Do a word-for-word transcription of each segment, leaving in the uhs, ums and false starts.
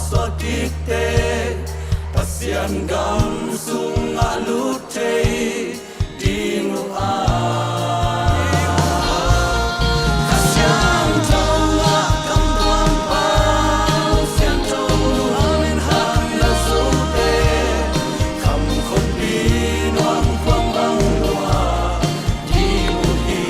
Suakikte Pasian gam sungah lut thei ding uh a, Kha Siangtho ah kamtuang pau, siangtho nungak minthang na zote, kham khoppi nuam khuam bang lua ding uh hi.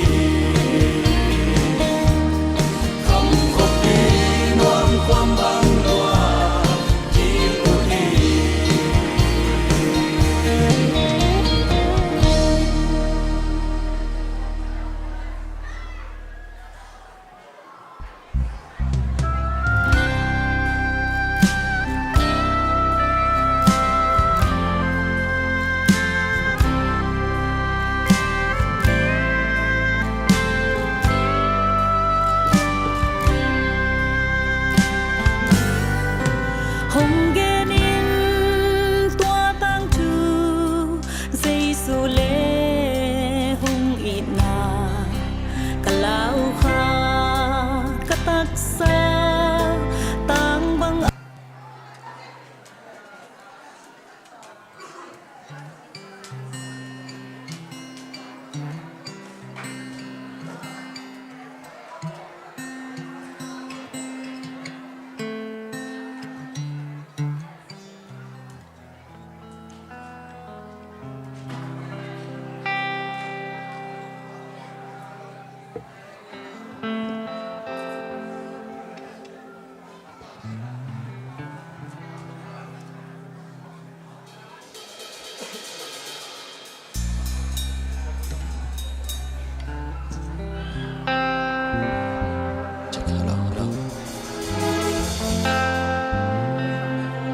Hong gen in tua tangthu, Jesu le hong itna, ka lau kha, ka taksa tang bang.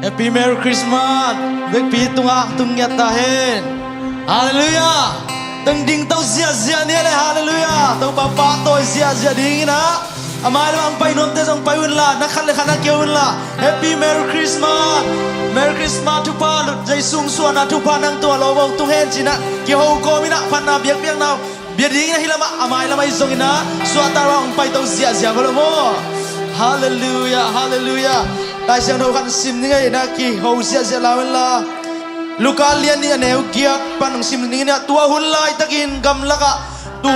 Happy Merry Christmas. Vekpi tungah tung ngiat ta hen. Halleluiah. Tang ding to ziahziah ni le, halleluiah. Topa pahtawi ziahziah dingin ah, a mai lam ah hong pai nuamte zong pai unla, na khat le khat na keu unla. Happy Merry Christmas. Merry Christmas thupha, Jesu hong suahna thupha nang tungah lo bawng tung hen ci-in ah kiho kawmin ah phatna biakpiakna uh bia dingin ah hih lamah, a mai lamah i zongin ah suahtak lo hong pai to ziahziah va lo maw. Halleluiah, halleluiah. Lai Siangtho khat sim ni ngei in ah kiho ziahziah lau inla. Luka lian nih a neu giat pan hong sim ni ngei in ah, tua hun laitakin gamlakah tu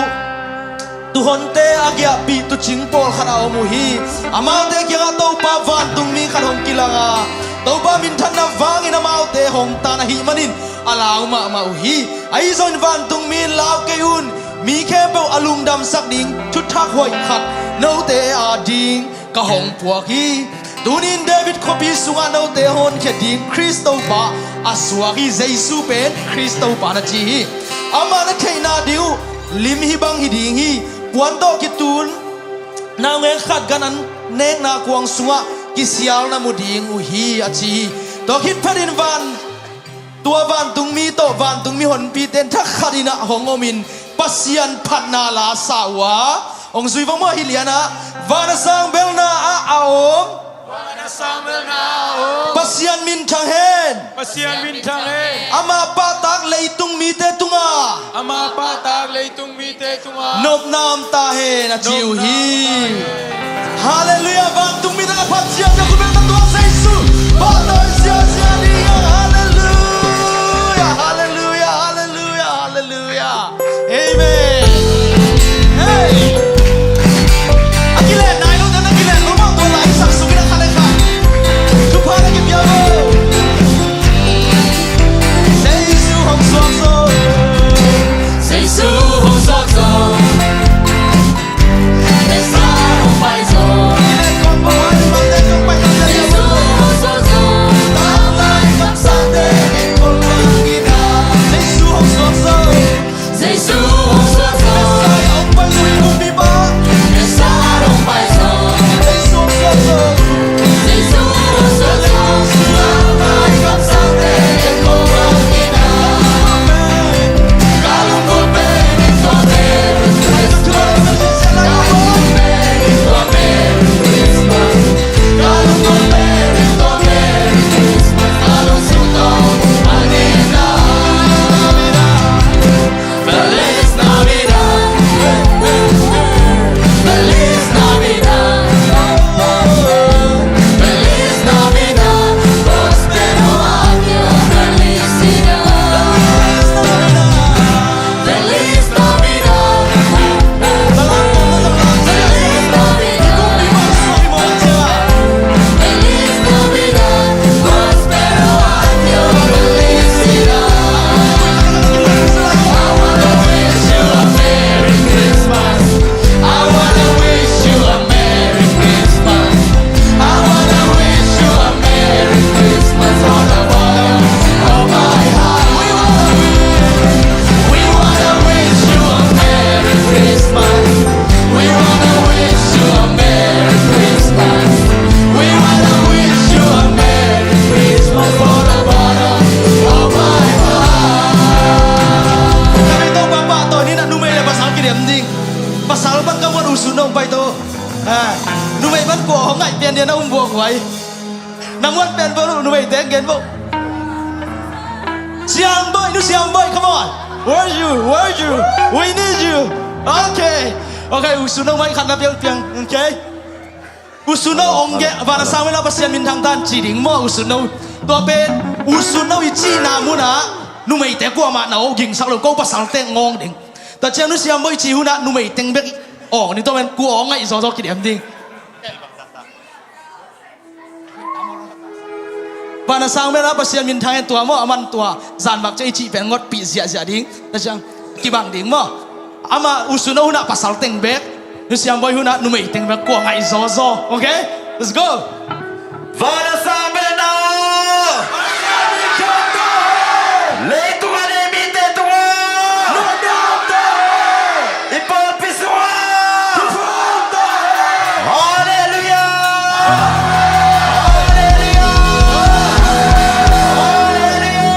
Tuhonte a giahpih tuucing pawlkhat a om uh hi. Amaute kiangah Topa vantungmi khat hong kilang a, Topa minthanna vangin amaute hong tan ahih manin a lau mahmah uh hi. Ahi zongin vantungmi in, "Lau kei un, mi khempeuh a lungdamsak ding thuthak hoih khat note ading ka hong puak hi. Tuni-in David khuapi sungah note a honkhia ding Khrist Topa a suak hi. Jesu pen Khrist Topa na ci hi. Amah na theihna ding uh lim hih bang hi ding hi. Puan tawh kitun naungek khat gan an nekna kuang sungah kisial na mu ding uh hi," a ci hi. Tua khit phetin van, tua vantungmi tawh vantungmi honpite in thakhatin ah hong omin Pasian phatna la sa uh a, hong zui va maw, hih lianah, "Van a sang belna ah a om, van a sang belna ah a om Pasian minthang hen. Pasian minthang hen. Ama pahtak leitung mite tungah, ama pahtak leitung mite tungah nopna om ta hen," a ci uh hi. Nopna om ta hen. Halleluiah. Vantungmi tungah phat ziahziah, khut beng na tuak, Jesu pahtawi ziahziah ding hi. Halleluiah, halleluiah, halleluiah, halleluiah. Amen. Hey. A kilen nai lo, na kilen lo maw, tua lai sak suk in a khat le khat thupha na kipia lo. Jesu hong suak zo. Jesu hong suak zo. Messiah hong pai zo. Jesu hong suak zo. Lau lai Numei pan kua hong ngaih pian dia na um buak huai. Na muan pian bo, numei teng gen bo. Siam Boih, Nu Siam Boih, come on. Where you? Where you? We need you. Okay. Okay, U Sun No mai khat na piang piang. Okay. U Sun No ong gen, van a sang bel a Pasian minthang tan ci ding maw, U Sun No. Tua pen U Sun No i cihna munah numeite kuamah na aw gingsak lo, ko pasal teng ngawng ding. Tua ciang Nu Siam Boih i cih hunah numei teng bek awng ni, tua pen kua aw ngaih zawzaw kidiam ding. Van a sang bel a Pasian minthang hen, tua maw, aman tua zanvak ciang i cih pen ngotpih ziahziah ding. Tua ciang kibang ding maw. Amah U Sun No hunah pasal teng bek, Nu Siam Boih hunah numei teng bek, kua ngaih zawzaw. Okay? Let's go. Van a sang bel na leitung a nei mite tungah i pawlpi sungah Halleluiah! Halleluiah! Halleluiah!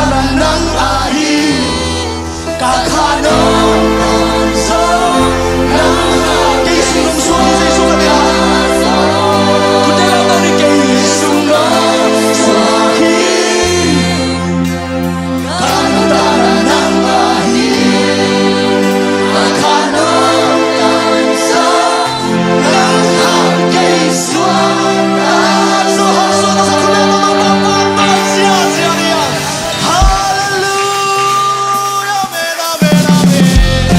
Nang ahi, ka kha nong tan zo. Nang ahi, kei sung nong suak hi, Jesu ka tia. Kute lau tau ni, kei sung nong suak hi. Ka nuntakna nang ahi, ka kha nong tan zo. Nang hang kei suak. Hallelujah. Amen, amen, amen.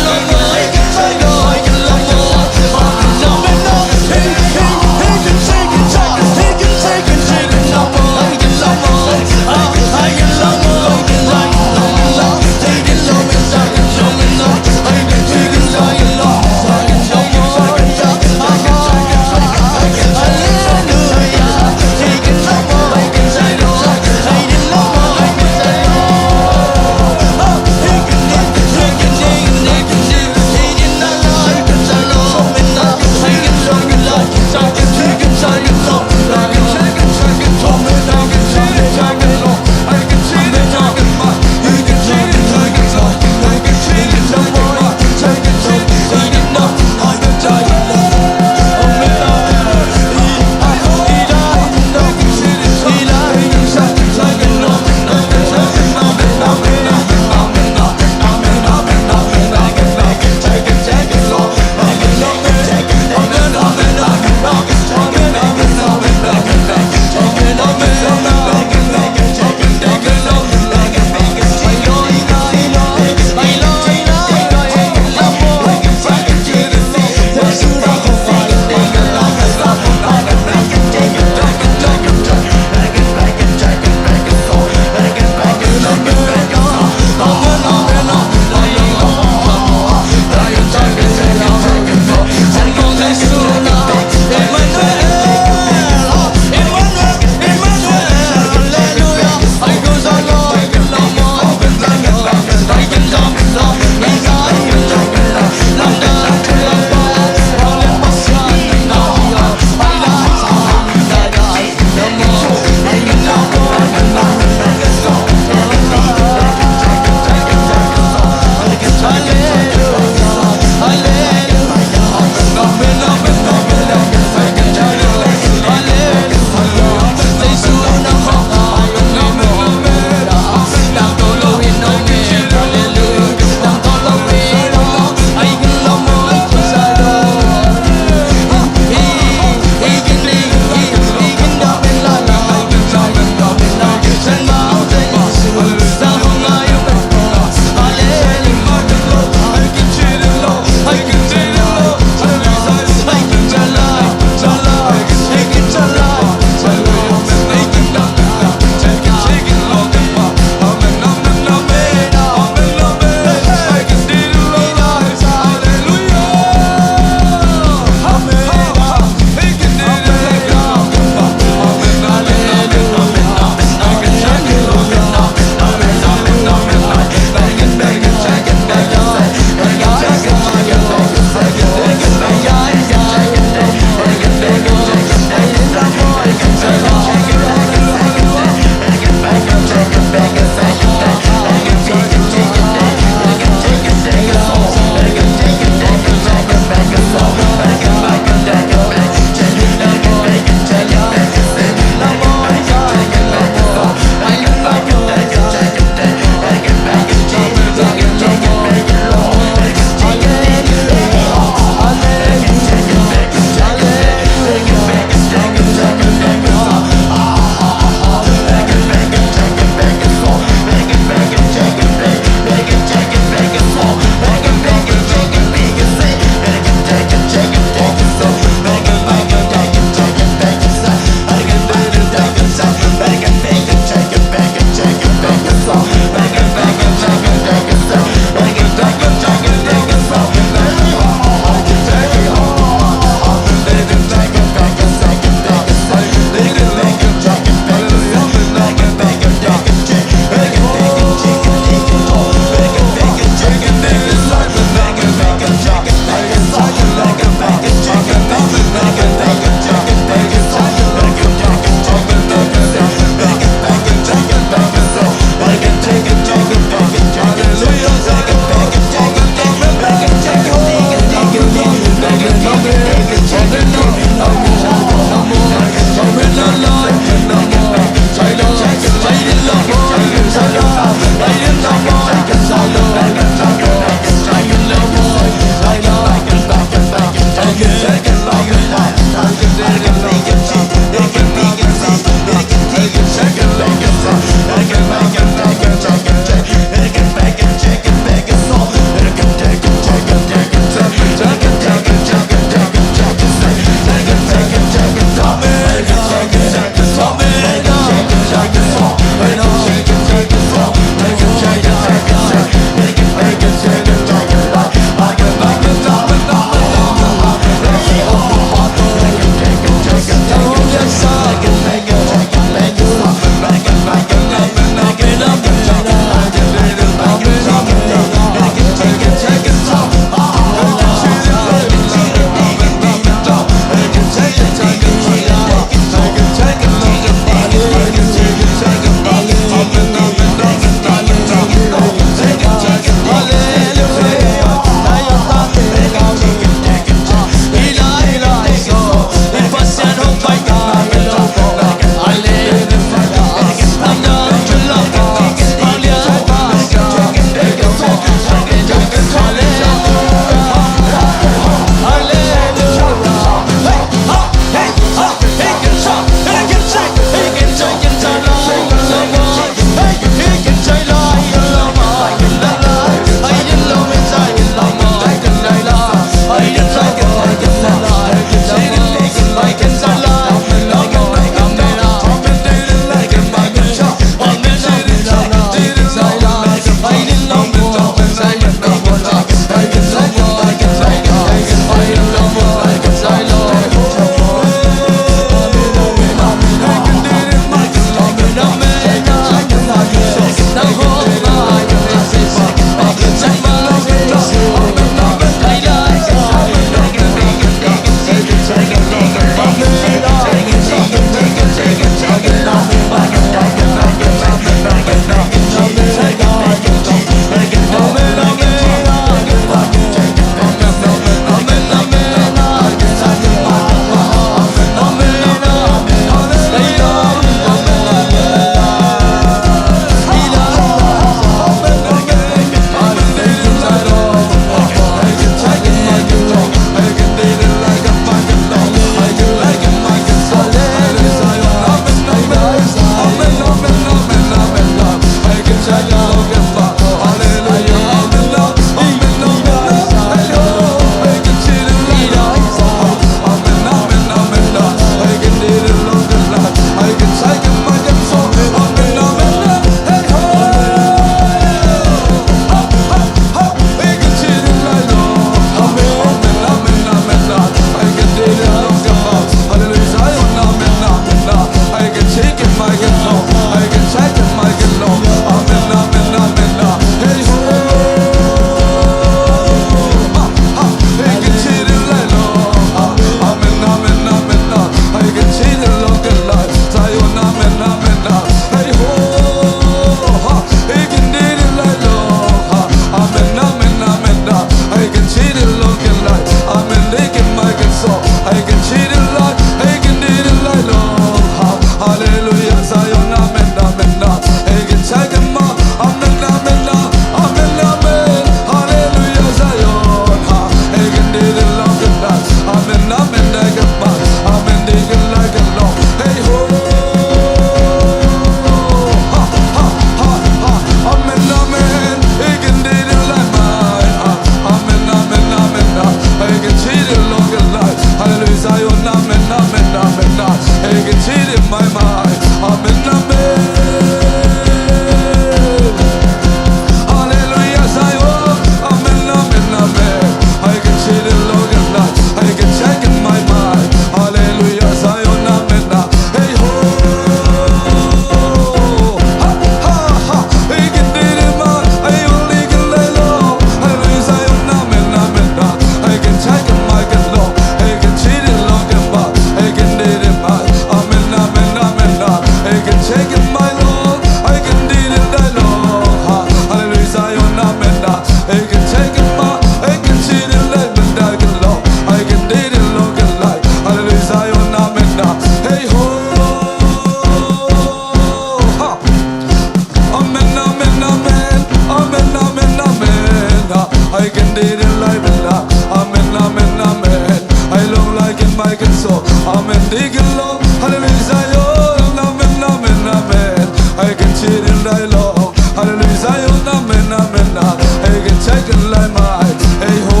Zion, amen, amen, ah. Hei ken chai ken lai mai, hei ho,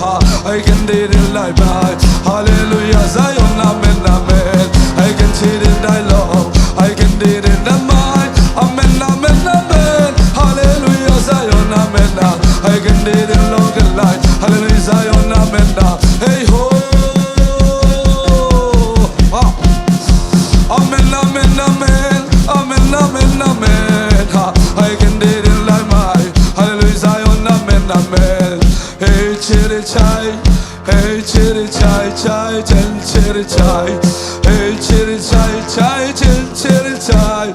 ha. Hei ken didin lai mai, hallelujah, Zion, amen, amen. Hei ken chidin dai lo, hei ken didin dai mai, amen, amen, amen. Hallelujah, Zion, amen, ah. Hei ken didin lo ken lai, hallelujah, Zion, amen, ah. Hei ho, ha. Amen, amen, amen. Amen, amen, amen. Ha, hei ken didin lai mai, hallelujah, Zion, amen, amen. Hei chiri chai, hei chiri chai, chai, chen chiri chai. Hei chiri chai, chai, chen chiri chai.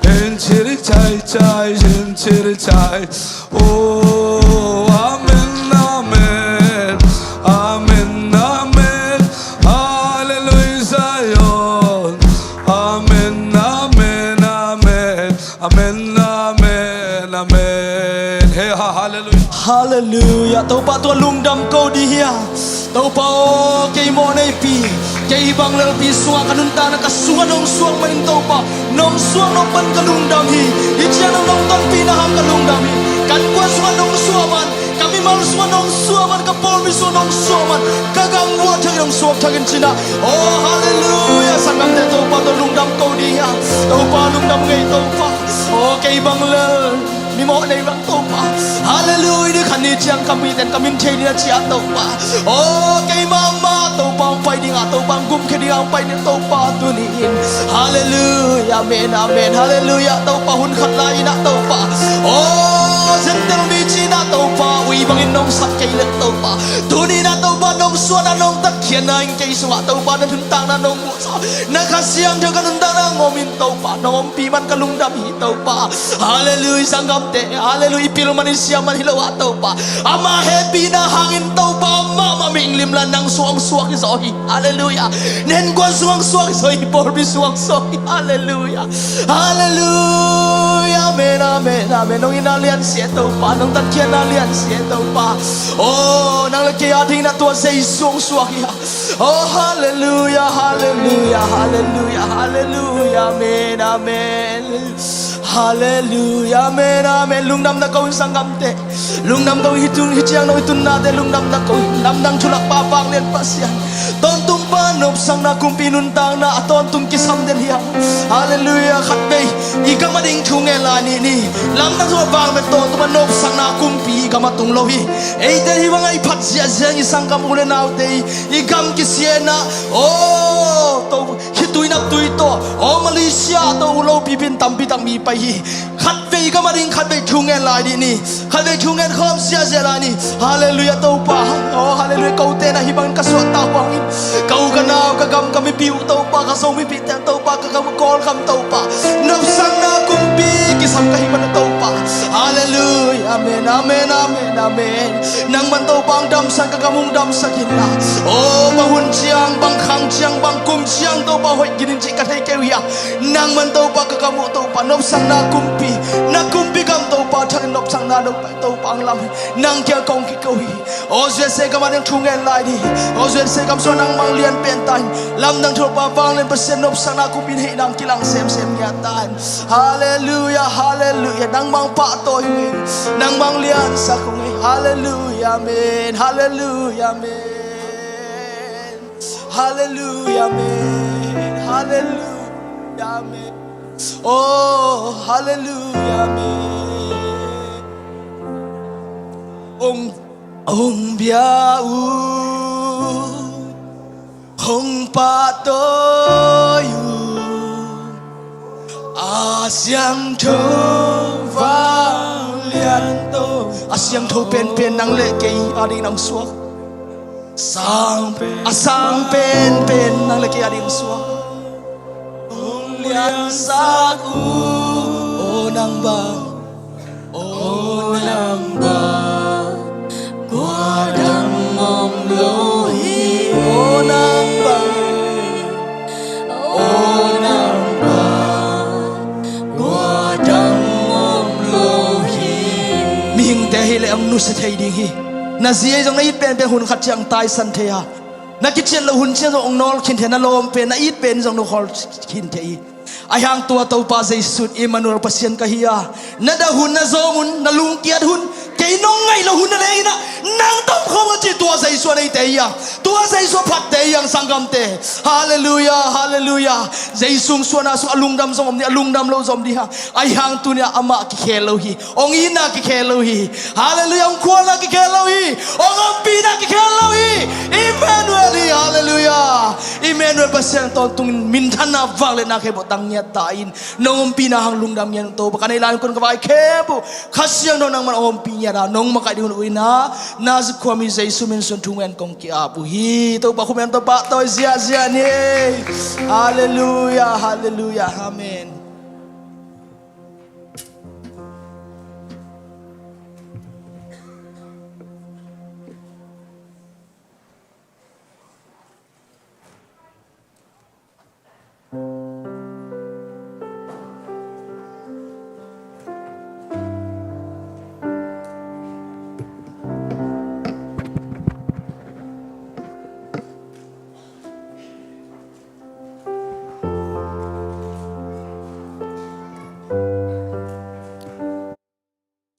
Hei chiri chai, chai, chen chiri chai. Oh, amen, amen. Amen, amen. Hallelujah, Zion. Amen, amen, amen. Amen, amen, amen. Hei ha, hallelujah. Hallelujah. Topa, tua lungdam ko ding hi a. Topa aw, kei mawh neipi, kei bang lelpi sungah ka nuntakna ka sungah nong suak manin Topa, nong suak nong pan ka lungdam hi. Hih ciang nong nong tonpihna hang ka lungdam hi. Ka innkuan sungah nong suak man, ka mimal sungah nong suak man, ka pawlpi sungah nong suak man, ka gam vuah thak nong suak thak in ci-in ah. Oh, hallelujah. Sanggamte, Topa tawh lungdam ko ding hi a. Topa lungdam ngei Topa. Oh, kei bang lel mimawh nei bang Topa. Hallelujah. Ni khat ni ciang ka miten ka min thei ni na ci-a Topa. Oh, kei mahmah Topa hong pai ding a, Topa hong gumkhia ding a hong pai ni Topa tuni in. Hallelujah. Amen, amen. Hallelujah. Topa hun khat lai-in ah Topa, oh, Gentile mi ci-in ah Topa ui bangin nong sap kei leh Topa, tuni in ah Topa nong suahna nong tatkhiatna in kei sungah Topa na nuntakna nong muhsa, na Kha Siangtho ka nuntakna hong om in Topa, nong ompih man ka lungdam hi Topa. Hallelujah. Sanggamte, hallelujah. I pil man i siam man hi lo ah Topa, ama hehpihna hangin Topa, amah mah mihing limla nang sungah hong suak hi zaw hi. Hallelujah. Na innkuan sungah hong suak hi zaw hi, pawlpi sungah hong suak hi. Hallelujah. Hallelujah. Amen, amen, amen. Nong itna lian si e Topa, nong tatkhiatna lian si e Topa. Oh, nang le kei a dingin ah tua Jesu hong suak hi a. Oh, hallelujah, hallelujah, hallelujah, hallelujah. Amen, amen. Hallelujah, amen, amen. Lungdam na ko in sanggamte. Lungdam ko in, hih tun, hih ciang nong i tunnate lungdam na ko in. Lamdang thu lakpa, vanglian Pasian, tawntung Pa, nopsakna kumpi nuntakna a tawntung kisam den hi hang. Hallelujah. Khatvei i gam a ding thu ngen lai ni ni. Lamdang thu a vang pen tawntung Pa, nopsakna kumpi i gam ah tung lo hi. Eite hih bangah i phat ziahziah in i sanggam u le naute i, i gam kisiatna, oh, to, khitui naptui tawh, oh, Malaysia tawh u lopi pen tampi tak mi pai hi. Khatvei i gam a ding khatvei thu ngen lai dih ni. Khatvei thu ngen khawm ziahziah lai ni. Hallelujah Topa. Oh, hallelujah. Kote na hih bangin ka suahtak uh hangin, ka u ka nau, ka gam ka mipi uh Topa, ka Zo mipi teng Topa, ka gam ka Kawlgam Topa, nopsakna kumpi kisam ka hih man uh Topa. Hallelujah. Amen, amen, amen, amen. Nangman Topa hong damsak, ka gam hong damsak inla. Oh, bang hun ciang, bang khang ciang, bang kum ciang Topa hoih kei ning cih ka thei kei uh hi a. Nangman Topa ka gam uh Topa, nopsakna kumpi, na kumpi gam Topa, thak in nopsakna nop Topa hong lam hi. Nang kiang kong kiko hi. Aw U S A gam ah nang thu ngen lai dih. Aw U S A gam sungah nangmah lian pen ta in. Lamdang Topa vanglian Pasian nopsakna kumpi in hih nang kilang semsem ngiat ta in. Hallelujah, hallelujah. Nangmah pahtawi ung ei. Nangmah liansak ung ei. Hallelujah, amen. Hallelujah, amen. Hallelujah, amen. Hallelujah, amen. Oh, hallelujah, amen. Hong, hong bia uh, hong pahtawi uh, a siangtho vanglian Topa. A siangtho penpen nang le kei a ding nang suak. Sang pen, a sang penpen nang le kei a ding suak. Hong liansak uh, aw nang bang, aw nang bang, kua dang om lo hi. Aw nang bang, aw nang bang, kua dang om lo hi. Mihingte hi leh hong nusia thei ding hi. Na zi ei zong na it penpen hun khat ciang taisan thei a, na kician loh hun ciang zong hong nawl khin thei, na lawm pen na it pen zong na khawl khin thei hi. Ahi hang tua Topa Jesu in Immanuel Pasian ka hi a, na dah hun, na zawm hun, na lungkiat hun, kei nong ngaih loh hun na lei in ah, nang tom khawm a ci tua Jesu a neite hi a, tua Jesu a phatte hi a, hang sanggamte. Halleluiah, halleluiah. Jesu hong suahna sungah a lungdam zong om ding, a lungdam lo zong om ding hi a. Ahi hang tuni-ah amah kikhel lo hi. Hong itna kikhel lo hi. Halleluiah. Hong khualna kikhel lo hi. Hong ompihna kikhel lo hi. Immanuel hi. Halleluiah. Immanuel Pasian tawntungin minthanna, vangliatna khempeuh tang ngiat ta in, nong ompihna hang lungdam ngiat ung Topa. Ka neih lai hun, ka vai khempeuh Kha Siangtho nangman hong ompih ngiat a, nong makaih ding un uh in ah, Nazareth khuami Jesu min suang thu ngen kong ki-ap uh hi. Topa khut beng tawh pahtawi ziahziah ni. Halleluiah, halleluiah. Amen.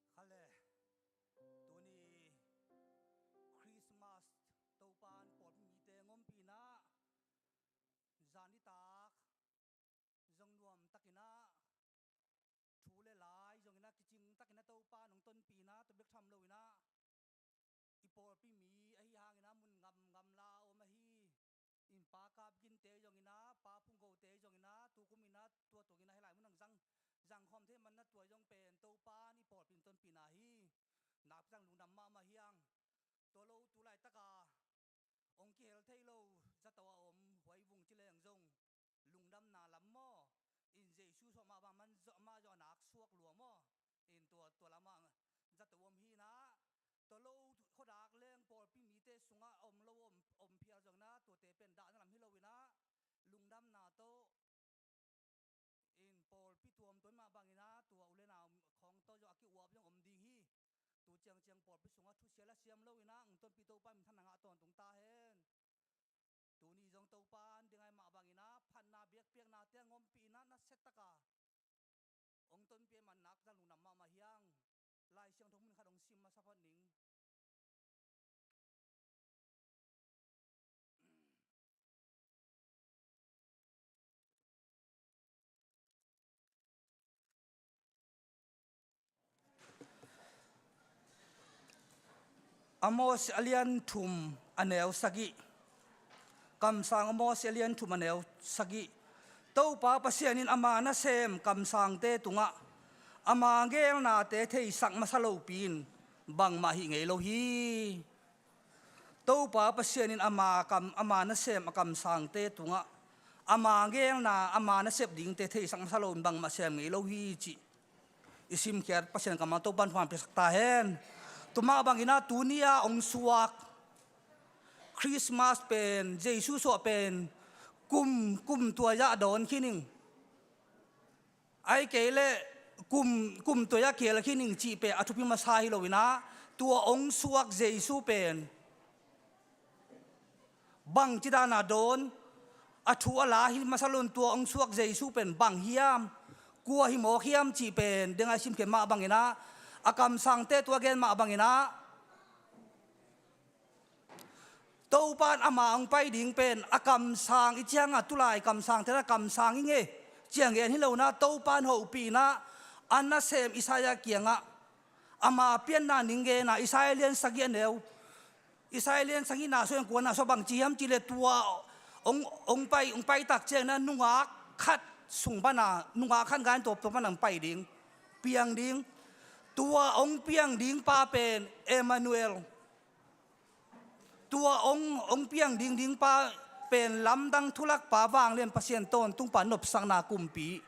Kha le, tuni Christmas Topa'n pawlpi mite hong ompihna, zan nitak zong nuam takin ah, thu le lai zongin ah kicing takin ah Topa'n hong tonpihna, tua bek tham loin ah, i pawlpi mi ahi hangin ah mun ngamngam la om ahi. Innpa kap ginte zongin ah, pa phunggote zongin ah, tukum in ah tua tuangin ah hih lai mun ah zang, zang khawm thei man ah, tua zong pen Topa'n i pawlpi hong tonpihna hi. Nakpi tak lungdam mahmah hi hang. Tua lo tu laitak a hong kihel thei lo zato a om huaivung ci leng zong, lungdamna lam maw, in Jesu suah mah bang man zong, mah zong a nak suak lua maw, in tua, tua lam ah zato om hi in ah, tua lo khuadak leng pawlpi mite sungah om lo, om, om phial zongin ah, tuate pen dahna lam hi loin ah, lungdamna tawh, in pawlpi tuamtuam mah bangin ah, tua u le nau khawng tawh zong a ki-uap zong om ding hi. Tu ciangciang pawlpi sungah thusia la siam loin ah, hong tonpih Topa minthanna ngah tawntung ta hen. Tuni zong Topa'n ding ai mah bangin ah, phatna biakpiaknate hong ompih in ah, nasia tak a hong tonpih man nak zang lungdam mahmah hi hang. Lai Siangtho mun khat hong sim masa phot ning. Amos a lian thum a neu sagih. Kamsang Amos a lian thum a neu sagih. Topa Pasian in ama nasem kamsangte tungah ama geelnate theisak masa lopi in bangmah hih ngei lo hi. Topa Pasian in ama kam, ama nasem a kamsangte tungah ama geelna, ama nasep dingte theisak masa lo in bangmah sem ngei lo hi, cih i simkhiat Pasian kammal Topa'n thuman piaksak ta hen. Tua mah bangin ah tuni-a hong suak Christmas pen, Jesu suah pen kum, kum tuai-ah dawn khin ing. Ahih kei leh kum, kum tuai-ah kihelkhin ing cih pen a thupi masa hi loin ah, tua hong suak Jesu pen bangci dan a dawn, a thu a la hi masa lo in, tua hong suak Jesu pen bang hiam, kua hi mawk hiam cih pen ding a i simkhiat mah bangin ah, a kamsangte tua gen mah bangin ah, Topa'n ama hong pai ding pen a kamsang i ciangah, tulai kamsangte na kamsang i ngei ciang gen hi lo in ah, Topa'n hopih in ah, a nasem Isaiah kiangah ama pianna ning gen a, Isaiah lian sagih a neu, Isaiah lian sagihna sung kuana sung bang ci hiam cih leh, tua hong, hong pai, hong pai tak ciangin ah nungak khat sung pana, nungak khat gai in tua, tua pana hong pai ding, piang ding. Tua hong piang ding pa pen Emmanuel. Tua hong, hong piang ding ding pa pen lamdang thulakpa, vanglian Pasian tawntungpa, nopsakna kumpi,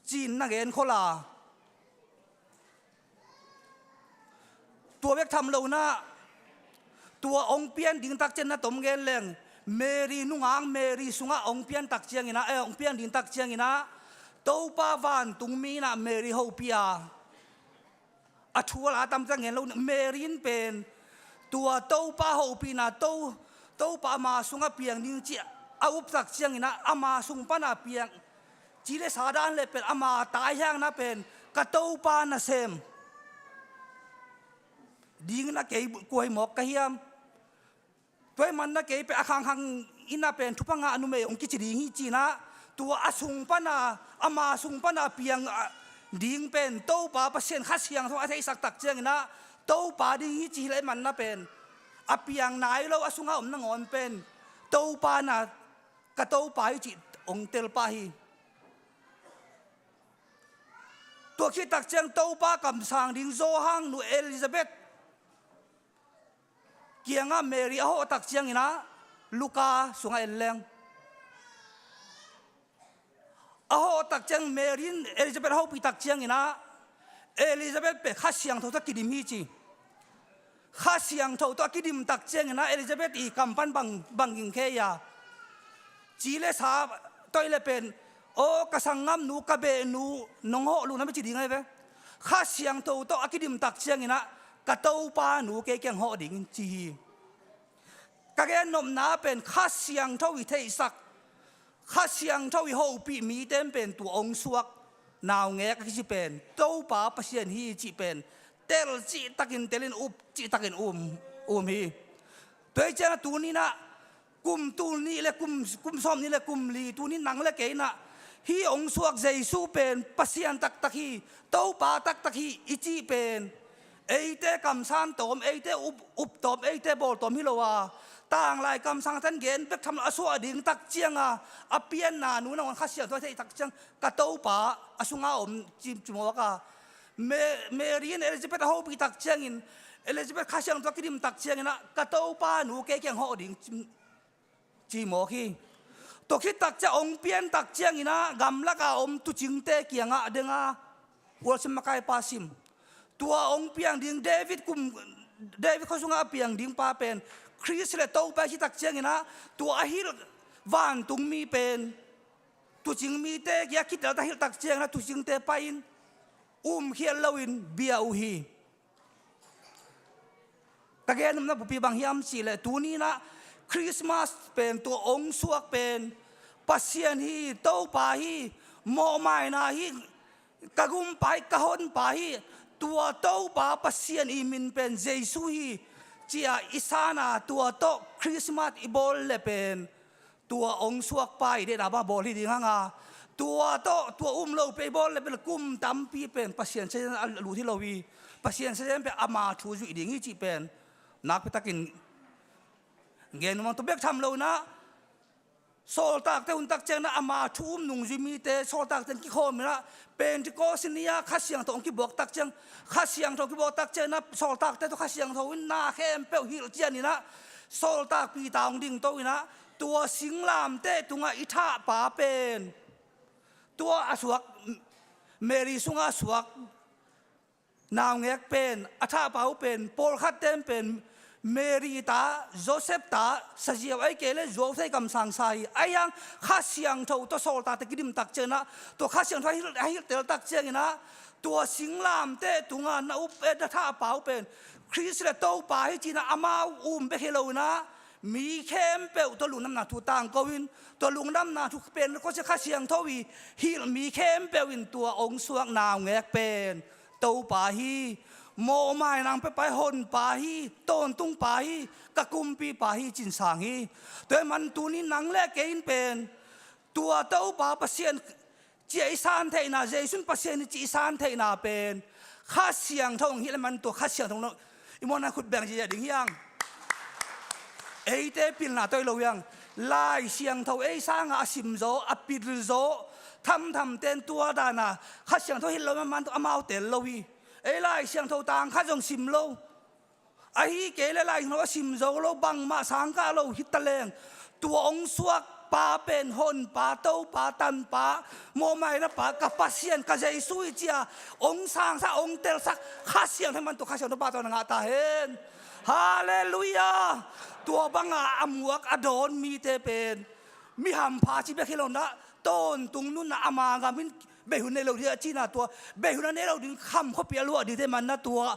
ci-in na gen khol a. Tua bek tham lo in ah, tua hong pian ding tak ciang na tom gen leng, Mary nungak, Mary sungah hong pian tak ciangin ah, eh, hong pian ding tak ciangin ah, Topa vantungmi in ah Mary hopih a, a thu a la tam ciang gen lo, Mary in pen tua Topa hopihna, To, Topa ama sungah piang ding cih a up tak ciangin ah, ama sung pana piang, Ci le sa dan le pen ama taihiangna pen ka Topa nasem ding na kei kuai mawk ka hiam? Tua ahih manin na kei pen a khangkhang in na pen thupha ngah numei hong kici ding hi ci-in ah, tua a sung pan a, ama sung pan a piang a ding pen Topa Pasian Kha Siangtho a theihsak tak ciangin ah Topa ding hi ci hi leh ahih manin na pen a piang nai lo a sungah om nangawn pen Topa na, ka Topa hi cih hong tel pah hi. Tua khit tak ciang Topa kamsang ding Johan nu Elizabeth kiangah Mary a hawh tak ciangin ah, Luka sungah en leng. A hawh tak ciang Mary in Elizabeth a hopih tak ciangin ah, Elizabeth pen Kha Siangtho tawh a kidim hi ci. Kha Siangtho tawh a kidim tak ciangin ah Elizabeth i kam pan bang, bang ging khe ia, ci le sa tawh i le pen, aw ka sanggamnu, ka behnu, nong hawh lungdam hi ci ding ahi ve. Kha Siangtho tawh a kidim tak ciangin ah ka Topa nu kei kiang hawh ding in ci hi. Ka gen nopna pen Kha Siangtho i theihsak, Kha Siangtho i hopih mite in pen tua hong suak naungek a kici pen Topa Pasian hi cih pen tel cihtakin telin, up cihtakin um, um hi. Tua hi ciangin ah tuni-in ah kum tul nih le kum, kum sawm nih le kum li, tuni nang le kei in ah hih hong suak Jesu pen Pasian taktak hi, Topa taktak hi i cih pen eite kamsang tawm, eite up, up tawm, eite bawl tawm hi lo a, tanglai kamsangte in gen bek tham lo a suah ding tak ciang a, a pianna nu nangawn Kha Siangtho a theih tak ciang ka Topa a sungah om ci, ci mawk a. Me-, Mary in Elizabeth a hopih tak ciangin, Elizabeth Kha Siangtho a kidim tak ciangin ah ka Topa nu kei kiang hawh ding ci, ci mawk hi. Tua khit tak ciang hong pian tak ciangin ah gamlak a om tuucingte kiangah deng a, worship makaipa sim, tua hong piang ding David kum, David khua sungah a piang ding pa pen Khrist le Topa hi ci tak ciangin ah tua a hilh vantungmi pen tuucing mite kiang a kitel ta hilh tak ciangin ah tuucingte pai-in umkhial loin bia uh hi. Ka gen nopna bupi bang hiam cih leh tuni-in ah Christmas pen, tua hong suak pen Pasian hi, Topa hi, mawhmaina hi, ka gumpa hi, ka honpa hi, tua Topa Pasian i min pen Jesu hi ci-a i san a, tua tawh Christmas i bawl le pen tua hong suakpa i deihna bang bawl hi ding hang a, tua tawh, tua um lo pei bawl le pen kum tampi pen Pasian sazian a lut hi lo hi. Pasian sazian pen ama thu zuih ding hi cih pen nakpi takin gen nuam ing. Tua bek tham lo-in ah sawltakte hun tak ciangin ah ama thu um nungzui mite, sawltakte in kikhawm in ah Pentecost ni-a Kha Siangtho hong kibuak tak ciang, Kha Siangtho hong kibuak tak ciangin ah sawltakte tawh Kha Siangtho in na khempeuh hilh ciangin ah sawltak Peter hong dingto in ah tua singlamteh tungah i thahpa pen, tua a suak, Mary sungah a suak naungek pen, a thahpa uh pen, pawlkhatte in pen Mary ta, Joseph ta, saziau ahih kei leh zuau thei kamsang sa hi. Ahi hang Kha Siangtho tawh sawltakte kidim tak ciangin ah, tua Kha Siangtho a hilh, a hilhtel tak ciangin ah tua singlamteh tungah na up, eh, na thahpa uh pen Khrist le Topa hi ci-in ah amau um bek hi lo-in ah mi khempeuh tawh lungdamna thu tangko in, tua lungdamna thu pen ko sia Kha Siangtho i hilh mi khempeuh in tua hong suak naungek pen Topa hi, mawhmaina hong piapa hi, honpa hi, tawntungpa hi, ka kumpipa hi ci-in sang hi. Tua ahih manin tuni nang le kei in pen tua Topa Pasian ci-a i san theihna, Jesu in Pasian hi ci-a i san theihna pen Kha Siangtho hong hilh ahih manin tua Kha Siangtho hong i muanna khut beng ziahziah ding hi hang. Eite pilna tawh hi lo hi hang. Lai Siangtho ei sangah a simzaw, a pilzaw thamthamte in tua dan a Kha Siangtho hilh lo ahih manin tua amau tel lo hi. Ei Lai Siangtho tang khat zong sim lo, ahih kei leh Lai Siangtho a sim zo lo, bangmah sang kah lo hi taleng, tua hong suakpa pen honpa, Topa, tanpa, mawhmaina pa, ka Pasian, ka Jesu hi ci-a hong sangsak, hong telsak Kha Siangtho ahih manin tua Kha Siangtho pahtawi na ngah ta hen. Halleluiah. Tua banga a muak a dawn mite pen mi hampha ci bek hi lo-in ah, tawntung nunna, ama gam in beihun nei lo ding a cihna, tua beihun a nei lo ding kham khuapi a luah dingte ahih manin ah tua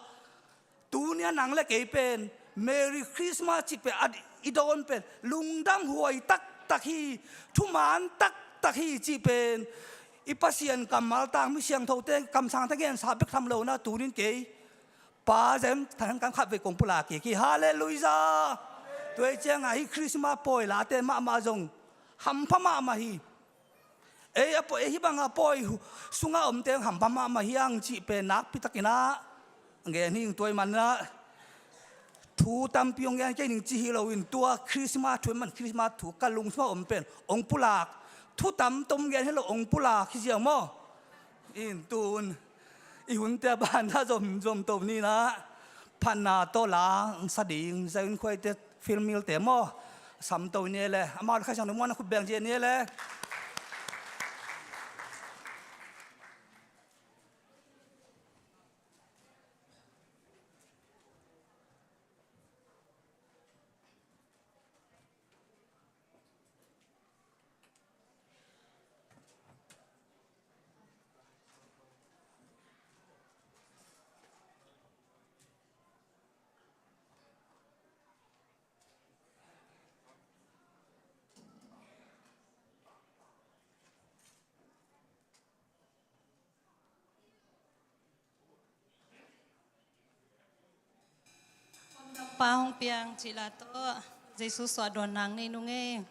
tuni-a nang le kei pen Merry Christmas cih pen a, i dawn pen lungdam huai taktak hi, thuman taktak hi cih pen I Pasian kammal tang, mi siangthote, kamsangte gensa bek tham lo na, tunin kei Pa Zen Than Hang Kam khatvei kong pulak kik hi. Halleluiah. Tua hi cianga hih Christmas pawi late mahmah zong hampha mahmah hi. Ei a pawi, ei hih banga pawi hu-, sunga omte hampha mahmah hi hang cih pen nakpi takin ah gen hi ing. Tua ahih manin ah thu tampi hong gen kei ning ci hi lo in, tua Christmas thu ahih man Christmas thu ka lungsimah om pen hong pulak, thu tamtam hong gen hi lo, hong pulak hi ziau maw? In tun i hunte a ban ah zom, zom to ni in ah, phatna tawh langsa ding Zion Choir-te, Phil Mill-te maw, sam to ni le, amau le Kha Siangtho muanna khut beng ci ni le. Pa hong piang cih la tawh Jesu suahdawn nang nei nung ei.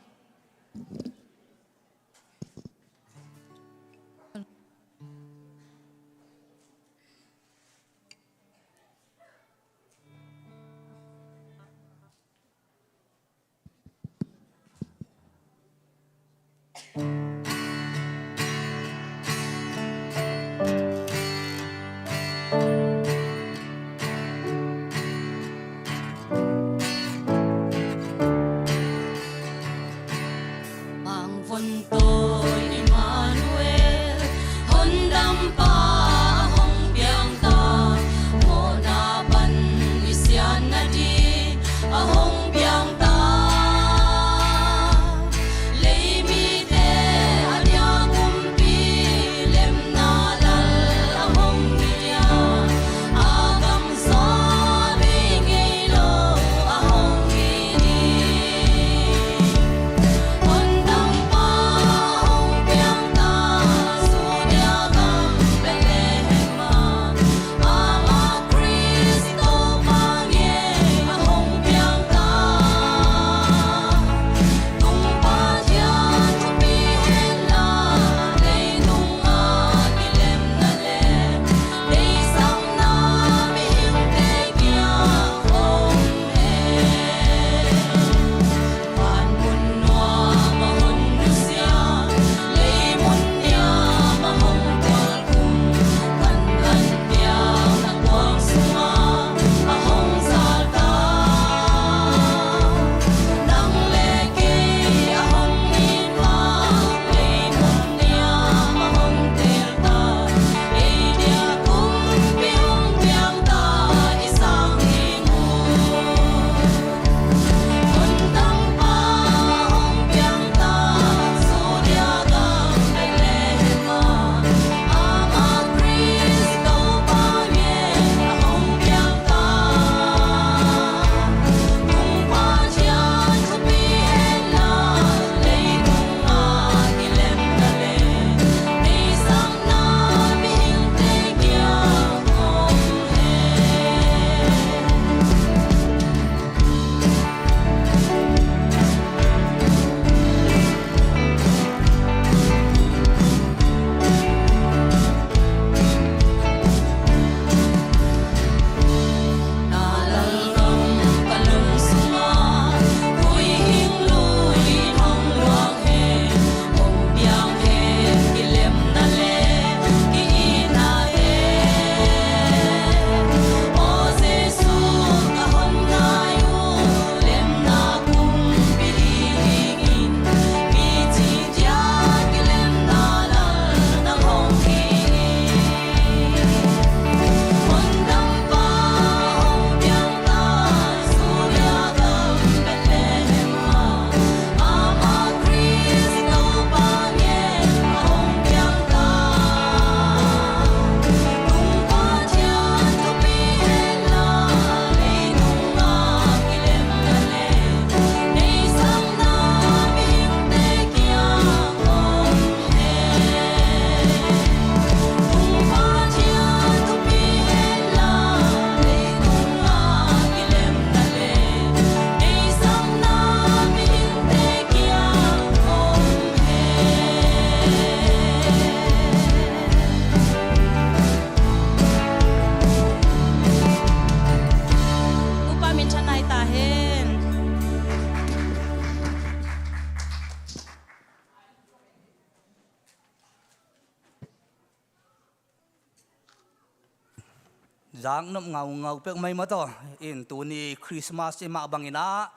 Zaknop ngaungau peuhmah maw taw. In tuni Christmas i mah bangin ah,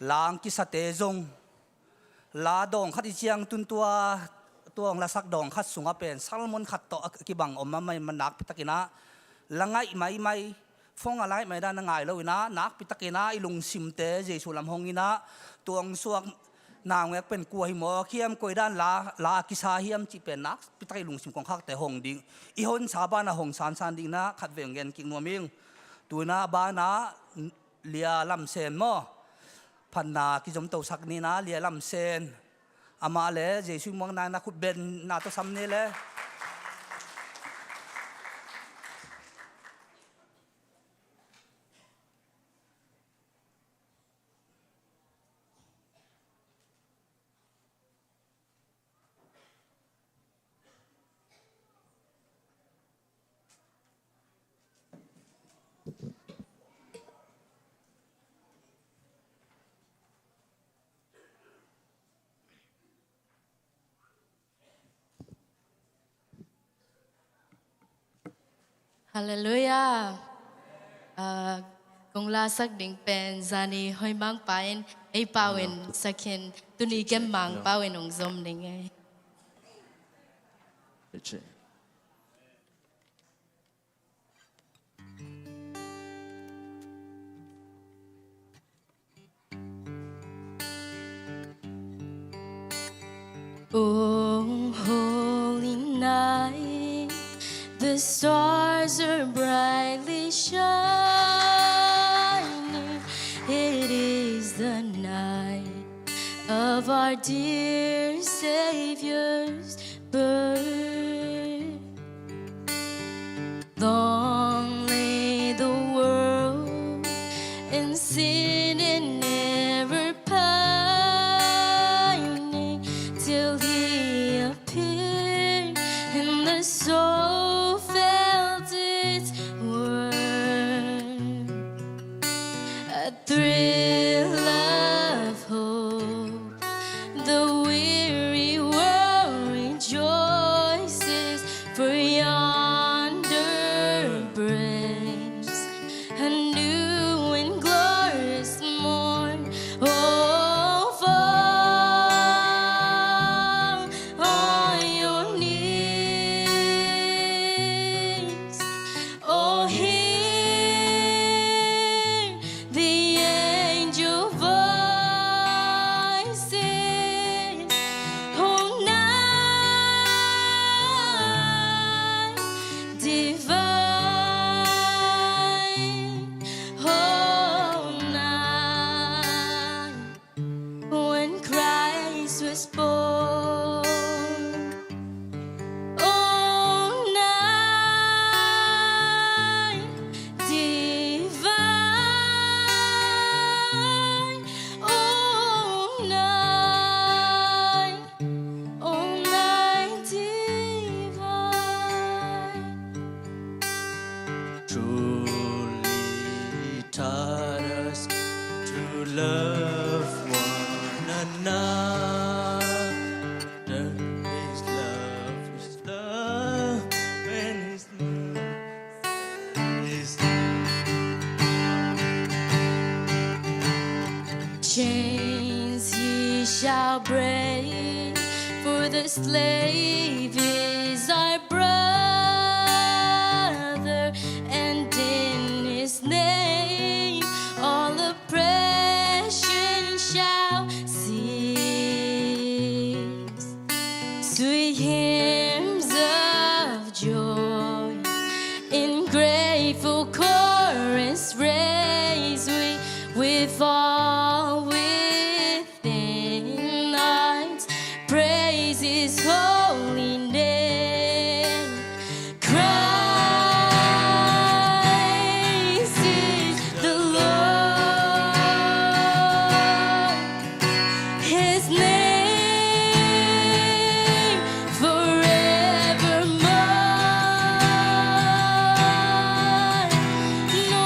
la hong kisate zong, la dawng khat i ciang tun tua, tua hong lasak dawng khat sungah pen sermon khat tawh a kibang om mahmah, nakpi takin ah la ngaih maimai, phone a la ngaih mai dan a ngai lo in ah, nakpi takin ah i lungsimte Jesu lam hong in ah, tua hong suak naungek pen kua hi mawk hiam, koi dan la, la a kisa hiam cih pen nakpi tak i lungsim kong khakte hong ding, i honsa banah hong sansan ding in ah, khat vei hong gen kik nuam ing. Tu in ah banah Lia Lam Sen maw, phatna kizomtosak ni in ah, Lia Lam Sen, amah le Jesu muang nai na khut beng na tawh sam ni le. Halleluiah. Ah, kong lasak ding pen zani hoimangpa in ei pau in sak in, tuni kemmangpau in hong zom ning ei. Oh, holy night, the stars are brightly shining. It is the night of our dear Savior's birth. Long lay the world in sin and ever pining, till he appeared and the soul felt its worth. A thrill of hope, the weary world rejoices, for yonder breaks a new and glorious morn. Oh, fall on your knees. Oh, hear the angel voices. Oh, night divine, oh, night when Christ was born. Oh, night divine, oh, night, oh, night divine. Truly he taught us to love one another. His love, his love, and his love is chains he shall break, for the slave is our brother, and in his name all oppression shall cease. Sweet hymns of joy in grateful chorus raise we, with all within, hearts praise his holy name. Christ is the Lord. His name forevermore. No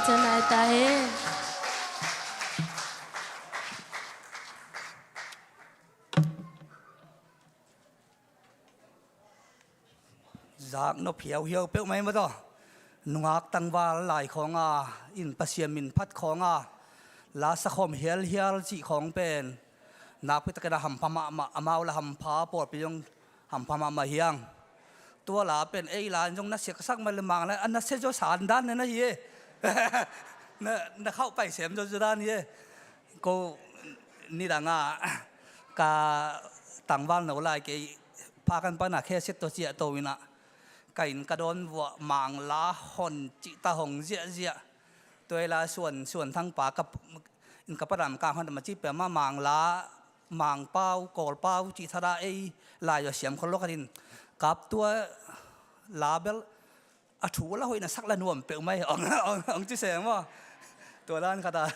Sanai ta hen. Zak nop hiauhiau peuhmah hi mataw. Nungak tangval lai khawnga, in Pasian min phat khawnga, la sakhawm hialhial cih khawng pen nakpi takin a hampha mahmah, amau la hampha, pawlpi zong hampha mahmah hi hang. Tua la pen ei la in zong nasia ka sak mah le mang la a nasia zaw san dan na hi e. Na, na khauh pai sem zaw zaw dan hi e. Ko nidang a ka tangval no lai kei pha kan pana kheset tawh ciah to inah ka inn ka dawn vuah mang la hon cih ta hong ziahziah. Tua ei la suan, suan thangpa ka in ka padam kang hon ma cih pia ma mang la, mang pau, kawl pau cih thada ei lai zaw siam khol lo khatin kap tua la bel a thu la hoih na sak la nuam peuhmah hi ong, ong, ong ci seng maw. Tua dan khata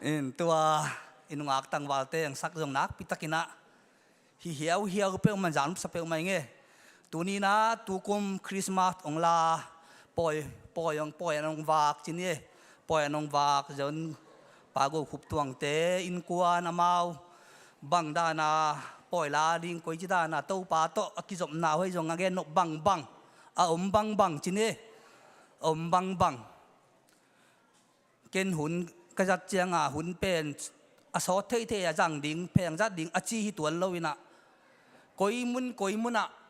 in tua i nungak tangvalte ang sak zong nakpi takinah hi hiauhiau peuhmah, zan upsa peuhmah hi nge. Tuninah tukum Christmas ong la pawi, pawi ong, pawi an ong vak ci ni e. Pawi an ong vak zon Pa Go Khup Tuangte innkuan amau bang dana pawi la ding, koi ci dana Topa tawh a kizopna hoih zong a gen nop bangbang a om bangbang ci ni. A om bangbang. Ken hun ka zat cianga hun pen a sawt theihtheih a zang ding, pheng zat ding a ci hi tuan lo inah koi mun koi munah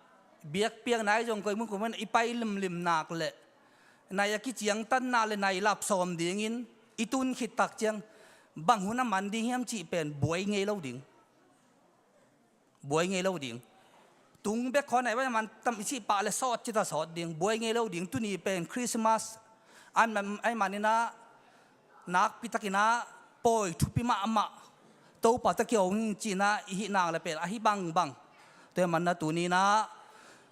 biakpiakna i zong koi mun koi munah i pai limlim nak leh nai a kiciangtanna le nai lap sawm dingin i tun khit tak ciang bang hun a man ding hiam cih pen buai ngei lo ding. Buai ngei lo ding. Tung bek khaw nai bang man tam i cih pah le sawt cita sawt ding. Buai ngei lo ding. Tuni pen Christmas an man, ai maninah nakpi takinah pawi thupi mahmah Topa ta kiau hing cinah i hih nang le pen ahi bangbang. Tua hi manna tuninah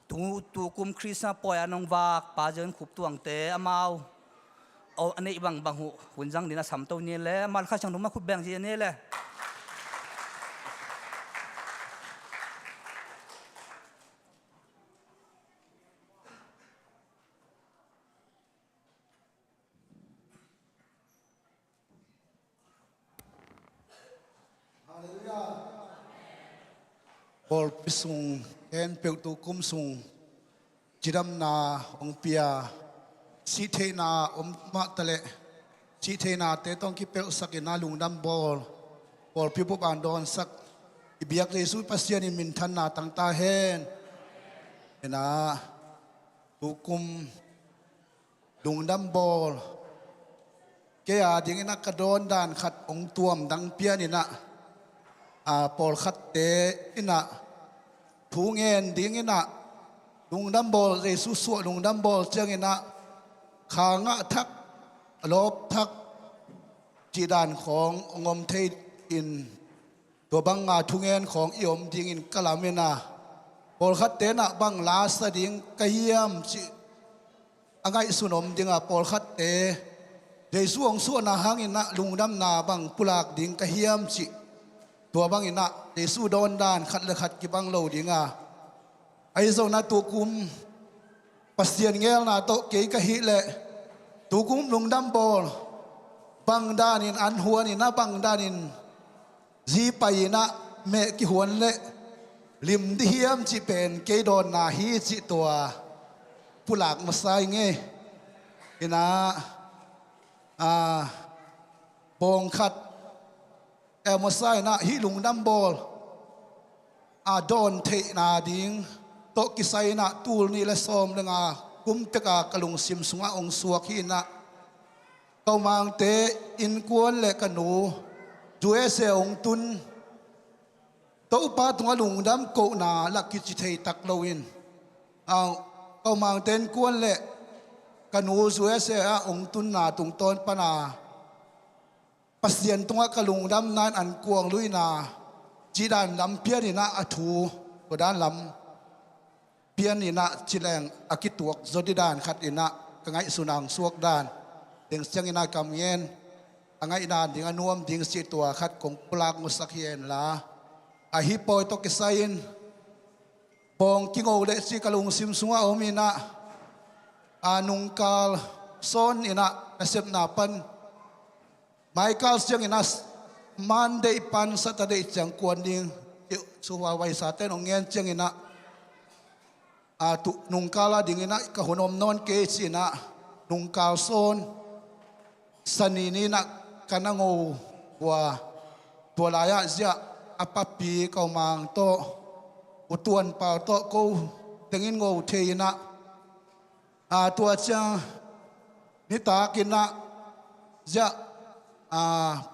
tu, tukum Christmas pawi a nong vak Pa Zion Khup Tuangte amau a neih bangbang uh hun zang dina samto ni le, mal kha siang duma khut beng ci ni le. Halleluiah. Pawlpi sung khempeuh tukum sung cidamna hong pia, sihtheihna om mah taleh sihtheihnate tawh kipelhsak inah lungdam bawl, pawlpi bup an dawnsak i biak Jesu Pasian in minthanna tangta hen. Inah tukum lungdam bawl. Kei a dinginah ka dawn dan khat hong tuam dang pianinah, a, pawlkhatte inah thu ngen dinginah lungdam bawl, Jesu suah lungdam bawl cianginah kha ngah thak, lawp thak cih dan khawng hong om thei in tua banga thungen khawng i om dingin ka lamin a, pawlkhatte nah bang lasa ding ka hiam cih a ngaihsun om dinga, pawlkhatte Jesu hong suahna hanginah lungdamna bang pulak ding ka hiam cih tua banginah Jesu dawndan khat le khat kibang lo dinga, ahi zongna tukum Pasian ngelna tawh kei ka hih leh tukum lungdam bawl bang danin an huaninah bang danin zi pai inah meh kihuan leh lim di hiam cih pen kei dawnna hi cih tua pulak masa i ngei. Inah, a, bawngkhat, eh, masa inah hih lungdam bawl a dawn theihna ding tawh kisai inah tul nih le sawm le nga kum teka ka lungsim sungah hong suak hi inah, ka umangte innkuan le ka nu U S A hong tun, Topa tungah lungdam kohna lah kici thei tak loin, a, ka umangte innkuan le ka nu U S A ah hong tunna tungtawn pana Pasian tungah ka lungdamna in an kuang luina cih dan lam pianinah a thu, tua dan lam pianinah cileng a kituak zaw di dan khat inah ka ngaihsun ang suak dan teng sianginah kam ngen a ngaihdan ding a nuam ding cih tua khat kong pulak musak hi en la. Ahi pawi tawh kisai in bawng kingo leh cih ka lungsim sungah om inah, a, nungkal sawn in ah nasepna pan Michael ciangin ah Monday pan Saturday ciang kuan ding, suhuahuai sa ten hong ngen ciangin ah, a, tu, nungkal a dingin ah ka hun om nawn kei ci-in ah nungkal sawn Sani ni-in ah ka na ngo ua, tua lai-ah ziah a papi Kau Mang tawh, U Tuan Pau tawh ko tengin ngo thei in ah, a, tua ciang nitakin ah ziah, a,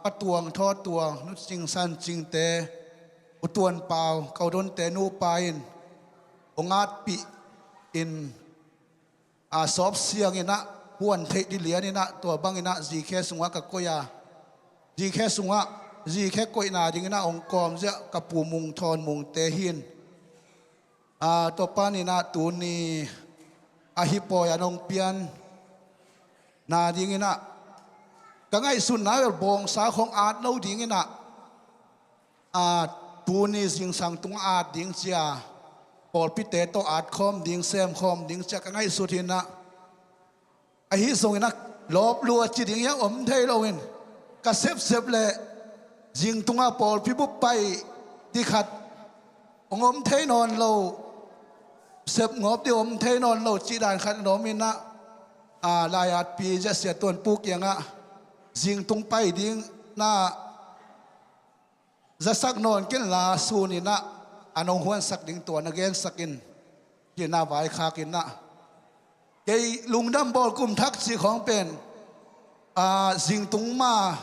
Pa Tuang Thaw Tuang, Nu Cing San Cingte, U Tuan Pau, Kau Donte nupa in hong atpih in, a, sawp siangin ah huan theih dilian in ah tua bangin ah zikhe sungah ka koih a, zikhe sungah, zikhe koihna dingin ah hong kawm ziah ka Pu Mung Thawn Mungte hi in, a, tua panin ah tuni a hih pawi a nong pianna dingin ah ka ngaihsutna bel bawngsa khawng at lo dingin ah, a, tuni zingsang tungah at ding ci-a pawlpite tawh at khawm ding, sem khawm ding ci-a ka ngaihsut hi in ah, ahi zongin ah lawp lua ci ding hiam om thei loin ka sepsep leh zingtungah pawlpi bup pai ding khat hong om thei nawn lo, sep ngawp ding om thei nawn lo cih dan khat in om in ah, a, lai-atpi ziah Sia Tuan Pu kiangah zingtung pai ding na zasak nawn kei inla sun in ah a nong huansak ding tua na gensak in, ci-in ah vaikhak in ah, kei lungdam bawl kum thak cih khawng pen, a, zingtung ma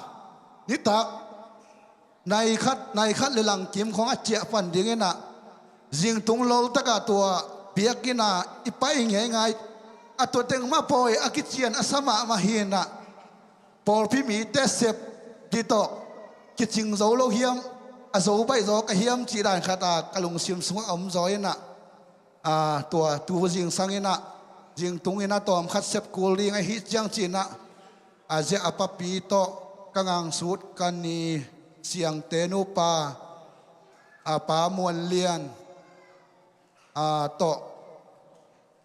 nitak nai khat, nai khat le langkim khawng a ciah pan dingin ah zingtung loltak ah tua biakinn ah i pai ngeingai, a, tua teng mah pawi a kician a sa mahmah hi in ah, pawlpi mite sep ding tawh kicing zo lo hiam, a zo baih zaw ka hiam cih dan khat a ka lungsim sungah a om zaw in ah, a, tua tu zingsang in ah zingtung in ah tawmkhat sep kul ding ahih ciang ci-in ah, a, ziah a papi tawh ka ngangsut ka ni Siangte nupa, a, Pa Muan Lian, a, tawh,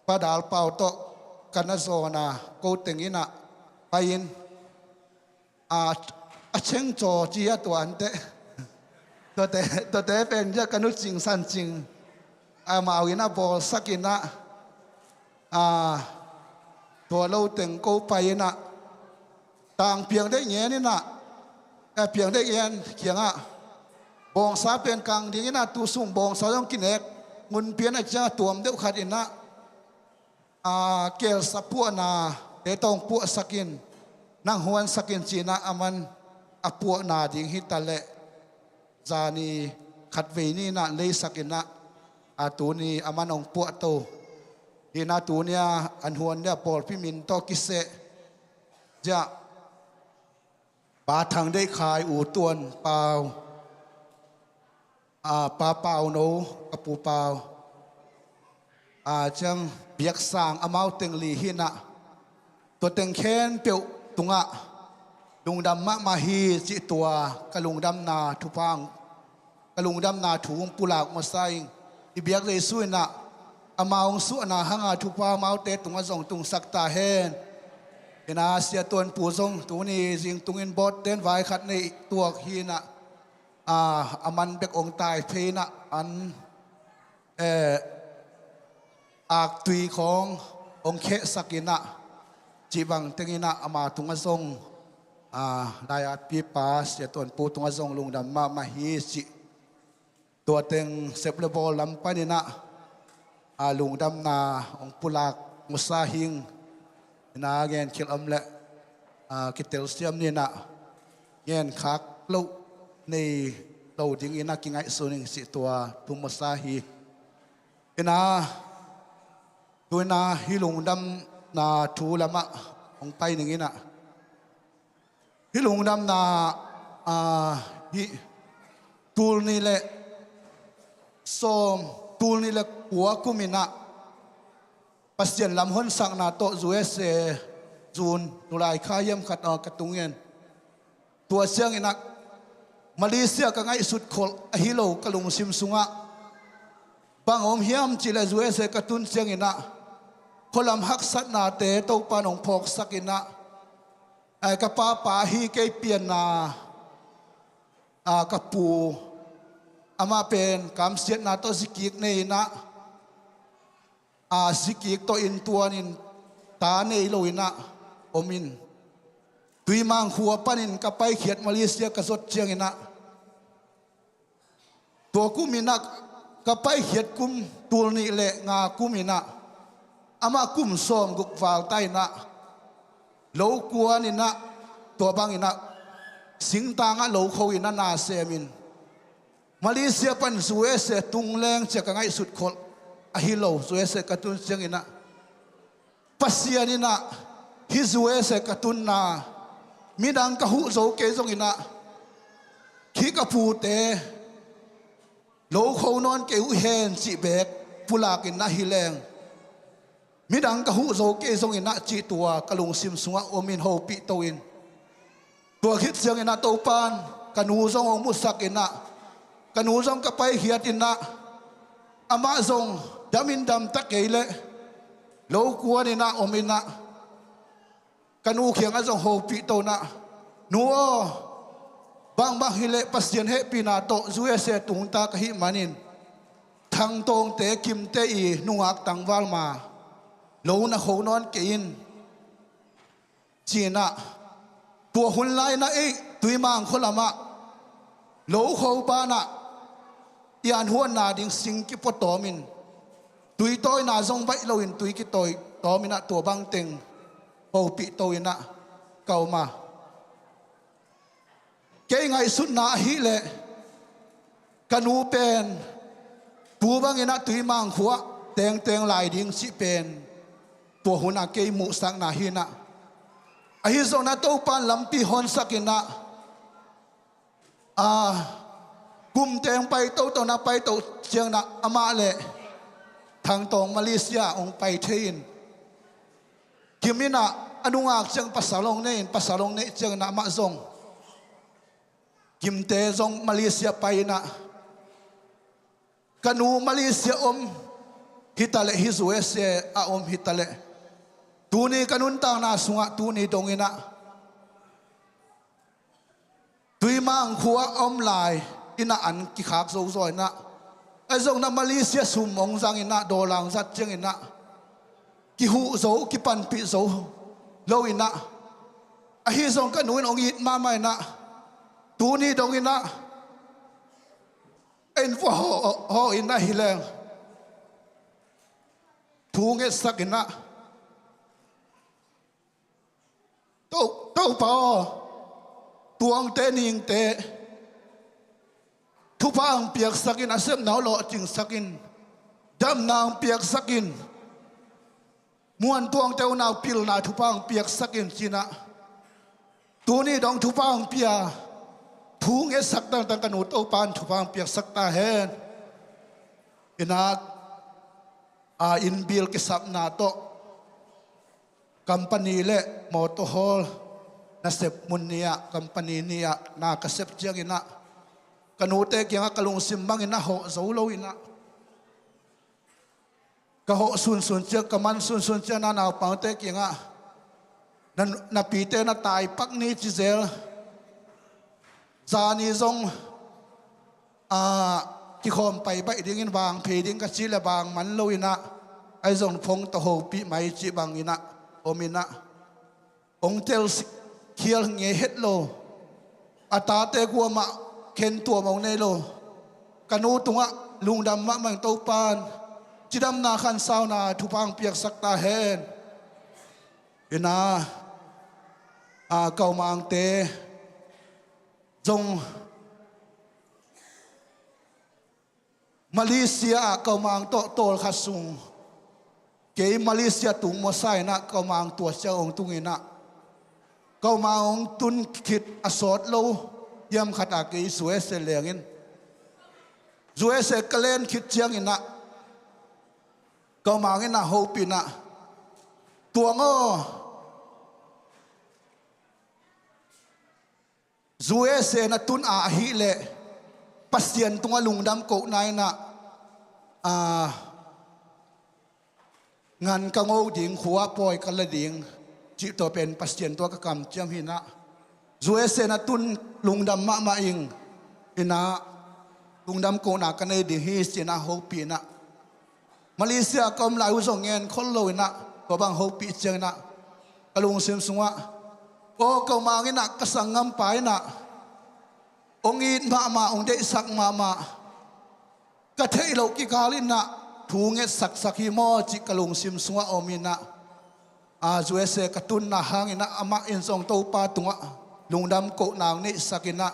Pa Dal Pau tawh ka na zawn a, ko teng in ah pai in, a, a cheng caw ci a tuan teh. Tuate, tuate pen ziah ka Nu Cing San Cing, amau in ah bawlsak in ah, a, tua lo teng ko pai in ah, tang piang deih ngen in ah, a, piang deih ngen kiangah bawngsa pen kang dingin ah tu sung bawngsa zong kinek ngun pian a ciang a tuam deuh khat in ah, a, kelsa puahnate tawh puahsak in, nang huansak in ci-in ah aman a puahna ding hi ta leh zani khatvei ni-in ah leisak in ah, a, tuni aman hong puahto hi in ah, tuni a an huan ding a pawlpi min tawh kiseh ziah Pa Thang Deih Khai, U Tuan Pau, a, Pa Pau No, ka Pu Pau, a, ciang biaksang amau teng li hi in ah, tua teng khempeuh tungah lungdam mahmah hi cih tua ka lungdamna thupha, ka lungdamna thu hong pulak masa ing. I biak Jesu in ah amau hong suahna hang a thupha amaute tungah zong tungsak ta hen. In ah Sia Tuan Pu zong tuni zingtungin bawt ten vai khat nei tuak hi in ah, a, aman bek hong tai phei in ah an, eh, aktui khawng hong khehsak in ah, cih bang teng in ah ama tungah zong, a, lai-atpipa Sia Tuan Pu tungah zong lungdam mahmah hi cih tua teng sep le bawl lam pan in ah, a, lungdamna hong pulak masa hi ing. In ah ngenkhial om leh, a, kitelsiam ni in ah, ngenkhak loh nei lo dingin ah kingaihsun ing cih tua thu masa hi. In ah, tu in ah hih lungdamna thu lamah hong pai ning in ah, hih lungdamna, a, hih tul nih le sawm, tul nih le kua kum in ah Pasian lam honsakna tawh U S A June, July kha hiam khat, a, ka tung in. Tua ciangin ah Malaysia ka ngaihsut kholh ahi lo ka lungsim sungah. Bang om hiam cih leh U S A ka tun ciangin ah khualam haksatnate Topa nong phawksak inah, ai ka papa hi kei pianna, a, ka pu amah pen kamsiatna tawh zikik nei inah, a, zikik tawh inntuanin ta nei lo inah om in, Tuimang khua panin ka paikhiat Malaysia ka zot ciang inah, tua kum inah ka paikhiat kum tul nih le nga kum inah amah kum sawm guk val ta inah lo kuan inah, tua bang inah singtangah lo kho inah na sem in, Malaysia pan U S A tung leng cia ka ngaihsut kholh ahi lo. U S A ka tun ciang inah Pasian inah hih U S A ka tunna midang ka huh zo kei zong inah, hih ka pute lo kho nawn kei uh hen cih beek pulak inah hi leng, midang ka huh zo kei zong inah cih tua ka lungsim sungah om in hopih to in. Tua khit ciang inah Topan ka nu zong hong musak inah, ka nu zong ka paikhiat inah, amah zong dam in dam ta kei leh lo kuan inah om inah, ka nu kiangah zong hopih to inah, nu aw, bangbang hileh Pasian hehpihna tawh U S A tungta ka hih manin Thang Tawngte Kimte i nungak tangval ma lo na kho nawn kei in, ci inah, tua hun lai inah ei Tuimang khua lamah lo kho banah i an huanna ding sing kipuatawm in, tui tawina zong baih loin tui kitawi tawm inah tua bangteng hopih to inah ka om a. Kei ngaihsutna ahih leh ka nu pen tu bang inah Tuimang khua tengteng lai ding cih pen tua hun a kei muhsakna hi inah, ahi zong inah Topan lampi honsak inah, a, kum teng pai toto inah pai to ciang inah amah le Thang Tawng Malaysia hong pai thei in, Kim inah a nungak ciang pasal hong nei in, pasal hong neih ciang inah amah zong, Kimte zong Malaysia pai inah, ka nu Malaysia om hi ta leh, hih U S A a om hi ta leh, tuni ka nuntakna sungah tuni dong inah Tuimang khua a om lai inah an kikhak zozo inah, ahi zong inah Malaysia sum hong zang inah, dollar hong zat ciang inah kihuh zo, kipanpih zo lo inah, ahi zong ka nu in hong it mahmah inah, tuni dong inah en vua haw, haw inah hi leng thu ngetsak inah, To, Topa aw, Tuangte Ningte thupha hong piaksak in, a sepna uh lawhcingsak in, damna hong piaksak in, Muan Tuangte unau pilna thupha hong piaksak in ci inah, tuni dong thupha hong pia, thu ngetsak tangtang ka nu Topan thupha hong piaksak ta hen. Inah, a, inn bill kisapna tawh company le motor hawl nasep mun ni-ah, company ni-ah na ka sep ciang inah ka nute kiangah ka lungsim bang inah hawh zo lo inah, ka hawh sunsun ciang, ka man sunsun ciang inah naupangte kiangah, na, na pite na taipak ni ci zel, zani zong, a, kikhawm pai baih dingin vang phei ding ka cih leh vang man lo inah, ahi zong phone tawh hopih mai cih bang inah om inah, hong tel khial ngei het lo, a tate kuamah khen tuam hong nei lo, ka nu tungah lungdam mahmah ing. Topan cidamna khansauna thupha hong piaksak ta hen. Inah, a, Kaumangte zong Malaysia ah Kaumang tawh tawlkhat sung, kei Malaysia tung masa inah Kaumang tua ciang hong tung inah, Kaumang hong tun khit a sawt lo hiam khat a kei U S A leng in, U S A ka len khit ciang inah Kaumang inah hopih inah, Tuang aw, U S A na tun a ahih leh Pasian tungah lungdam kohna inah, a, ngan ka ngo ding, khua pawi ka la ding, cih tua pen Pasian tua ka kamciam hi inah, U S A na tun lungdam mahmah ing inah, lungdam kohna ka nei ding hi ci inah hopih inah, Malaysia ka om lai uh zong ngen khol lo inah, tua bang hopih ciang inah ka lungsim sungah, aw, ka mang inah, ka sanggampa inah hong it mahmah, hong deihsak mahmah, ka theih loh kikal inah thu ngetsaksak hi maw cih ka lungsim sungah om inah, a, U S A ka tunna hang inah amah in zong Topa tungah lungdam kohna hong neihsak inah,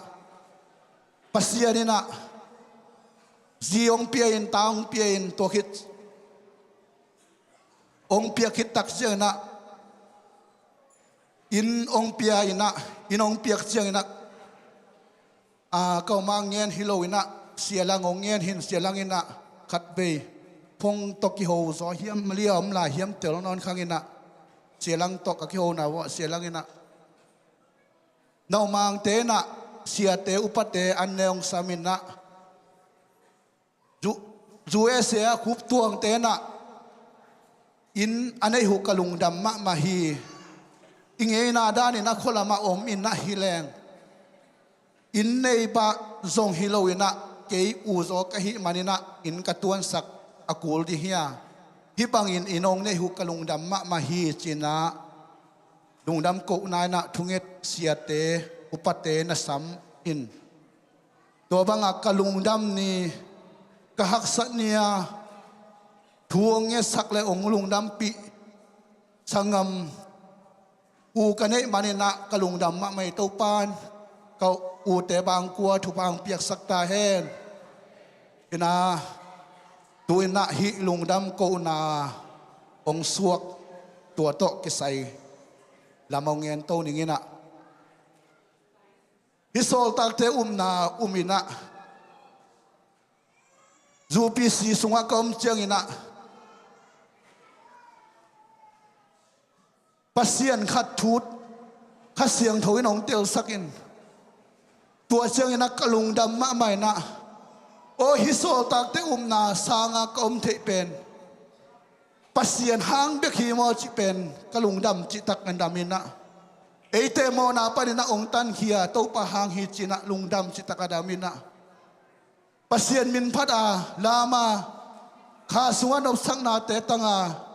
Pasian inah zi hong pia in, ta hong pia in, tua khit hong piak khit tak ciang inah, inn hong pia inah, inn hong piak ciang inah, a, ka mang ngen hi lo inah, Sia Lang hong ngen hi in, Sia Lang inah khatvei phone tawh kiho zaw hiam, Malaysia om lai hiam tel nawn khang inah, Sia Lang tawh ka kihona uah Sia Lang inah, na U Mangte inah siate upate an ne hong sam inah, U-, U S A a khuptuangte inah inn a neih uh ka lungdam mahmah hi. I ngeina dan inah khua lamah om inah hi leng, inn nei pah zong hi lo inah, kei u zaw ka hih man inah inn ka tuansak a kul ding hi a, hih bangin inn hong neih uh ka lungdam mahmah hi ci inah, lungdam kohna inah thunget siate, upate na sam in, tua bangah ka lungdam ni, ka haksat ni a, thu hong ngetsak le hong lungdampih sanggam u ka neih man inah ka lungdam mahmah hi. Topa in ka ute bangkua thupha hong piaksak ta hen. Inah, tu inah hih lungdam kohna hong suak, tua tawh kisai lam hong ngen to ning inah, hih sawltakte upna um inah, U P C sungah ka om ciang inah, Pasian khat thu, Kha Siangtho in hong telsak in, tua ciang inah ka lungdam mahmah inah, aw, hih sawltakte upna sanga ka om theih pen Pasian hang bek hi maw cih pen ka lungdam cihtak a dam inah, eite mawhna pan inah hong tankhia Topa hang hi ci inah lungdam cihtak a dam inah, Pasian min phat a, lam a, kha sungah nopsaknate tang a,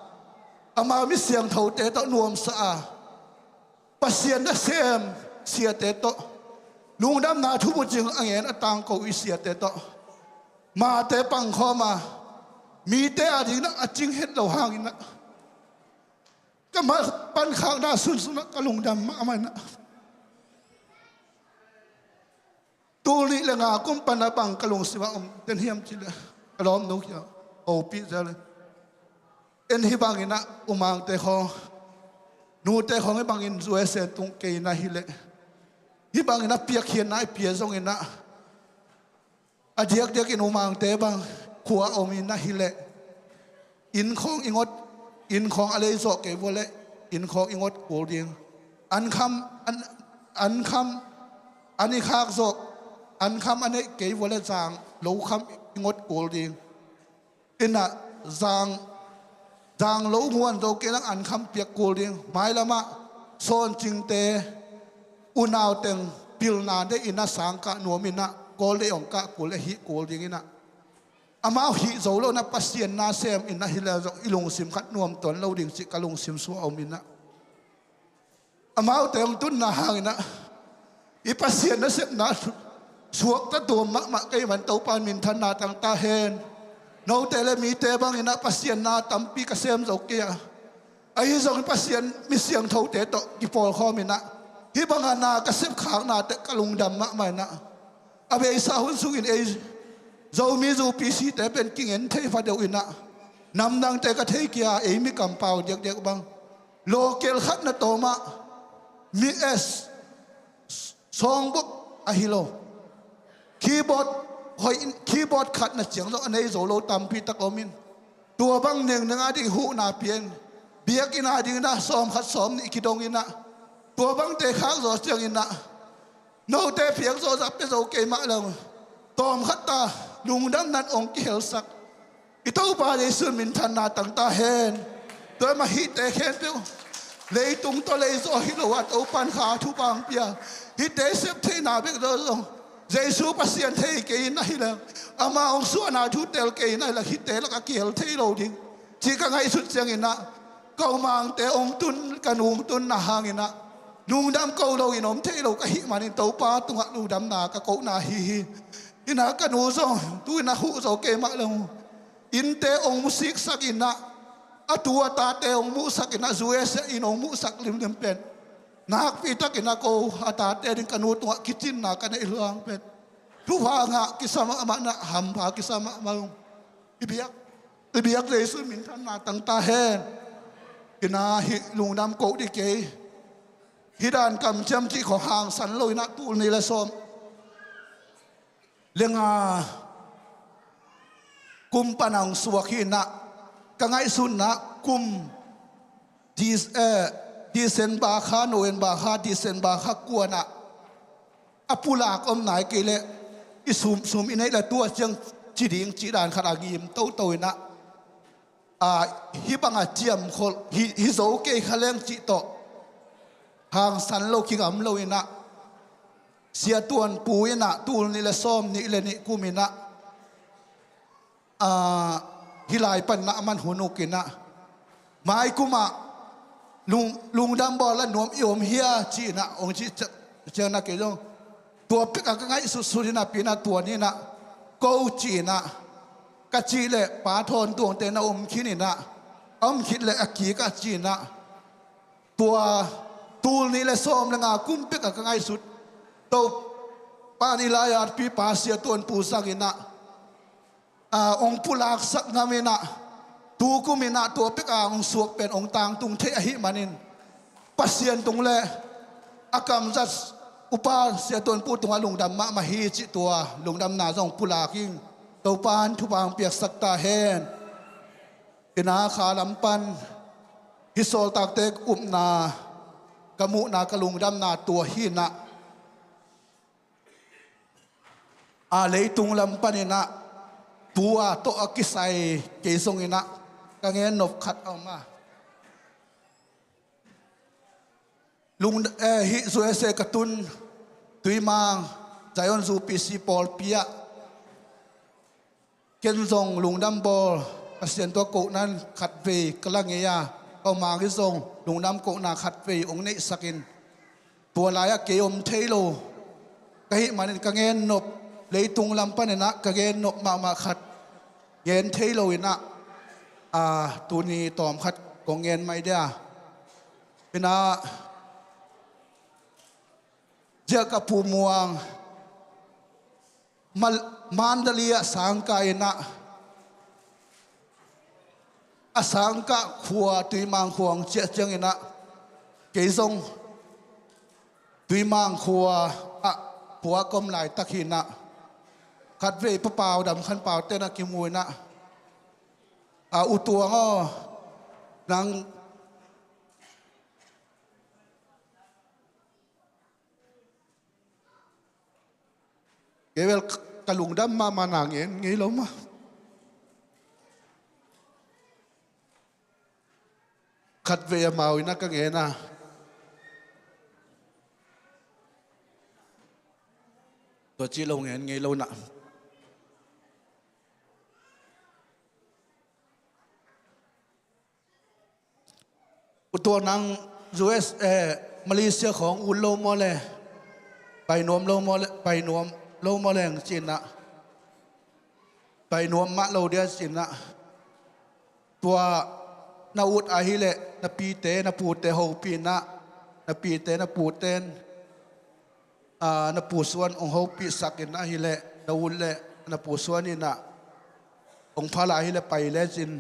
ama mi siangthote tawh nuamsa a, Pasian nasem siate tawh lungdamna thubucing a ngen a tangko i siate tawh mate pangkhawm a, mite a ding inah a cing het lo hang inah, ka ma-, pankhakna sunsun ah ka lungdam mahmah inah. Tul nih le nga kum pan a bang ka lungsim ah om den hiam cih leh, ka lawmnu kia hopih zel in, en hih bang inah U Mangte khawng, nute khawng hih bangin U S A tung kei inah hi leh, hih bang inah piakkhiatna i pia zong inah, a diakdiakin U Mangte bang khua om inah hi leh, inn khawng i ngot, inn khawng a lei zawh kei vua leh inn khawng i ngot kul ding. An kham, an, an kham an i khak zawh, an kham a neih kei vua leh zang lo kham i ngot kul ding. Inah zang, zang lo nguan zo kei lang an kham piak kul ding. Mailamah sawncingte, unau teng pilna deih inah sang kah nuam inah, kawl deih hong kah kul leh hih kul ding inah, amau hih zo lo inah Pasian nasem inah hi leh zong i lungsim khat nuam tuan lo ding cih ka lungsim sungah om inah, amaute hong tunna hang inah i Pasian nasepna suakta tuam mahmah ka hih man Topa in minthanna tang ta hen. Note le mite bang inah Pasian na tampi ka sem zo kei a, ahi zongin Pasian mi siangthote tawh kipawlkhawm inah hih banga na ka sepkhaknate ka lungdam mahmah inah, a beisa hun sungin ei Zomi U P C te pen kingen thei pha deuh inah, namdangte ka thei kei a, ei mi kampau diakdiak bang local khat na tawm ah, mi S, sawng bok ahi lo, keyboard hoih, keyboard khat na ciang zong a nei zo lo tampi tak om in, tua bang nengneng a ding huhna pia in, biakinn a ding inah sawm khat sawm nih kidong inah, tua bangte khak zaw ciang inah, note piak zawh zah pia zo kei mah lo, tawm khat ta lungdam nan hong kihelsak i Topa Jesu minthanna tang ta hen. Tua mah hihte khempeuh leitung tawh leizaw hi lo a, Topan kha thupha hong pia. Hihte sep theihna bek zaw zong Jesu Pasian thei kei in ahi leng, ama hong suahna thu tel kei in ahi leng, hihte lak a kihel thei lo ding cih ka ngaihsut ciangin ah, ka umangte hong tun, ka nu hong tunna hangin ah, lungdam ko loin om thei lo ka hih manin Topa tungah lungdamna ka kohna hi hi. Inah ka nu zong tu-in ah huh zo kei mah lo. Innte hong musiksak inah, a tu a tate hong muhsak inah, U S A in hong muhsak limlim pen, nakpi takin ah ko a tate ding ka nu tungah kicinna ka neih luang pen, thupha ngah kisa mahmah inah, hampha kisa mahmah ung. I biak, i biak Jesu minthanna tang ta hen. Inah hih lungdam koh dih kei. Hih dan kamciam cih khawng hangsan lo inah, tul nih le sawm le nga kum pan a hong suak hi inah, ka ngaihsutna kum Dec-, eh, December kha, November kha, December kha kuanah a pulak om nai kei leh, i sum, sum i neih le tua ciang ci ding cih dan khat a ngim toto inah, a, hih bangah ciamkholh hi, hi zo kei kha leng cih tawh hangsan lo, kingam lo inah, Sia Tuan Pu inah tul nih le sawm nih le nih kum inah, a, hih lai pan inah a man hun uk inah, mai kumah lung, lungdam bawl a nuam i om hia ci inah hong cih ciang, ciang inah kei zong tua pek a ka ngaihsutsut inah, pi inah tua ni inah ko ci inah ka cih leh, Pa Thawn Tuangte na om khin inah, a om khit leh a kik ah ci inah, tua tul nih le sawm le nga kum pek a ka ngaihsut Topa in i lai-atpipa Sia Tuan Pu zang inah, a, hong pulaksak ngam inah, tu kum inah tua pek a hong suak pen hong tangtung theih ahih manin, Pasian tung le a kamzat upa Sia Tuan Pu tungah lungdam mahmah hi cih tua lungdamna zong pulak ing. Topan thupha hong piaksak ta hen. Inah kha lam pan hih sawltakte upna ka muhna, ka lungdamna tua hi inah, a, leitung lam pan inah tua tawh a kisai kei zong inah ka gen nop khat a om a. Lung, eh, hih U S A ka tun Tuimang Zion U P C pawlpi ah ken zong lungdam bawl, Pasian tungah kohna khatvei ka la ngei a, ka umang in zong lungdam kohna khatvei hong neihsak in, tua lai-ah kei om thei lo ka hih manin ka gen nop, leitung lam pan inah ka gen nop mahmah khat gen thei lo inah, a, tuni tawm khat kong gen mai dia. Inah, ziah ka Pu Muang, Mal-, Mandalay ah sangkah inah, a sangkah khua Tuimang khua hong ciah ciang inah, kei zong Tuimang khua ah khua ka om laitak hi inah, khatvei Pa Pau Dam Khan Pau te inah kimu inah, a, U Tuang aw, nang, kei bel ka lungdam mahmah, na ngen ngei lo mah. Khatvei amau inah ka ngen a, tua ci lo ngen ngei lo inah. U Tuang, nang U S, eh, Malaysia khawng ut lo maw le, pai nuam lo maw le, pai nuam lo maw leng ci inah, pai nuam mah lo dia ci inah. Tua na ut ahih leh na pite na pute hopih inah, na pite na pute in, a, na Pu Suan hong hopihsak in ahih leh, na ut leh na Pu Suan inah hong pha lai ahih leh pai lecin,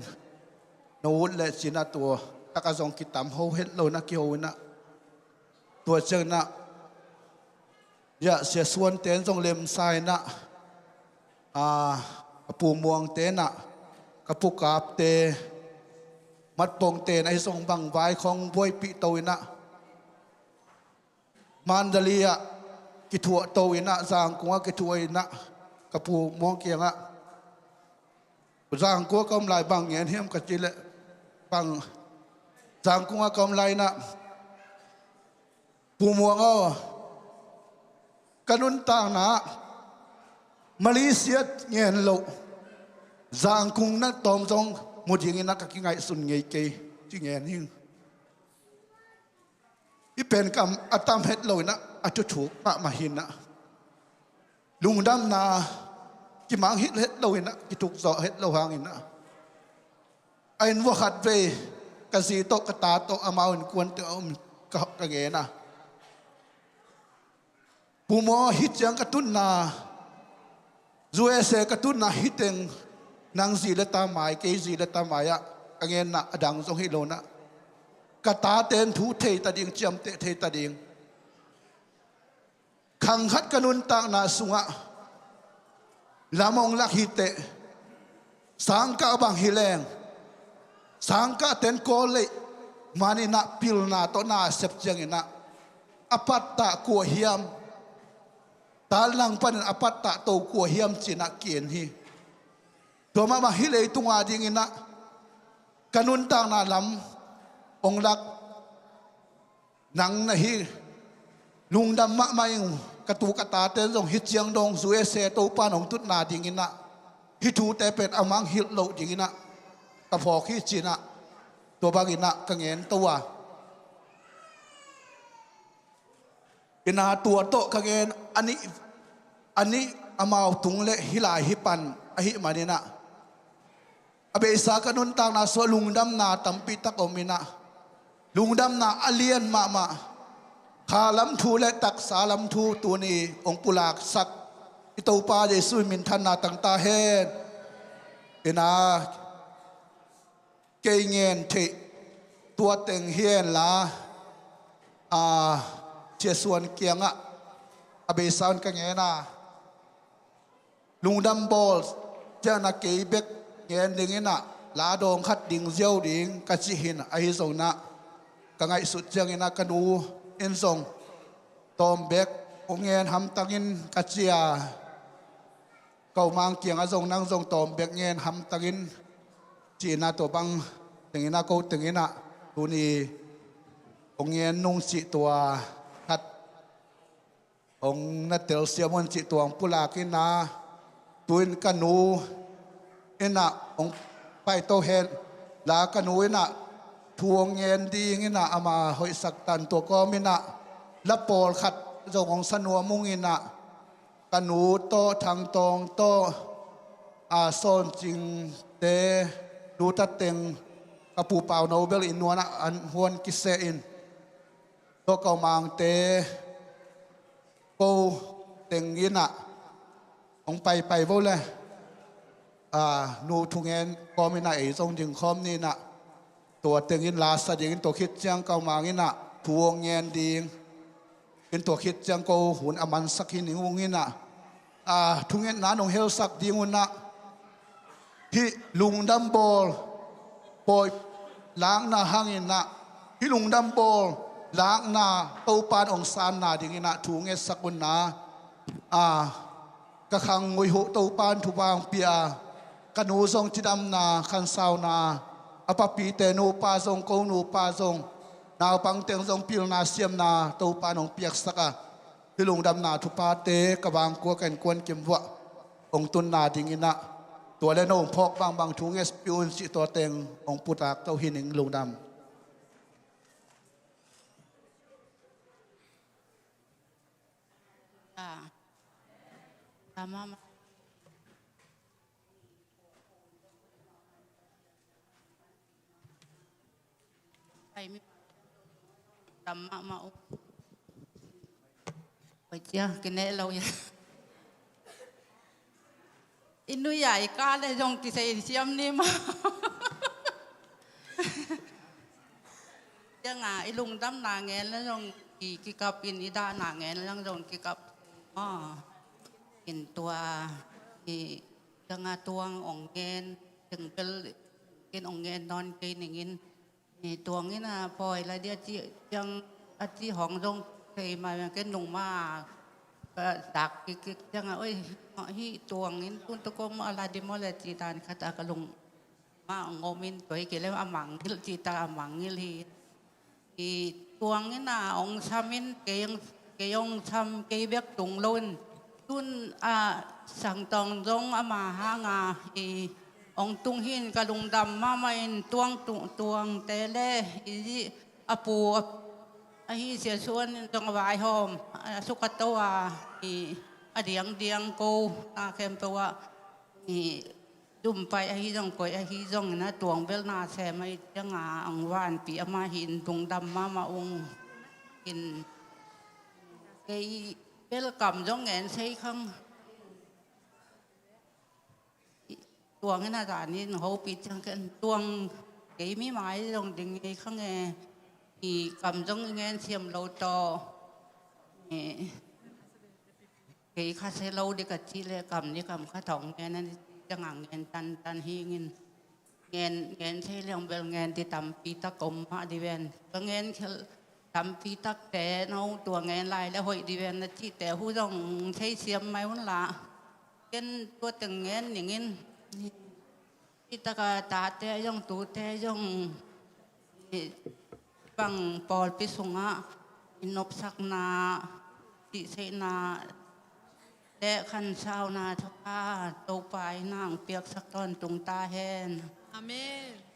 na ut lecin ah tua takah zong kitam ho het lo inah kiho inah. Tua ciang inah, ya, Sia Suan te in zong lemsa inah, a, a Pu Muang te inah, ka Pu Kap te, Mat Pong te inah, ahi zong bang vai khawng buaipih to inah, Mandalay ah kithuah to inah, Zangkung ah kithuah inah, ka Pu Muang kiangah, Zangkung ah ka om lai bang ngen hiam ka cih leh, bang Zangkung ah ka om lai-in ah, Pu Muang aw, ka nuntakna ah Malaysia ngen loh Zangkung na tawm zong mu dingin ah ka kingaihsun ngei kei, ci ngen hi. Hih pen kam a tam het loin ah, a thuthuk mahmah hi-in ah, lungdamna kimangngilh het loin ah, kitukzawh het loh hangin ah, a inn uah khatvei ka zi tawh, ka ta tawh, amau innkuan teng a om ka, ka ngen a, Pu Muang, hih ciang ka tutna, U S A ka tutna hih teng, nang zi le ta mai, kei zi le ta mai ah, ka ngenna a dang zong hi lo-in ah, ka tate'n thu thei ta ding, ciamteh thei ta ding, khang khat ka nuntakna sungah lam hong lak hi teh, sangkah bang hi leng, sangkah ten Kawl lei manin ah pilna tawh na a sep ciangin ah, a pattah kua hiam, tallang panin a pattah to kua hiam ci-in ah ki-en hi. Tua mahmah hih leitung a dingin ah ka nuntakna lam hong lak nang na hi. Lungdam mahmah ing. Ka tu ka tate'n zong hih ciang dong U S A Topa'n hong tutna dingin ah, hih thute pen a mangngilh loh dingin ah ka phawk hi, ci-in ah, tua bangin ah ka ngen to a. Ina, tua tawh ka ngen a nih, a nih amau tung leh hih lai hih pan ahih manin ah, a beisa ka nuntakna sungah lungdamna tampi tak om in ah, lungdamna a lian mahmah, kha lam thu le taksa lam thu tuni hong pulaksak i Topa Jesuh in minthanna tang ta hen. Ina, kei ngen theih tua teng hi hen la, a, Sia Suan kiangah a beisa un ka ngen a, lungdam bawl ciangin ah kei bek ngen dingin ah, la dawng khat ding ziau ding ka cih hi-in, ahi zongin ah ka ngaihsut ciangin ah ka nu in zong tawm bek hong ngen hamtang in ka ci a, ka u Mang kiangah zong, nang zong tawm bek ngen hamtang in, ci-in ah, tua bang teng in ah, ko teng in ah tuni hong ngen nung cih tua khat hong na telsiam un cih tua hong pulak in ah, tu-in ka nu in ah hong paito hen la, ka nu in ah thu hong ngen dingin ah ama hoihsak tan, tua kawmin ah la pawlkhat zong hong sa nuam ung in ah, ka nu tawh, Thang Tawng tawh, a, Sawn Cing te, nu ta teng, ka Pu Pau No bel inn nuan ah an huan kiseh in, tua ka u Mang te, ko teng in ah hong paipai vo le, a, nu thungen kawmin ah ei zong ding khawm ni in ah, tua teng in la sa dingin, tua khit ciang ka u Mang in ah thu hong ngen dingin, tua khit ciang ko hun a mansak hi ning ung in ah, a, thungetna nong helsak ding un ah, hih lungdam bawl pawi lakna hangin ah, hih lungdam bawl lakna Topa'n hong sanna dingin ah thu ngetsak un ah, a, ka khang ngui uh Topa'n thupha hong pia a, ka nu zong cidamna, khansauna, a papite nupa zong, ko nupa zong, naupang teng zong pilna siamna Topa'n hong piaksak a, hih lungdamna thuphate ka vangkua, ka innkuan kim uah hong tunna dingin ah, tua le no hong phawk bangbang thu ngetpih un cih tua teng hong pulak to hi ning. Lungdam. Ah. Tamam. Ai mi. Tamam mau. Oi cia, kine lo ya. I nui a i ka le zong kisei siam ni maw. Ciang a i lungdamna ngen le zong ki, kikap in, i dahna ngen le zong kikap maw. In tua i ciang a tuang ong ngen, teng pel in ong ngen nawn kei ning in. Ni tuang in a pawi la dia ci ciang a ci hong zong thei ma, ken nung ma ka dak kik kik ciang a, oi, hi tuang in tun tua ko ma la di maw le ci dan khat a ka lung a hong om in, tua hi kei leh a mangngilh cihtak a mangngilh hi. I tuang in a hong sam in, kei hong, kei hong sam, kei bek tung lo in. Tun a Sang Tawng zong ama hang a i hong tung hi in, ka lungdam mahmah in, tuang, tuangte leh i a pu a, ahi Sia Suan in zong a vaihawm a, suk a to a, i a diangdiang ko a khempeuh ah i zumpai ahi zong, koi ahi zong in a tuang bel na sem ahi ciang a, ang vanpi ama hi in lungdam mahmah ung in, kei bel kam zong ngen sei khang. Tuang in a zan in hopih ciang ken tuang kei mi mai zong ding ngei khang e, i kam zong ngen siam lo tawh. E, kei kha se lo ding ka cih leh kam nih kam khat hong ngen a, ni ciang a ngen tantan hi ing in. Ngen, ngen thei leng bel ngen ding tampi tak om mah ding ven. Ka ngen khel tampi takte, no tua ngen lai leh hoih ding ven na cihte uh zong thei siam mai un la. Ken tua teng ngen ning in. Cihtak a tate zong, tute zong, i bang pawlpi sungah i nopsakna, cihseihna leh khansauna thupha Topa in hong piaksak tawntung ta hen. Amen.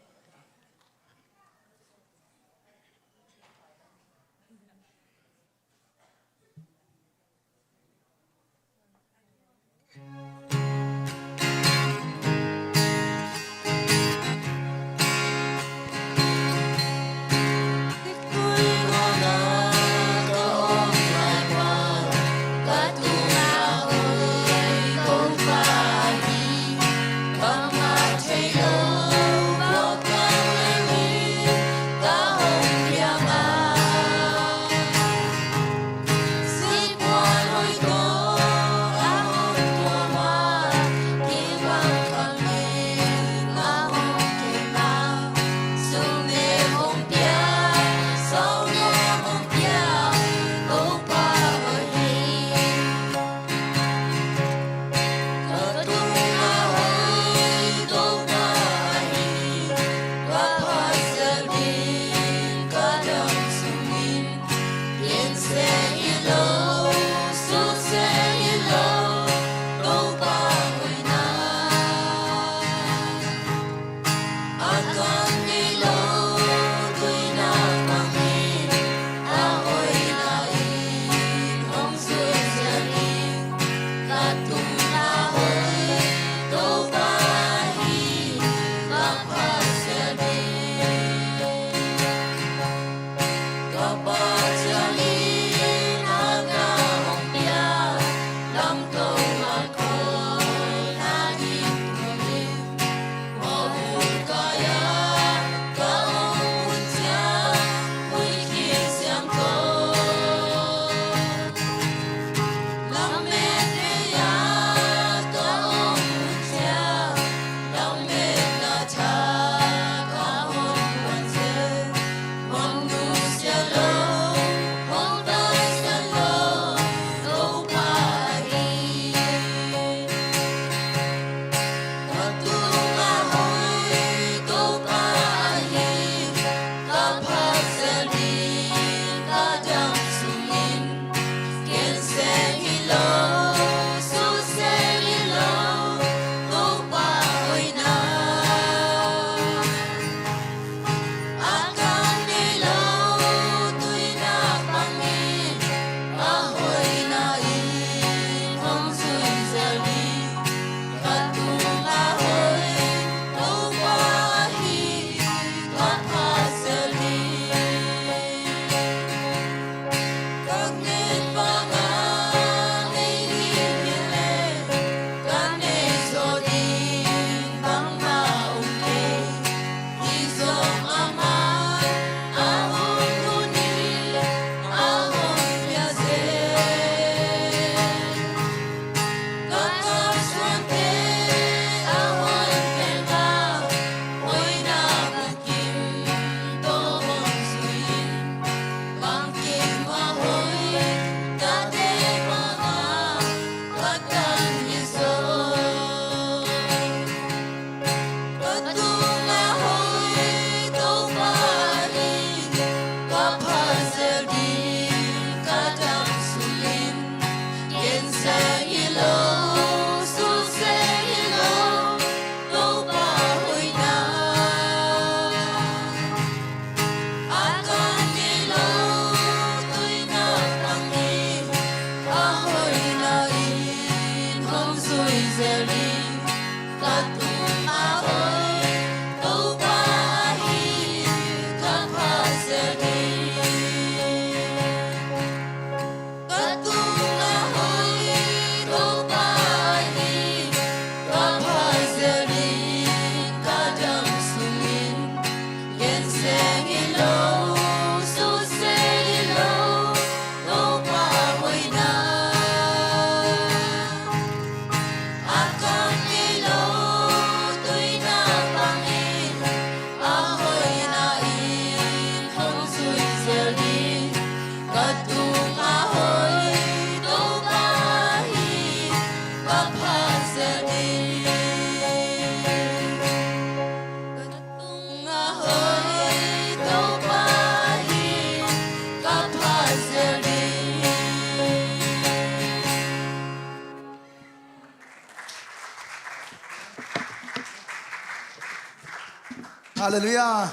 Halleluiah.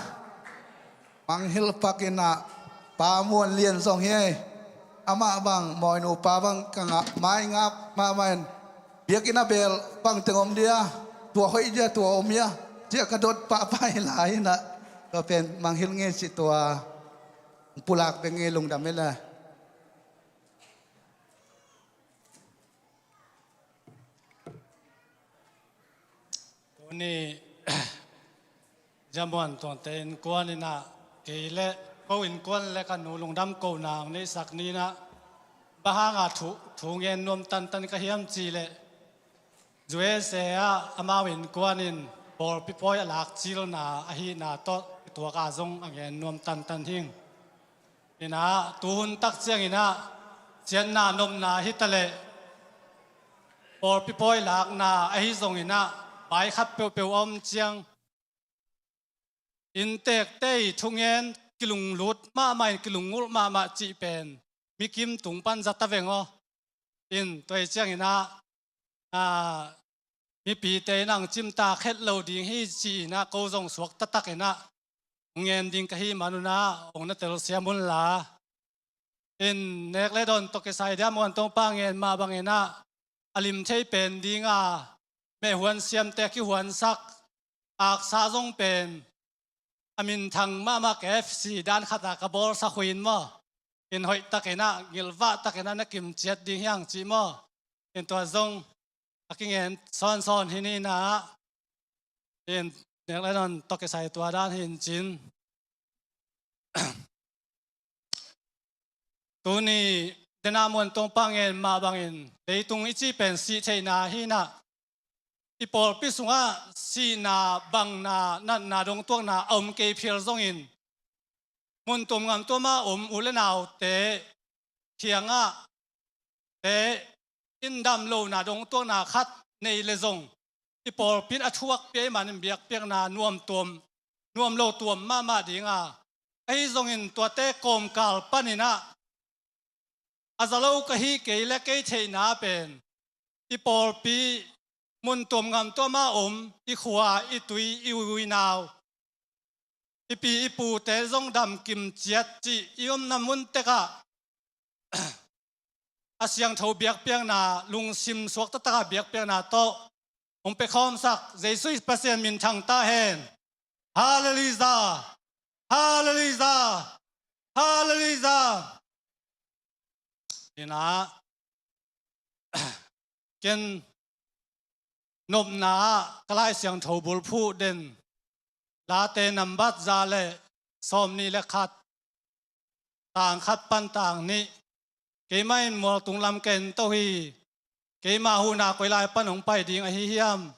Mangngilh pakin ah Pa Muan Lian zong hi ei. Amah bang, mawi nupa bang ka ngah, mai ngap mahmah in. Biakinn a bel bang teng om dia, tua hoih dia, tua om ia, cia ka dot pahpah hi lai in ah. Tua pen mangngilh ngei cih tua pulak bek ngei, lungdam ei le. Tuni Zia Muan Tuangte innkuan in ah, kei le ko innkuan le ka nu lungdam kohna hong neihsak ni in ah, bang hanga thu, thu ngen nuam tantan ka hiam cih leh, U S A ah amau innkuan in pawlpi pawi a lak cilna ahihna tawh kituak a zong a ngen nuam tantan hing. In ah, tuhun tak ciangin ah, siatna nopna hi ta leh, pawlpi pawi lakna ahi zongin ah, pai khat peuhpeuh a om ciang, inntekte i thungen kilunglut mahmah in, kilungngulh mahmah cih pen mikim tung pan za ta veng aw. In, tua hi ciangin ah, a, mipite in ah hong cimtak het lo ding hi ci-in ah, ko zong suak taktak in ah hong ngen ding ka hih man un ah, hong na telsiam un la. In, nek le dawn tawh kisai dia Muan Tuang pa ngen mah bangin ah, a lim thei pen ding a, meh huan siamte kihuansak aksa zong pen a minthang mahmah, K F C dan khat ah ka bawlsak uh in maw. In, hoih takin ah, ngilvah takin ah na kimciat ding hi hang cih maw. In, tua zong a kingen sawnsawn hi ni in ah. In, nek le dawn tawh kisai tua dan hi in cin. Tuni, dena Muan Tuang pa ngen mah bangin, leitung i cih pen sih theihna hi in ah, i pawlpi sungah sihna, bangna, natna, dongtuakna a om kei phial zongin, mun tuam ngam tuam a om u le naute kiangah te in dam lohna, dongtuakna khat nei le zong, i pawlpi in a thuakpih ahih manin biakpiakna nuam tuam, nuam lo tuam mahmah ding a, ahi zongin tuate kawmkal panin ah a za lo ka hi kei le kei theihna pen, i pawlpi mun tuam ngam tuam a om, i khua, i tui, i uinau, i pi i pute zong dam kimciat cih i omna mun tekah a siangtho biakpiakna, lungsim suak taktakah biakpiakna tawh hong pia khawmsak Jesu i Pasian minthang ta hen. Halleluiah. Halleluiah. Halleluiah. In ah, ken nopna ah ka Lai Siangtho bulphuh den, Late nambat za le sawmnih le khat, tang khat pan tang nih. Keimah in mualtung lam ka en to hi. Keima huhna koi lai pan hong pai ding ahi hiam?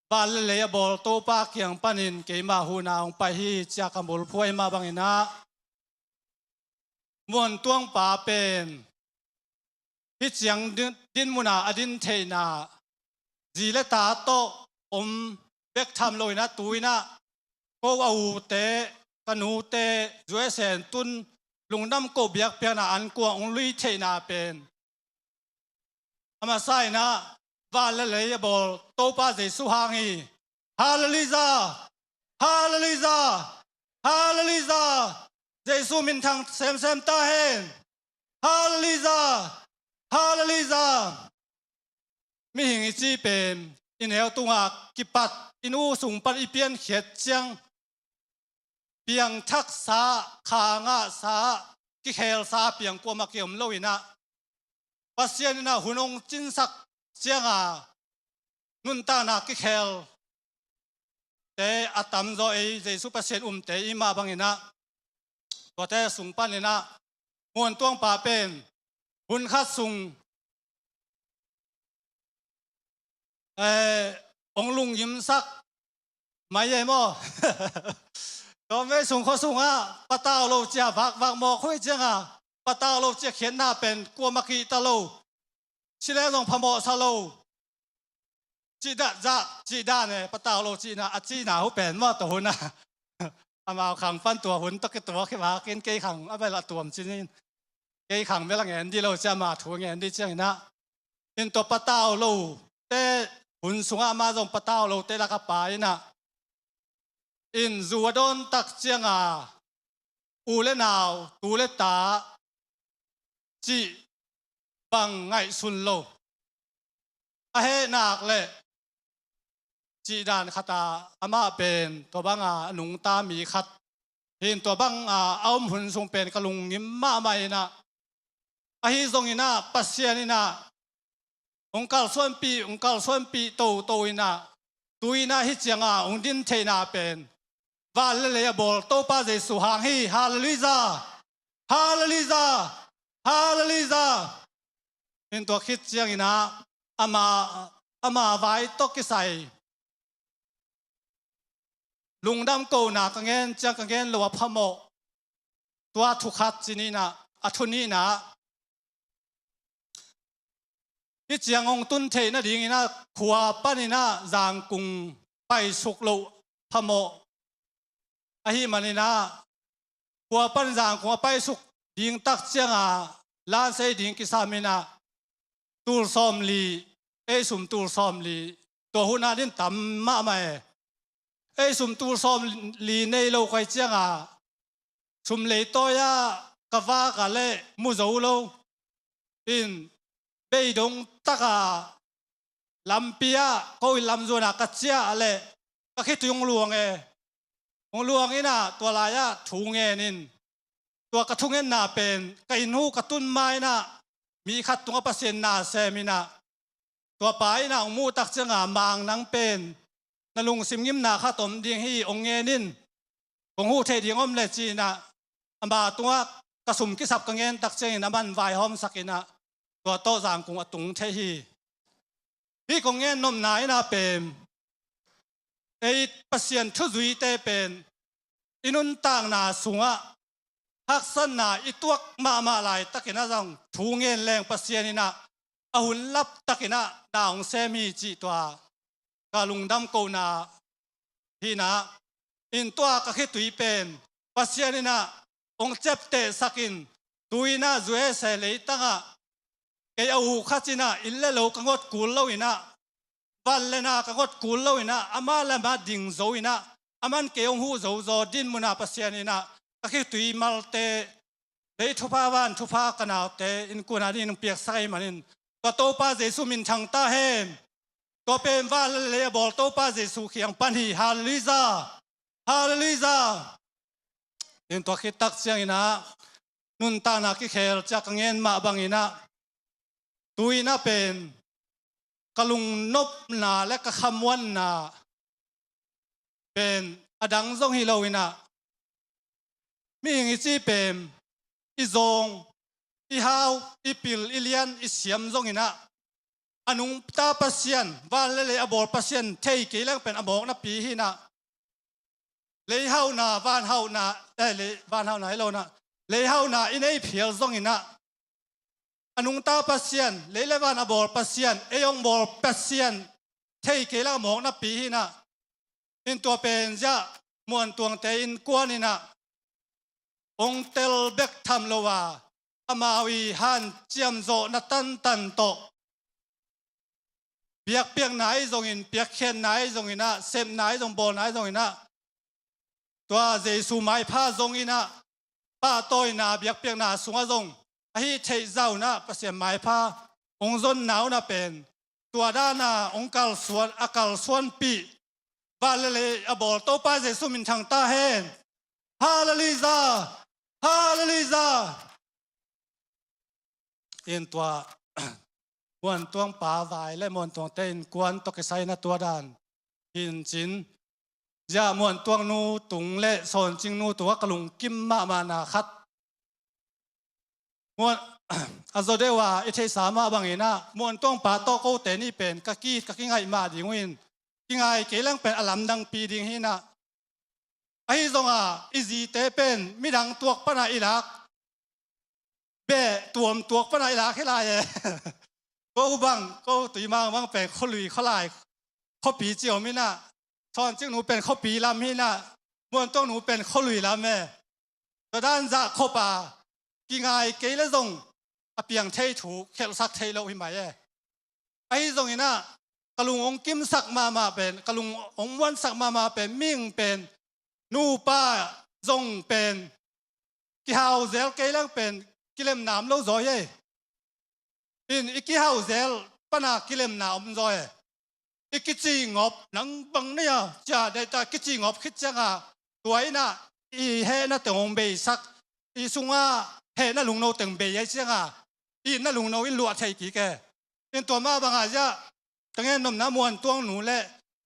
Van le lei a bawl Topa kiang panin keima huhna hong pai hi, ci-a ka bulphuh ahih mah bangin ah, Muan Tuang pa pen hih ciang din, din munah a din theihna, zi le ta tawh om bek tham loin ah, tu-in ah ko a ute, ka nute, U S A in tun lungdam koh biakpiakna ankuang hong lui theihna pen a masa in ah, van le lei a bawl Topa Jesu hang hi. Halleluiah! Halleluiah! Halleluiah! Jesu minthang semsem ta hen. Halleluiah! Halleluiah! Mihing i cih pen i neu tungah kipat, i nu sung pan i piankhiat ciang, piangthaksa, kha ngahsa, kikhelsa piang kuamah kiom loin ah, Pasian in ah hun hong cinsak cianga nuntakna kikhelte a tamzaw ei Jesu Pasian umte i hih mah bangin ah, tuate sung panin ah Muan Tuang pa pen hun khat sung, eh, hong lunggimsak mai ei maw? Tua mei sung khua sungah patau lo cia vakvak mawk hoih cianga, patau lo cia khiatna pen kuamah kihta lo. Ci le zong phamawhsa lo. Cih dah zah, cih dah ne, patau lo cihna, a cihna uh pen maw, tua hun ah. Amau khang pan tua hun tawh kituak hi vakin, kei khang a bel a tuam cinin, kei khang bel a ngen dih lo cia, ama thu a ngen dih ciangin ah, in tua patau lote hun sungah amah zong patau lote lak a pai in ah, in zu a dawn tak cianga u le nau, tu le ta cih bang ngaihsun lo. A hehnak le cih dan khata amah pen tua banga a nungta mi khat hi in, tua banga a om hun sung pen ka lungngim mahmah inah, ahi zonginah Pasian inah hong kalsuanpih, hong kalsuanpih toto inah, tu inah hih cianga hong din theihna pen van le lei a bawl Topa Jesuh hang hi. Halleluijah! Halleluijah! Halleluijah! In tua khit cianginah ama, ama vai tawh kisai lungdam kohna ka ngen ciang ka ngen lo a phamawh. Tua thu khat ci ni inah, a thu nihna, hih ciang hong tun theih nadinginah khua paninah zangkung paisuk loh phamawh. Ahih maninah khua pan zangkung a paisuk ding tak cianga lansei ding kisam inah tul sawmli, ei sum tul sawmli, tua hunah din tam mahmah e. Ei sum tul sawmli nei lo koi cianga sum leitawi-ah ka vak a le mu zo lo in, beidong taka lampi-ah ko in lamzuanah ka ciah a le ka khitui hong luang e. Hong luang inah tua lai-ah thu ngen in, tua ka thungetna pen ka inn hu ka tun ma inah mi khat tungah Pasian na sem inah, tua pa inah hong muh tak cianga, Mang, nang pen na lungsim ngimna khat om ding hi, hong ngen in, kong huh theih ding om le, ci inah ama tungah ka sum kisap ka ngen tak ciangin aman vaihawmsak inah tua tawh zangkung a tung thei hi. Hih kong ngen nopna inah pen ei Pasian thuzuite pen i nuntakna sungah haksatna i tuak mahmah laitakinah zong thu ngen leng Pasian inah a hun laptakinah na hong sem hi cih tua ka lungdam kohna hi inah, in tua ka khitui pen Pasian inah hong ciaptehsak in, tu inah U S A leitangah kei a u khat inah inn le lo ka ngot kul lo inah, van le na ka ngot kul lo inah, amah le amah ding zo inah, aman kei hong huh zo zaw dinmunah Pasian inah ka khitui malte, lei thupha van thupha ka naute innkuan a dingin hong piaksak ahih manin tua Topa Jesuh minthang ta hen. Tua pen van le lei a bawl Topa Jesuh kiang pan hi. Halleluijah! Halleluijah! In tua khit tak cianginah nuntakna kikhel ciah ka ngen mah banginah tu inah pen ka lungnopna le ka khamuanna pen a dang zong hi lo inah, mihing i cih pen i zawng, i hau, i pil, i lian, i siam zonginah a nungta Pasian, van le lei a bawl Pasian thei kei leng pen a mawknapi hi inah, lei hauhna, van hauhna, eh, lei, van hauhna hi lo inah, lei hauhna i nei phial zonginah a nungta Pasian, lei le van a bawl Pasian, ei hong bawl Pasian thei kei leng a mawknapi hi inah, in tua pen ziah Muantuangte innkuan inah hong tel bek tham lo a, amau i hanciam zawhna tantan tawh biakpiakna ahi zongin, piakkhiatna ahi zonginah, sepna ahi zong, bawlna ahi zonginah, tua Jesuh maipha zonginah pahtawina biakpiakna sungah zong ahi theih zah unah Pasian maipha hong zonna unah pen tua dana hong kalsuan, a kalsuanpih, van le lei a bawl Topa Jesuh minthang ta hen. Halleluijah! Halleluijah! In tua Muantuang pa vai le Muantuangte innkuan tawh kisai inah tua dan hi in cin, ziah Muantuang nu tung le Sawncing nu tungah ka lungkim mahmahna khat, Muan, a zaw deuh a i theihsa mah banginah Muantuang pa tawh kote nih pen ka ki, ka kingaih mah ding uh in, kingai kei leng pen a lamdangpi ding hi inah, ahi zonga i zite pen midang tuak pana i lak, beh tuam tuak pana i lak hi lai e. Ko bang, ko Tuimang bang pen khualui khualai khuapi ci om inah, Sawncing nu pen khuapi lam hi inah, Muantuang nu pen khualui lam e. Tua dan zah khop a kingai kei le zong a piang thei thu khelhsak thei lo hi mai e. Ahi zonginah ka lung hong kimsak mahmah pen, ka lung hong muansak mahmah pen, mihing pen nupa zong pen kihau zel kei leng pen kilemna om lo zaw hi ei. In i kihau zel pana kilemna om zaw hi. I kici ngop nang bang nei a cia daita kici ngop khit cianga tua inah i hehna teng hong beisak, i sunga hehna lungno teng bei ai cianga i itna lungno in luah thei kik e. In tua mah banga ziah ka ngen nopna Muantuang nu le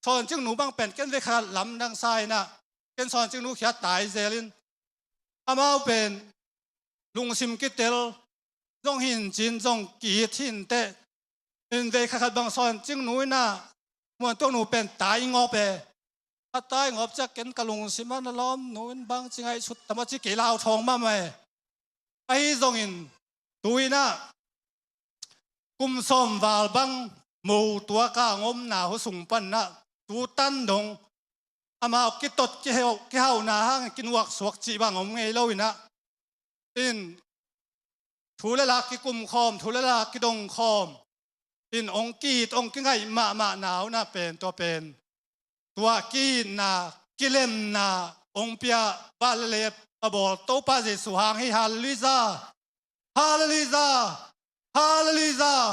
Sawn Cing nu bang pen ken vei khat lamdang sa inah ken Sawn Cing nu khiat tai zelin amau pen lungsim kitel zong hin cin zong kiit hin teh. In vei khat khat bang Sawn Cing nu inah Muantuang nu pen tai ngop e. A tai ngop ciah ken ka lungsim ah na lawm nu in bang ci ngaihsut tam a ci kei lau thawng mahmah e. Ahi zongin tu inah kum sawm val bang mo tua ka ngomna hu sung panna tu tan dong amau kitot kihauh, kihauhna hang kinuak suak cih bang om ngei lo inah in thu le lak kikum khawm, thu le lak kidong khawm in ong kiit ong kingaih mahmah na uh na pen tua pen tua kiitna kilemna ong pia van le lei a bawl Topa Jesu hang hi. Halleluijah. Halleluijah. Halleluijah.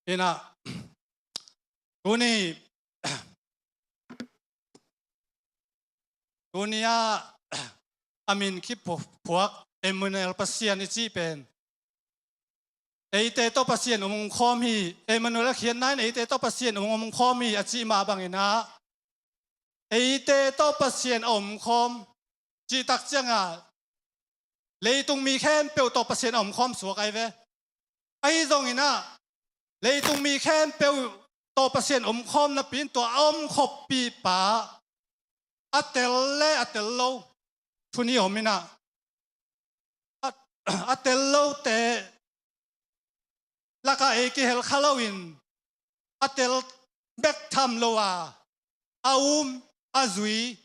Inah tuni tuni ah a min kiphuak Emmanuel Pasian i cih pen eite tawh Pasian om khawm hi. Emmanuel a khiatna in eite tawh Pasian om khawm hi a cih mah bangin ah eite tawh Pasian a om khawm cihtak cianga leitung mi khempeuh tawh Pasian a om khawm suak ai ve. Ahi zongin ah leitung mi khempeuh tawh Pasian om khawm napi in tua a om khoppi pa a tel le a tel lo thu ni om inah a, a tel lote lakah ei kihel kha loin a tel bek tham lo a, a um, a zui,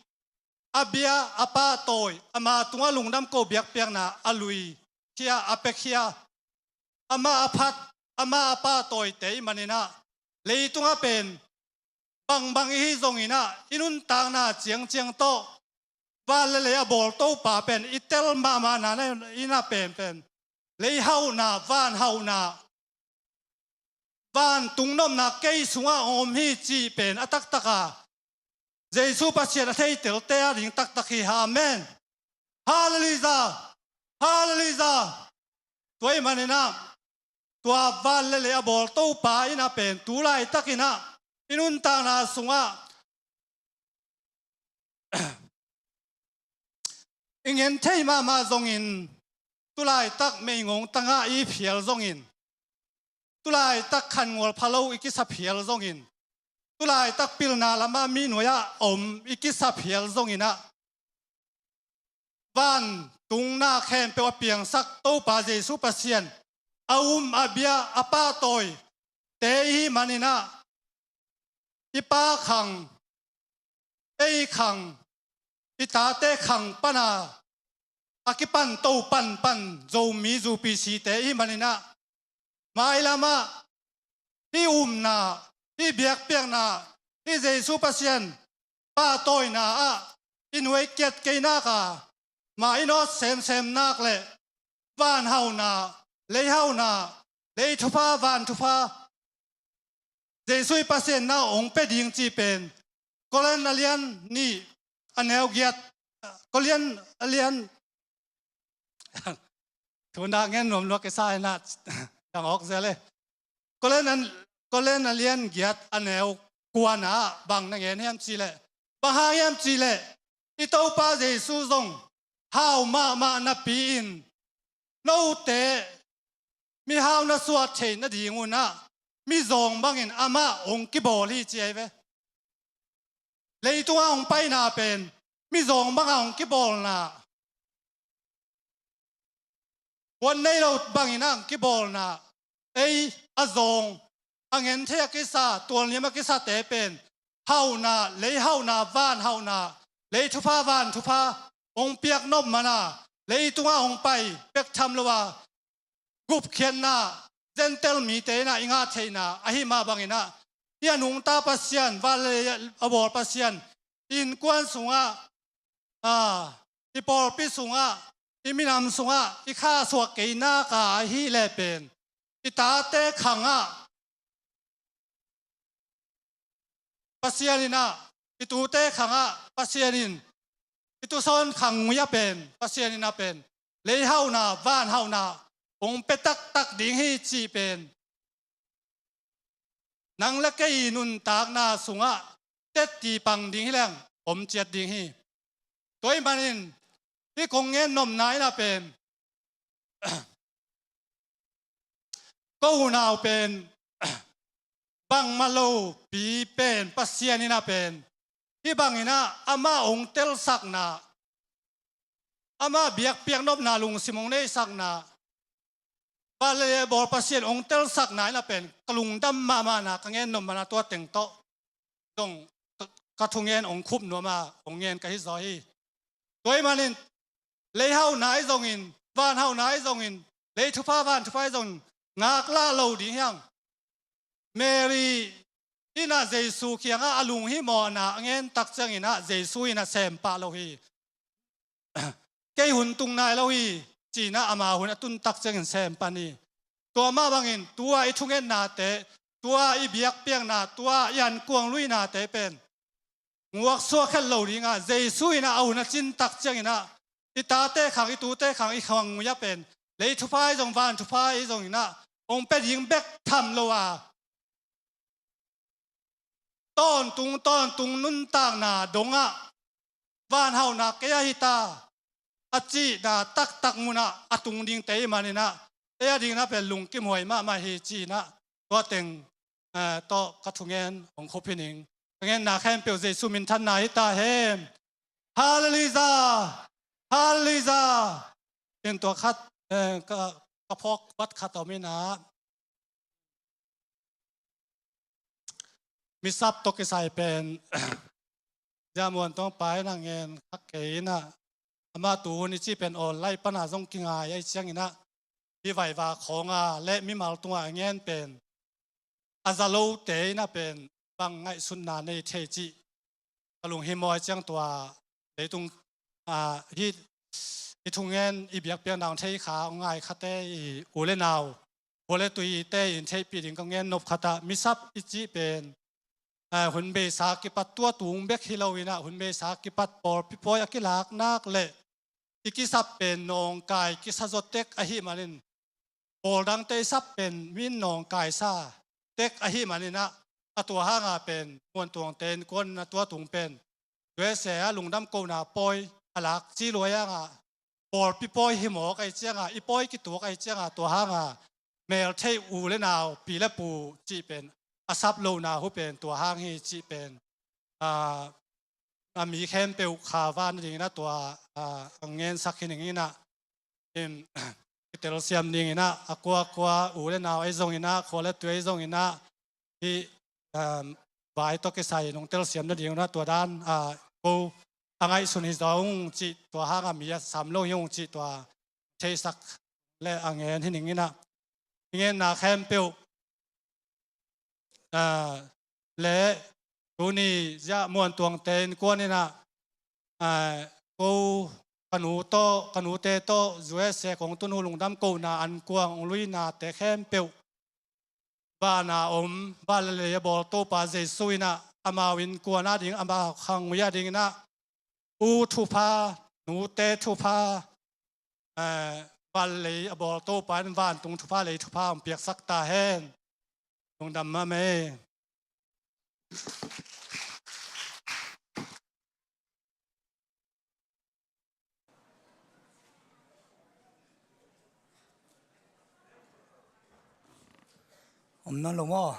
a bia, a pahtawi, ama tungah lungdam ko biakpiakna a lui khia, a pia khia, amah a phat, amah a pahtawite i maninah leitungah pen bangbang ihi zonginah i nuntakna ciangciang tawh van le lei a bawl Topa pen i tel mahmahna inah penpen lei hauhna, van hauhna, van tungnopna kei sungah om hi cih pen a taktaka Jesu Pasian a theitelte a ding taktak hi. Amen. Halleluijah. Halleluijah. Tua i maninah tua van le lei a bawl Topa inah pen tu laitakinah i nuntakna sungah i ngen thei mahmah zongin tulaitak meingong tangah i phial zongin tulaitak khangual phalo i kisa phial zongin tulaitak pilna lamah mi nuai-ah om i kisa phial zonginah van tungna khempeuh a piangsak Topa Jesu Pasian a um a bia a pahtawi te ihi maninah i pa khang, ei khang, i tate khang pana a kipan to panpan Zomi zupisi te ihi maninah mailamah hih umna, hih biakpiakna, hih Jesu Pasian pahtawina ah i nuai kiat kei naka ma i nawt semsem nak le van hauhna, lei hauhna, lei thupha, van thupha Jesu i Pasian na ong pia ding cih pen Korin a lian nih a neu giat, Korin a lian thu dah ngen nuam lua kisa inah dang awk zel e. Korin a, Korin a lian giat a neu kuana ah bang na ngen hiam cihleh, bang hang hiam cihleh i Topa Jesu zong hau mahmah napi-in note mihau na suah theih nadingunah mizawng bangin amah ong kibawl hi ci ai ve. Leitungah ong paina pen mizawng bangah ong kibawlna, huan nei lo bangin a ong kibawlna, ei a zawng, a ngenthei a kisa, tualniam a kisate pen hauhna, lei hauhna, van hauhna, lei thupha, van thupha ong piak nop mana leitungah ong pai bek tham lo a gupkhiatna Gentile mite inah i ngah theihna ahi mah banginah i a nungta Pasian, van le lei a bawl Pasian, i innkuan sungah, a, i pawlpi sungah, i minam sungah i khahsuah kei nak a ahih leh pen, i tate khangah Pasian in ah, i tute khangah Pasian in, i tusawn khang ngui ah pen Pasian in ah pen, leihauhna, vanhauhna hong pia taktak ding hi cih pen, nang le kei i nuntakna sungah tetti pang ding hi leng om ciat ding hi. Tua ahih manin hih kong gen nopna in ah pen, ko unau pen, bangmah lopi pen Pasian in ah pen, hih bangin ah amah hong telsakna, amah biakpiak nopna lungsim hong neihsakna, van le lei a bawl Pasian hong telsakna in ah pen ka lungdam mahmahna, ka gen nopmahna tua teng tawh zong ka, ka thungen hong khup nuam a, hong gen ka hi zaw hi. Tua ahih manin leihauhna ahi zongin, vanhauhna ahi zongin, lei thupha, van thupha ahi zongin ngaklah lo ding hi hang. Mary in ah Jesu kiangah a lunghimawhna a ngen tak ciangin ah Jesu in ah sem pah lo hi. Kei hun tung nai lo hi, ci-in ah ama hun a tun tak ciangin sem pan hi. Tua mah bangin tua i thungetnate, tua i biakpiakna, tua i ankuang luinate pen nguaksuak khet lo ding ah, Jesu in ah a hun a cin tak ciangin ah i tate khang, i tute khang, i khang ngui ah pen, lei thupha ahi zong, van thupha ahi zongin ah hong pia ding bek tham lo a, tawntung tawntung nuntakna dongah vanhauhna kei a hi ta, a cihna taktak munah a tung dingte ahih manin ah, ei a dingin ah pen lungkimhuai mahmah hi, ci-in ah tua teng, eh, tawh ka thungen hong khup hi ning. Ka genna khempeuh Jesu minthanna hi ta hen. Halleluijah! Halleluijah! In tua khat, eh, ka, ka phawk vat khat om in ah, misap tawh kisai pen, Zia Muan Tuang pa in ah ngen kha kei in ah, amah tuhun i cih pen online pan ah zong kingai ahih ciangin ah, hih vaiva khawng ah le mimal tungah a ngen pen, a za lote in ah pen bang ngaihsutna nei thei cih ka lunghimawh ahih ciang tua leitung, ah, hih i thungen, i biakpiakna hong thei kha, hong ngai khate, i u le nau, khua le tuite in theihpih ding ka gen nop khat ah, misap i cih pen, ah, hun beisa kipat tua tung bek hi lo in ah, hun beisa kipat pawlpi pawi a kilak nak le i kisap pen nawngkai kisa zaw tek ahih manin, pawl dangte i sap pen min nawngkaisa tek ahih manin ah, a tua hang a pen Muan Tuangte innkuan in ah tua tung pen U S A ah lungdam kohna pawi a lak ci lua hang a, pawlpi pawi hi mawk ahih ciang a, i pawi kituak ahih ciang a, tua hang a mel theih u le nau, pi le pu cih pen a sap lohna hu pen tua hang hi cih pen, ah, a mi khempeuh kha va na dingin ah tua, ah, a ngensak hi ning in ah, in, kitelsiam dingin ah, a kuakua u le nau ahi zongin ah, khua le tui ahi zongin ah, hih, um, vai tawh kisai in hong telsiam na dingin ah tua dan, ah, ko a ngaihsun hi zaw ung cih, tua hang a mi a sam lo hi ung cih tua theisak le a ngen hi ning in ah, i ngenna khempeuh, ah, le tuni Zia Muan Tuangte innkuan in ah, ah, ko ka nu tawh, ka nute tawh U S A kong tun uh lungdam kohna ankuang hong luinate khempeuh, van a om, van le lei a bawl Topa Jesu in ah amau innkuan a ding, amau khang ngui a dingin ah, u thupha, nute thupha, eh, van le lei a bawl Topa in vantung thupha, lei thupha hong piaksak ta hen. Lungdam mahmah ei. Om nawn lo maw?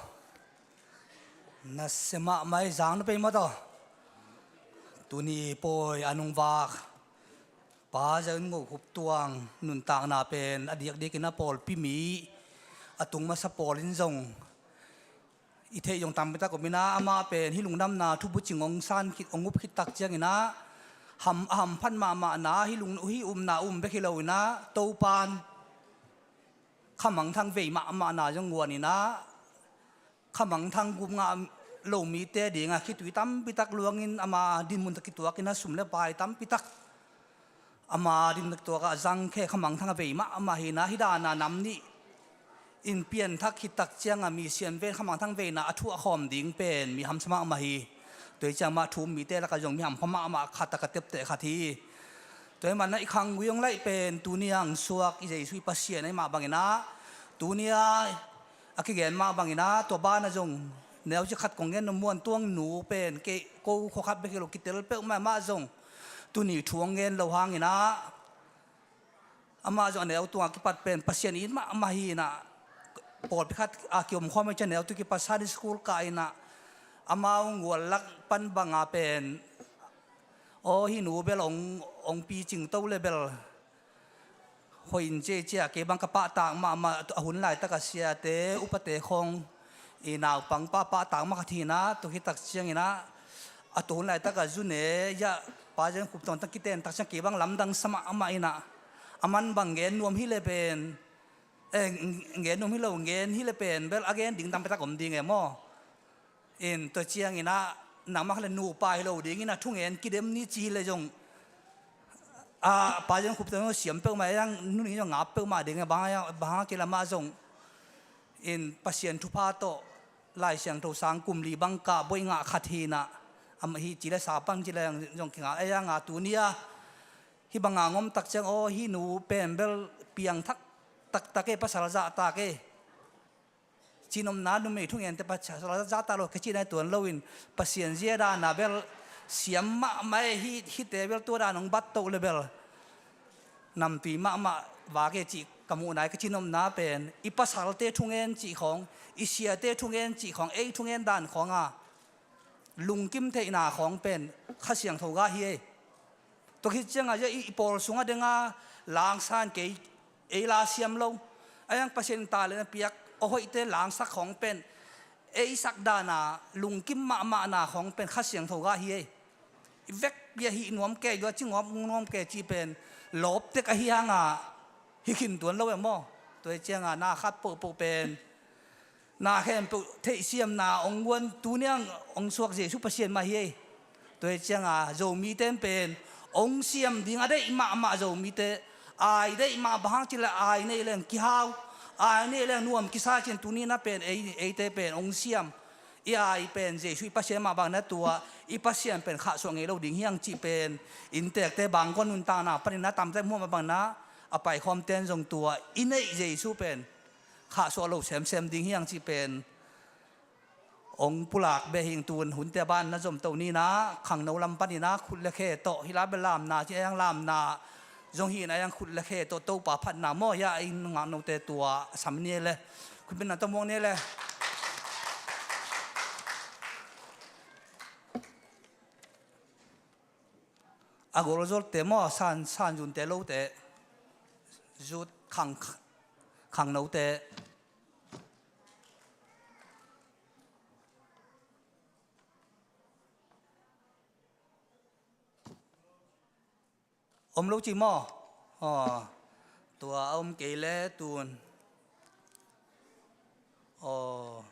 Nasia mahmah ei, zang na pei mah tawh. Tuni pawi a nungvak Pa Zia Un Ngo Khup Tuang nuntakna pen a diakdiakin a pawlpi mi, a tung masa pawl in zong i theih zong tampi tak om in ah, amah pen hih lungdamna thubucing hong san khit, hong up khit tak ciangin ah, ham, a hamphat mahmahna, hih lung, hih upna um bek hi lo in ah, Topa'n khamangthang vei mahmahna zong guan in ah, Khamangthang gup ngah lo mite dingah khitui tampitak luangin ama dinmun tawh kituakin a sum le pai tampitak ama dinmun tawh kituakah zangkhe Khamangthang a vei mahmah hi-in ah, hih dana nam nih in pianthak khit tak ciangah misiam vei in Khamangthang veina a thuah khawm ding pen mi hamsa mahmah hi. Tua hi ciang mah thu-um mite lakah zong mi hampha mahmah khat a ka tepteh khat hi. Tua hi manah i khanggui hong laih pen tuni a hong suak i Jesu i Pasian ahih mah bangin ah, tuni a a kigen mah bangin ah, tua banah zong neu ci khat kong gen nop, Muan Tuang nu pen kei ko khua khat bek hi lo, kitel peuhmah, mah zong tuni thu hong gen lo hangin ah, amah zong a neu tungah kipat pen Pasian it mahmah hi-in ah, pawlpi khat a kiom khawm hi ciang neu tung kipat Sunday school kah in ah, amau guallak pan banga pen, aw, hih nu bel hong, hong picing to le bel hoih in ci, ci-a kei bang ka pahtak mahmah. A hun laitak a siate upate khawng i naupang pa pahtak mah khat hi-in ah, tua khit tak ciangin ah, a tua hun laitak a zu ne, ya, Pa Zen Khup tawntung kiten tak ciang kei bang lamdang sa mahmah in ah, a man bang gen nuam hi le pen, eh, gen nuam hi lo, gen hi le pen bel a gen ding tampitak om ding e maw. In tua ciangin ah, nangmah khat le nupa hi lo dingin ah thungen kidem ni ci hi le zong, a, Pa Zen Khup tawntung siam peuhmah, ei ang nu nih zong ngap peuhmah ding e, bang hang, bang hang kei lamah zong in Pasian thupha tawh Lai Siangtho sang kum li bang kah buai ngah khat hi-in ah, am, hi ci le sa pang ci le zong kinga, ei ang a tuni a hih banga hong om tak ciang, aw, hih nu pen bel piangthak taktak e, pasal zahtak e. Cihnopna, numei thungente pasal zahtak lo, ka cihna hi tuan loin, Pasian zia dana bel siam mahmah e, hih, hihte bel tua dan hong bat toh le bel namtui mahmah vak e cih ka muhna hi. Ka cihnopna pen i pasalte thungen cih khawng, i siate thungen cih khawng, ei thungen dan khawng a lungkim theihna khawng pen Kha Siangtho gah hi e. Tua khit ciangah zia i, i pawl sungah deng a langsa in kei, ei la siam lo. Ei ang Pasian in talent a piak, a hoihte langsak khawng pen, ei sak dana lungkim mahmahna khawng pen Kha Siangtho gah hi e. I vekpi-a hih nuam kei, dua ci ngawp nuam kei cih pen lawptek ahi hangah hi khin tuan lo e maw. Tua hi ciangah na khat pohpoh pen na khempeuh theihsiamna hong guan tuni a hong suak Jesu Pasian mah hi e. Tua hi ciangah Zomite in pen hong siam ding a deih mahmah Zomite, ai deih mah, bang hang cih leh ai neih leng kihau, ai neih leng nuam kisa ciang tuni na pen ei, eite pen hong siam. I ai pen Jesu i Pasian mah bang na tua, i Pasian pen khahsuah ngei lo ding hi hang cih pen inntekte bang guan nuntakna panin na tamte muh mah bang na a paikhawmte in zong tua i neih Jesu pen khahsuah lo semsem ding hi hang cih pen hong pulak beh hi ing. Tun hunte a ban na zom to ni in ah, khangno lam panin ah khut le khe tawh, hih lai bel lamna ci, ei ang lamna zong hi in ah, ei ang khut le khe tawh Topa phatna maw, hih a inn ngaknote tua a sam ni le, khut beng na tawh muang ni le. A golzawlte maw, san, sanzunte lote, zut khang, khangnote. Om lo ci maw? Aw, tua a om kei le tun. Aw.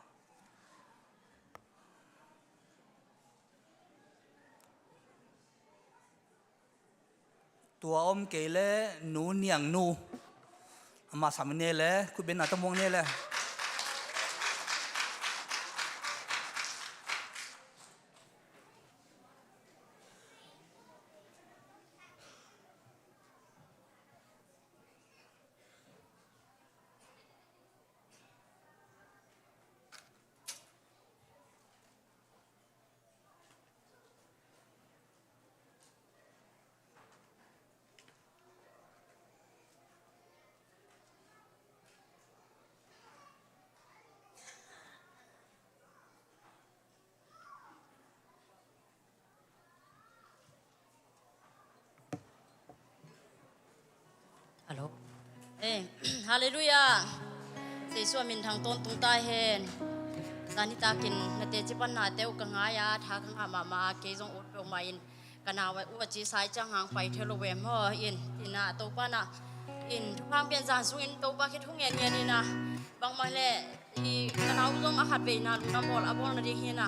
Tua om kei le Nu Niang Nu. Ama sam ni le, khut beng na tawh muang ni le. Hello. Eh, Halleluiah. Jesu a min thang tawntung ta hen. Zan nitakin na teci panna teuh ka ngai a, tha ka ngah mahmah a, kei zong ut peuhmah in ka nau a u a ci sai ciang hang pai thei lo ve maw in, ina Topa na in thupha pian zan sungin Topa khit hong ngen ngen ina bangmah le I ka nau zong a khat veina lungdam bawl a bawl nading hi na.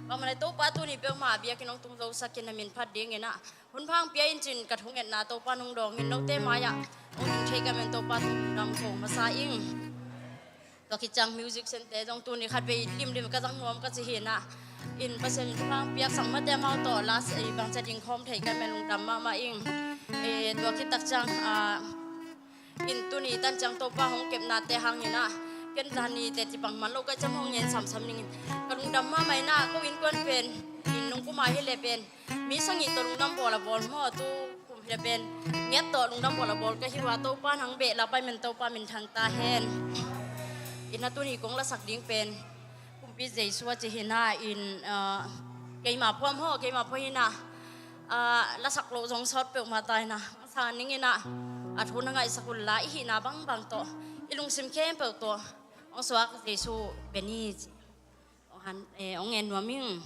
Bang mah le Topa tuni peuhmah a biakinn hong tung zosak in na min phat dingin ah hun pha hong pia in cin ka thungetna Topa nong dawng in note mai-ah hong ding thei ka men Topa tung lungdam ko masa ing. Tua khit ciang music center zong tuni khat vei limlim ka zang nuam ka ci hi na. In Pasian in hun pha hong piak sang mate amau tawh last, eh, bang cia ding khawm thei ka men lungdam mahmah ing. Eh, tua khit tak ciang, ah, in tuni tan ciang Topa hong kepnate hangin ah ken zan nite ci bang man lo ka ciam hong ngen samsam ning in ka lungdam mahmah in ah ko innkuan pen in nung kum a hi le pen mi sagih tawh lungdam bawl a bawl maw, tu kum hi le pen ngiat tawh lungdam bawl a bawl ka hi ua, Topa nang beh la pai men Topa min thang ta hen. In ah tuni kong lasak ding pen Kumpi Jesu a ci hi na in, ah, keima phuam haw, keima phuam hi na, ah, lasak loh zong sawt peuhmah ta hi na. Sa ning in ah a thu na ngaihsak un la i hihna bangbang tawh i lungsim khempeuh tawh hong suak Jesu beni ci. Hong han, eh, hong ngen nuam ing.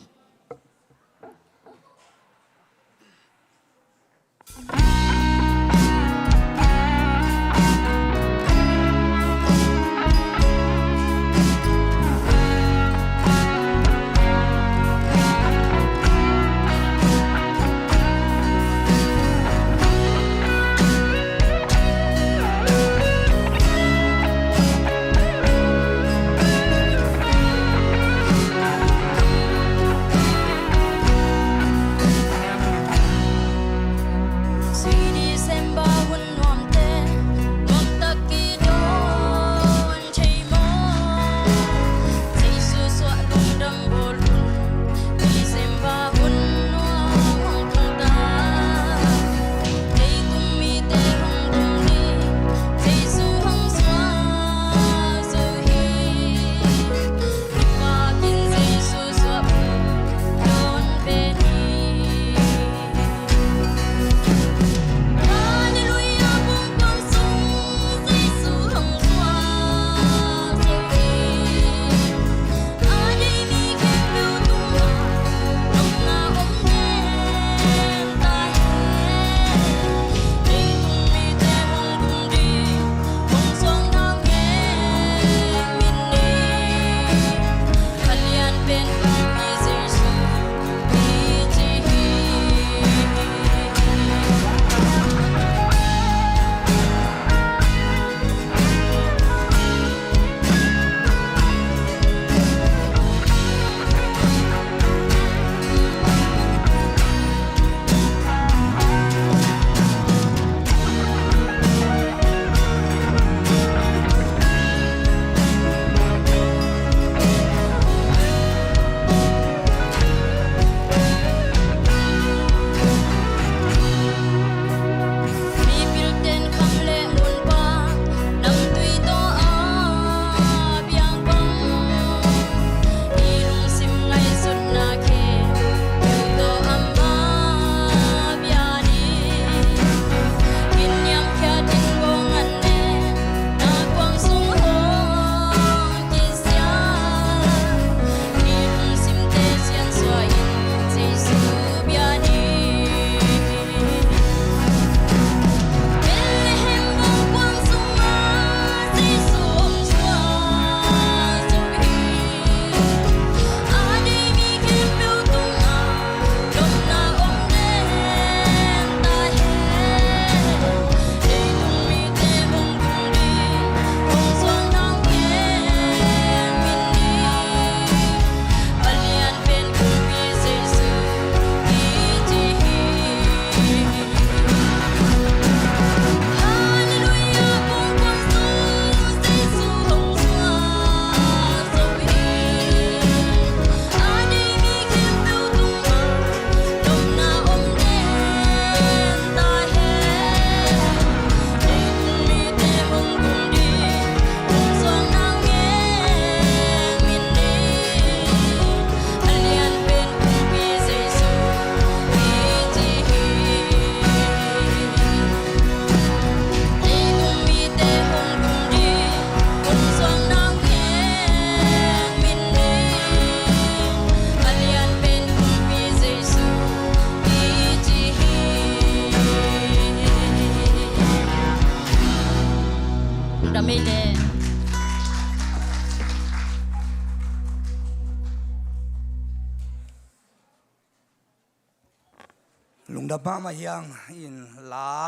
Lungdam mahmah hi hang. In la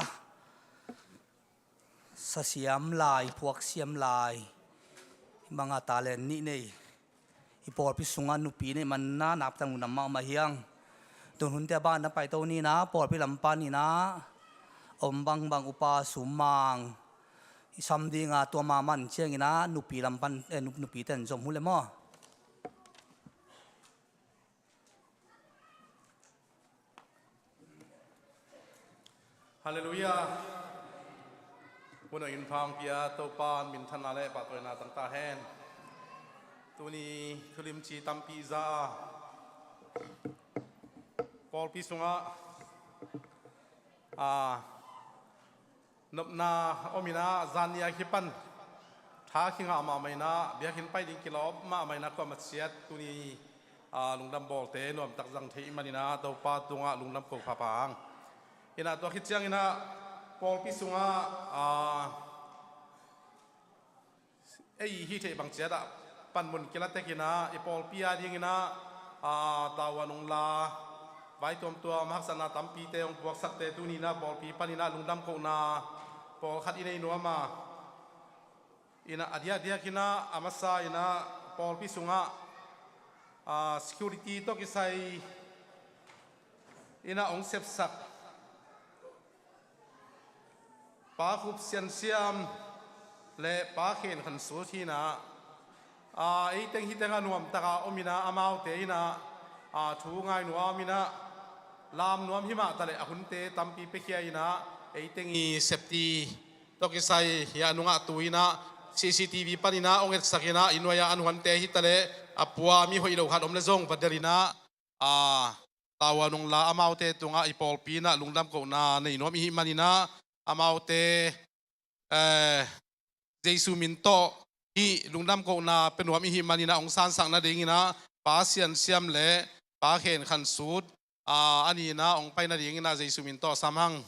sasiam lai, phuaksiam lai, banga talent nih nei i pawlpi sungah nupi neih man na nakpi tak lungdam mahmah hi hang. Tun hunte a bang na paito ni na, pawlpi lam pan ni na, om bangbang upa sum mang i sam dinga tua ma man ciangin a nupi lam pan, eh, nup-, nupite in zom uh le maw. Halleluiah. Hun a in phang pia Topa minthanna le pahtawina tang ta hen. Tuni thulimci tampi za a pawlpi sungah, a, nopna om in a, zan ni a kipan tha kingah mahmah in a, biakinn pai ding kilawm mahmah in a, kuamah ciat tuni, a, lungdam bawlte nuamtak zang thei ahih manin a, Topa tungah lungdam ko pha pha hang. In a, tua khit ciangin a, pawlpi sungah, a, ei hih theih bang ciat a panmun kila tek in a, i pawlpi a dingin a, a, tavuan hong la, vai tuamtuam haksatna tampite hong puaksakte tuni in a pawlpi panin a lungdam kohna pawlkhat i nei nuam a. In a, a diakdiak in a, a masa in a pawlpi sungah, a, security tawh kisai in a hong sepsak Pa Khup Sian Siam le Pa Khen Khan Sut hi in a, a, ei teng hih teng a nuamtak a om in a, amaute in a, a, thu ngai nuam in a, lam nuam hi mah ta leh a hunte tampi piakhia in a, ei teng i safety tawh kisai hi a, nungah tu in a, C C T V pan in a hong etsak in a, i nuai a an huante hi ta leh a pua mi hoih lo khat om le zong va delh in a, a, tavuan hong la amaute tungah i pawlpi in a lungdam kohna nei nuam i hih manin a, amaute, eh, Jesu min tawh hih lungdam kohna pia nuam i hih manin a, hong sansak nadingin a Pa Sian Siam le Pa Khen Khan Sut, a, a ni in a hong pai nadingin a Jesu min tawh sam hang.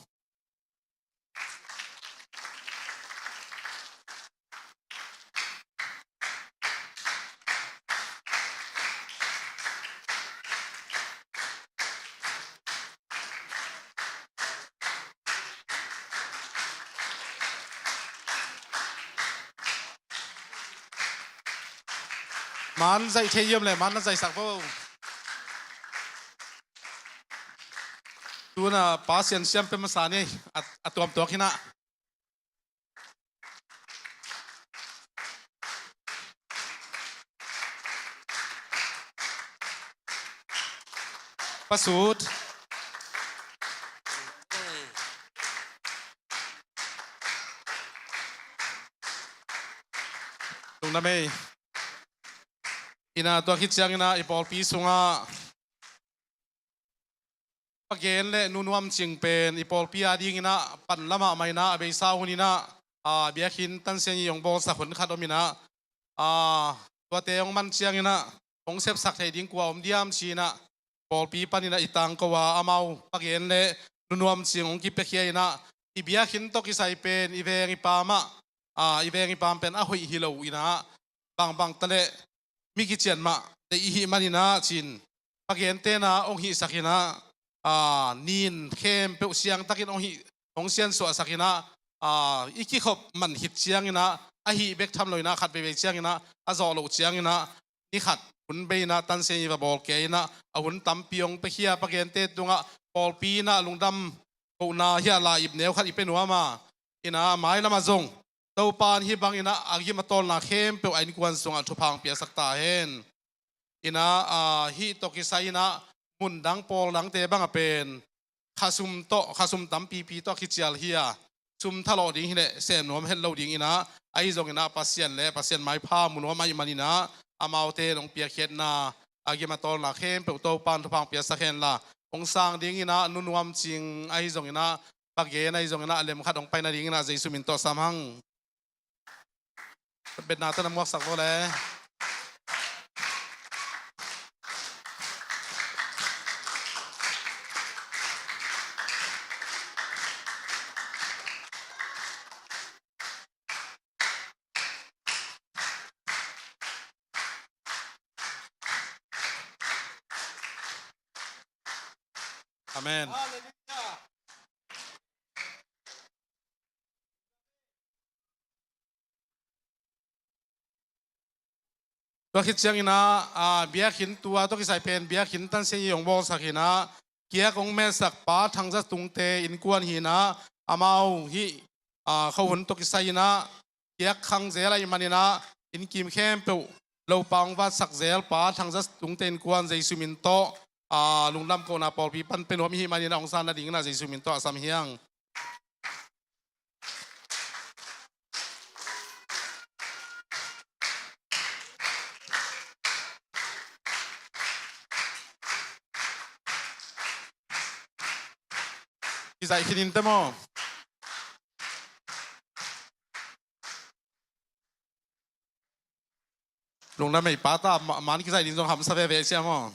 Man zaih thei hiam le, man na zaihsak vo. Tuna Pa Sian Siam pia masa ni, a, a tuamtuak hi in a. Pa Sut. Lungdam ei. In a, tua khit ciangin a i pawlpi sungah Pa Gen le Nu Nuam Cing pen i pawlpi a dingin a pan lamah mah in a, a beisa hun in a, a, biakinn tansiang i hong bawlsak hun khat om in a, a, tuate hong man ciangin a, hong sepsak theih ding kua om diam ci in a, pawlpi panin a i tangko a, amau Pa Gen le Nu Nuam Cing hong kipiakhia in a, i biakinn tawh kisai pen i veng i pam ah, a, i veng i pam pen a hoih hi lo in a, bangbang ta leh mi kician mah deih i hih manin a, ci in Pa Gen te in a hong hihsak in a, a, nin khempeuh siangtakin hong hih, hong siansuahsak in a, a, i kikhop man khit ciangin a, a hih bek tham lo in a, khat veivei ciangin a, a zawh loh ciangin a, ni khat hun bei in a tansiang i va bawl kei in a, a hun tampi hong piakhia Pa Gen te tungah pawlpi in a lungdam kohna hi a, la ip neu khat i pia nuam a, in a, mailam ah zong Topa in hih bangin a, a gim a tawlna khempeuh a innkuan sungah thupha hong piasak ta hen. In a, a, hih tawh kisai in a, mun dang pawl dangte bang a pen khasum tawh, khasum tampipi tawh a kicial hi a, sum thalawh ding hi leh sem nuam het lo ding in a, ahi zongin a Pasian le Pasian maipha mu nuam ahih manin a, amaute in hong piakkhiatna, a gim a tawlna khempeuh Topa in thupha hong piasak hen la, hong sang dingin a Nu Nuam Cing ahi zongin a, Pa Gen ahi zongin a, a lem khat hong pai nadingin a Jesu min tawh sam hang. Betna tawh na muaksak vo le. Amen. Tua khit ciangin ah, ah, biakinn tua tawh kisai pen biakinn tansiang i hong bawlsak in ah, kiak hong metsak Pa Thang Za Tung te innkuan hi in ah, amau hih, ah, khuahun tawh kisai in ah, kiak khang zel ahih manin ah, innkim khempeuh lopa hong vatsak zel Pa Thang Za Tung te innkuan Jesu min tawh, ah, lungdam kohna pawlpi pan pia nuam i hih manin ah, hong san nadingin ah Jesu min tawh a sam hi hang. Kizaih khin in teh maw. Lungdam ei pa ta, ma-, man kizaih ding zong hamsa veve sia maw.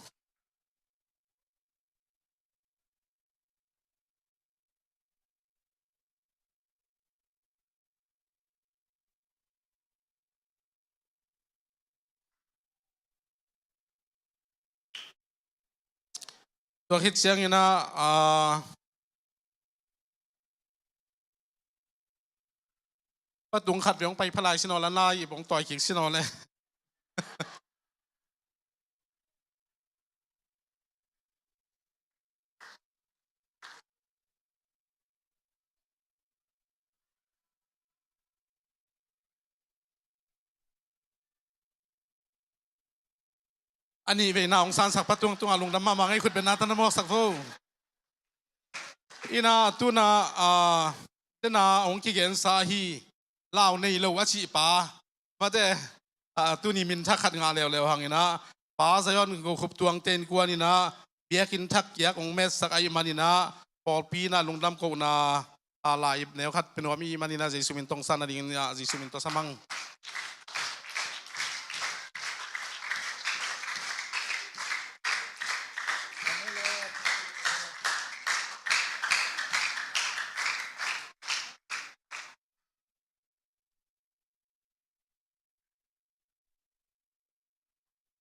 Tua khit ciangin ah, ah, Pa Tung khat vei hong pai pha lai sin aw la, na i bawng tawi kik sin aw le. A nih veina hong sansak Pa Tung tungah lungdam mahmah ngei, khutbetna tawh na muaksak vo. In ah tu-in ah, ah, tena hong kigensa hi, lau nei lo a cih pa. Mate, ah, tuni min thak khat ngah leuleu hang in ah, Pa Zion Go Khup Tuang te innkuan in ah, biakinn thak kiak hong metsak ahih manin ah, pawlpi in ah lungdam kohna, ah, lai-ip neu khat pia nuam i hih manin ah, Jesu min tawh hong san nadingin ah, Jesu min tawh sam hang.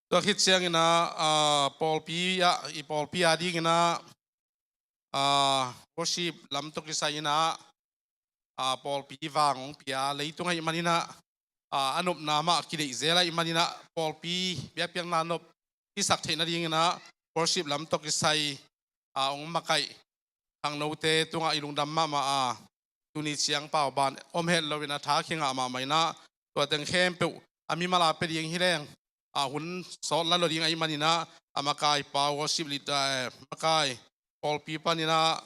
Tua khit ciangin ah, ah, pawlpi ah, i pawlpi a dingin ah, ah, worship lam tawh kisai in ah, ah, pawlpi vang hong pia leitung ahih manin ah, ah, a nopna mah kideih zel ahih manin ah, pawlpi biakpiakna nop hisak theih nadingin ah, worship lam tawh kisai, ah, hong makaih khangnote tungah i lungdam mahmah a, tuni ciang pauban om het loin a tha kingah mahmah in ah, tua teng khempeuh a mimal a pia ding hi leng, a hun sawt la lo ding ahih manin ah, a makai pa worship leader, eh, makai pawlpi panin ah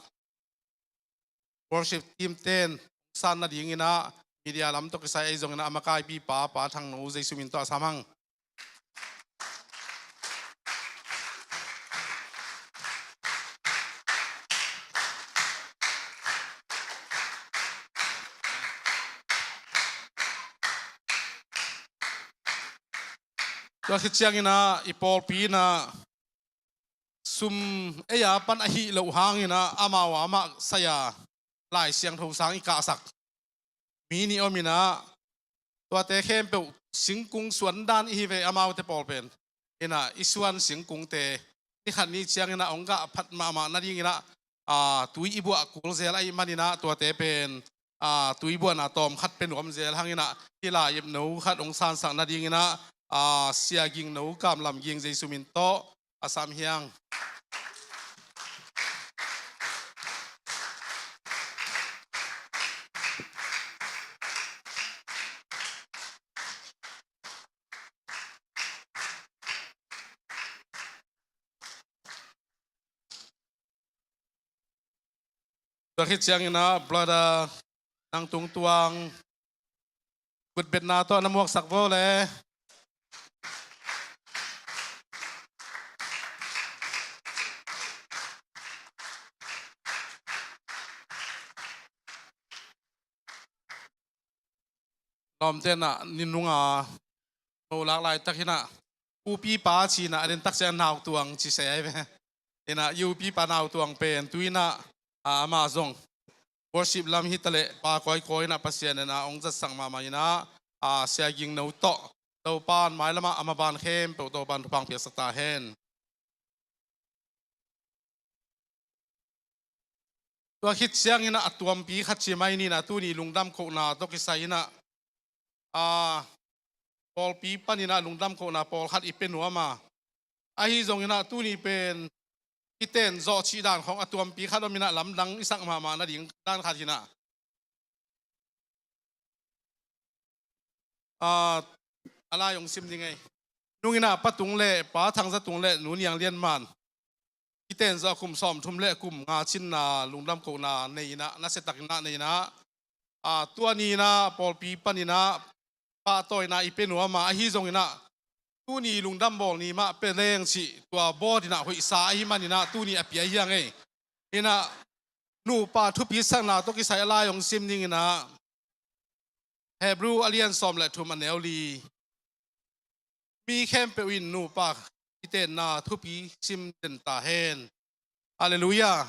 worship team ten san nadingin ah, media lam tawh kisai ahi zongin ah, a makaipi pa, Pa Thang No, Jesu min tawh a sam hang. Tua khit ciangin ah, i pawlpi in ah, sum ei a pan ahih loh hangin ah, amau a mah sai-a Lai Siangtho sang i kahsak mi nih om in ah, tuate khempeuh singkung suan dan i hi ve, amaute pawl pen. In ah, i suan singkungte ni khat ni ciangin ah hong gah phat mahmah nadingin ah, ah, tui i buah kul zel ahih manin ah, tuate pen, ah, tui buahna tawm khat pia nuam zel hangin ah, hih lai-ip no khat hong sansak nadingin ah, ah, Sia Ging No Kam Lam Ging, Jesu min tawh a sam hi hang. Tua khit ciangin ah, brother Nang Tung Tuang, khutbetna tawh na muaksak vo le. Lawmte in ah, ni nunga mo lak laitak in ah, upipa ci-in ah, a den tak ciang Nau Tuang ci se ai ve. In ah, i upipa Nau Tuang pen tu-in ah, a, amah zong worship lam hi taleh, pa kawikawi in ah Pasian in ah hong zatsak mahmah in ah, a, Sia Ging No tawh Topa'n mailamah a maban khempeuh Topa'n thupha piaksak ta hen. Tua khit ciangin ah a tuampi khat ci mai ni in ah, tuni lungdam kohna tawh kisai in ah, a, pawlpi panin ah lungdam kohna pawlkhat i pia nuam a. Ahi zongin ah tuni pen i ten zawh cih dan khawng a tuampi khat om in ah, lamdang i sak mahmah nading dan khat hi in ah. A, a lai hong sim ding ei. Nung in ah Pa Tung le Pa Thang Za Tung le Nu Niang Lian Man, i ten zawh a kum sawmthum le kum nga cinna lungdam kohna nei in ah, nasia takin ah nei in ah, a, tua ni in ah pawlpi panin ah pahtawina i pia nuam a, ahi zongin ah tuni lungdam bawl ni mah pia leng cih tua bawl in ah hoihsa ahih manin ah tuni a pia hi hang ei. In ah nupa thupi sakna tawh kisai a lai hong sim ding in ah, Hebrew a lian sawm le thum a neu li. Mi khempeuh in nupa kitenna thupi sim den ta hen. Halleluiah.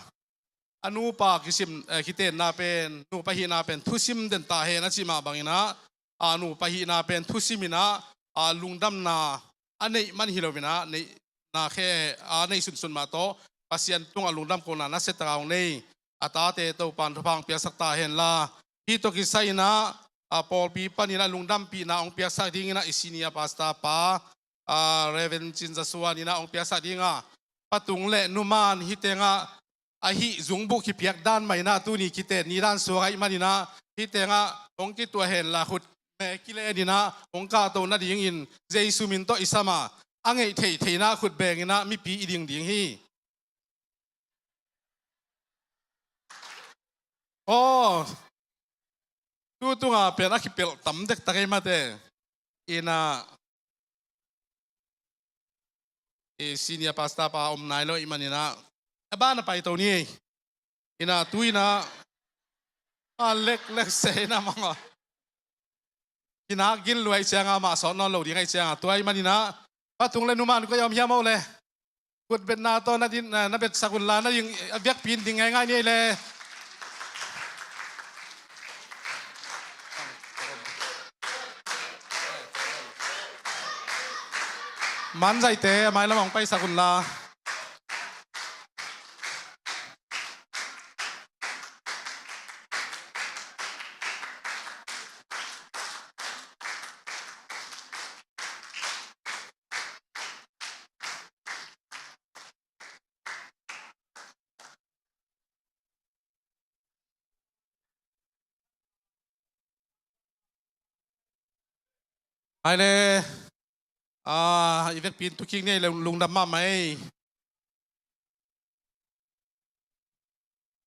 A nupa kisim, eh, kitenna pen, nupa hihna pen thusim den ta hen a cih mah bangin ah, a, nupa hihna pen thusim in ah, a, lungdamna a neih man hi lo in ah, neihna khe, a, neih sunsun mah tawh Pasian tungah lungdam kohna nasia takin hong nei a tate Topan thupha hong piaksak ta hen la. Hih tawh kisai in ah, a, pawlpi panin ah lungdampihna hong piaksak ding in ah i senior pastor pa, a, Reverend Cin Za Suan in ah hong piaksak ding a, Pa Tung le Nu Man hih tengah a hih zungbuh kipiak dan mah in ah tuni kiten ni dan suak ahih manin ah hih tengah hong kituah hen la, khut me kilen in ah hong kahto nadingin Jesu min tawh i sam a, a ngeih theih theih in ah khut beng in ah mipi i ding ding hi. Aw, tu tungah pen a kipelh tam dektak ei mate. In ah, i senior pastor pa om nai lo ahih manin ah, a ban a paito ni ei. In ah, tu in ah, a leklek se in ah mangawh. Kinak gil lua ahih ciangin amah sawt nawn lo ding ahih ciangin, tua ahih manin ah, Pa Tung le Nu Man koi a om hiam aw le? Khut betna tawh na din, na, na betsak un la, na ding, a biakpi in ding ngaingai ni ei le. Manzaite, a mailam ah hong paisak un la. Hai le, a, i vekpi in thukik ni ei le, lungdam mahmah ei.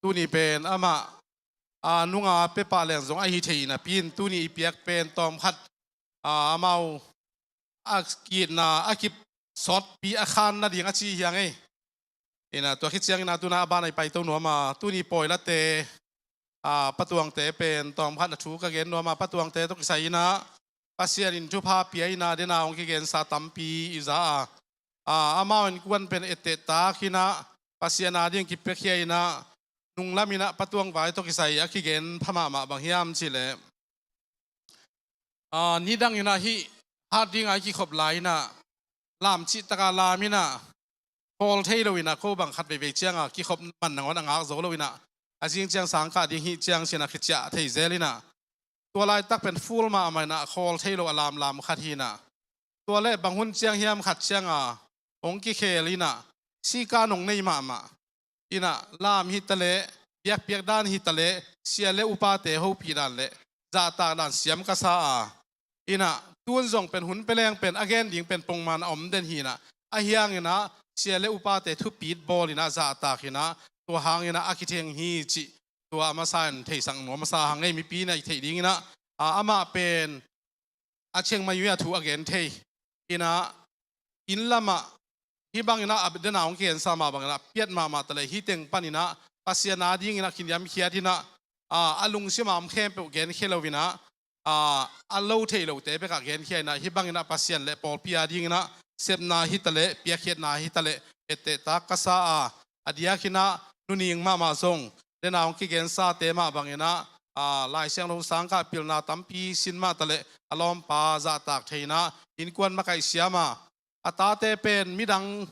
Tuni pen amah, a, nunga pia pah leng zong ahi thei napi in, tuni i piak pen tawmkhat, a, amau a ki-itna a kip sawtpi a khan nading a ci hi hang ei. In ah, tua khit ciangin ah, tu in ah a ban ah i paito nuam a, tuni pawi late, a, Pa Tuangte pen tawmkhat na thu ka gen nuam a, Pa Tuangte tawh kisai in ah Pasian in thupha pia in ah, den a hong kigensa tampi i za a, a, amau innkuan pen etteh tak in ah, Pasian a ding kipiakhia in ah, nunglam in ah Pa Tuang Vai tawh kisai a kigen pha mahmah bang hiam cih leh, a, nidang in ah hih hat ding a i kikhop lai in ah, lam cih tak a lam in ah, khawl thei lo in ah, ko bang khat veivei ciang a kikhop man nangawn a ngak zo lo in ah, a zing ciang sang kah ding hi ciang ci in ah kiciah thei zel in ah, tua laitak pen full mahmah in ah, khawl thei lo a lamlam khat hi in ah, tua leh bang hun ciang hiam khat ciang a hong kikhel in ah, sika nong nei mahmah in ah, lam hi ta leh, biakpiak dan hi ta leh, sia le upate hopih dan le zahtak dan siam ka sa a, in ah, tun zong pen hun pia leng pen a gen ding pen pongman a om den hi in ah, ahi hangin ah sia le upate thupit bawl in ah, zahtak in ah, tua hangin ah a kitheng hi cih, tua a masa in theisak nuam a sa hang ei. Mipi in ah i theih ding in ah, a, amah pen a Chiang Mai ah thu a gen thei in ah, inn lam ah hih bang in ah, a, den a hong kigensa mah bang in ah, piat mahmah ta leh, hih teng pan in ah Pasian a ding in ah kiniamkhiat in ah, a, a lungsim a om khempeuh genkhia lo in ah, a, a lo theih lote bek ah genkhia in ah, hih bang in ah Pasian le pawlpi a ding in ah sepna hi ta leh, piakkhiatna hi ta leh, etteh tak ka sa a, a diak in ah nuning mahmah zong, den a hong kigensate mah bang in ah, a, Lai Siangtho sang kah pilna tampi sin mah ta leh, a lawmpa zahtak thei in ah innkuan makaih siam a, a tate pen midang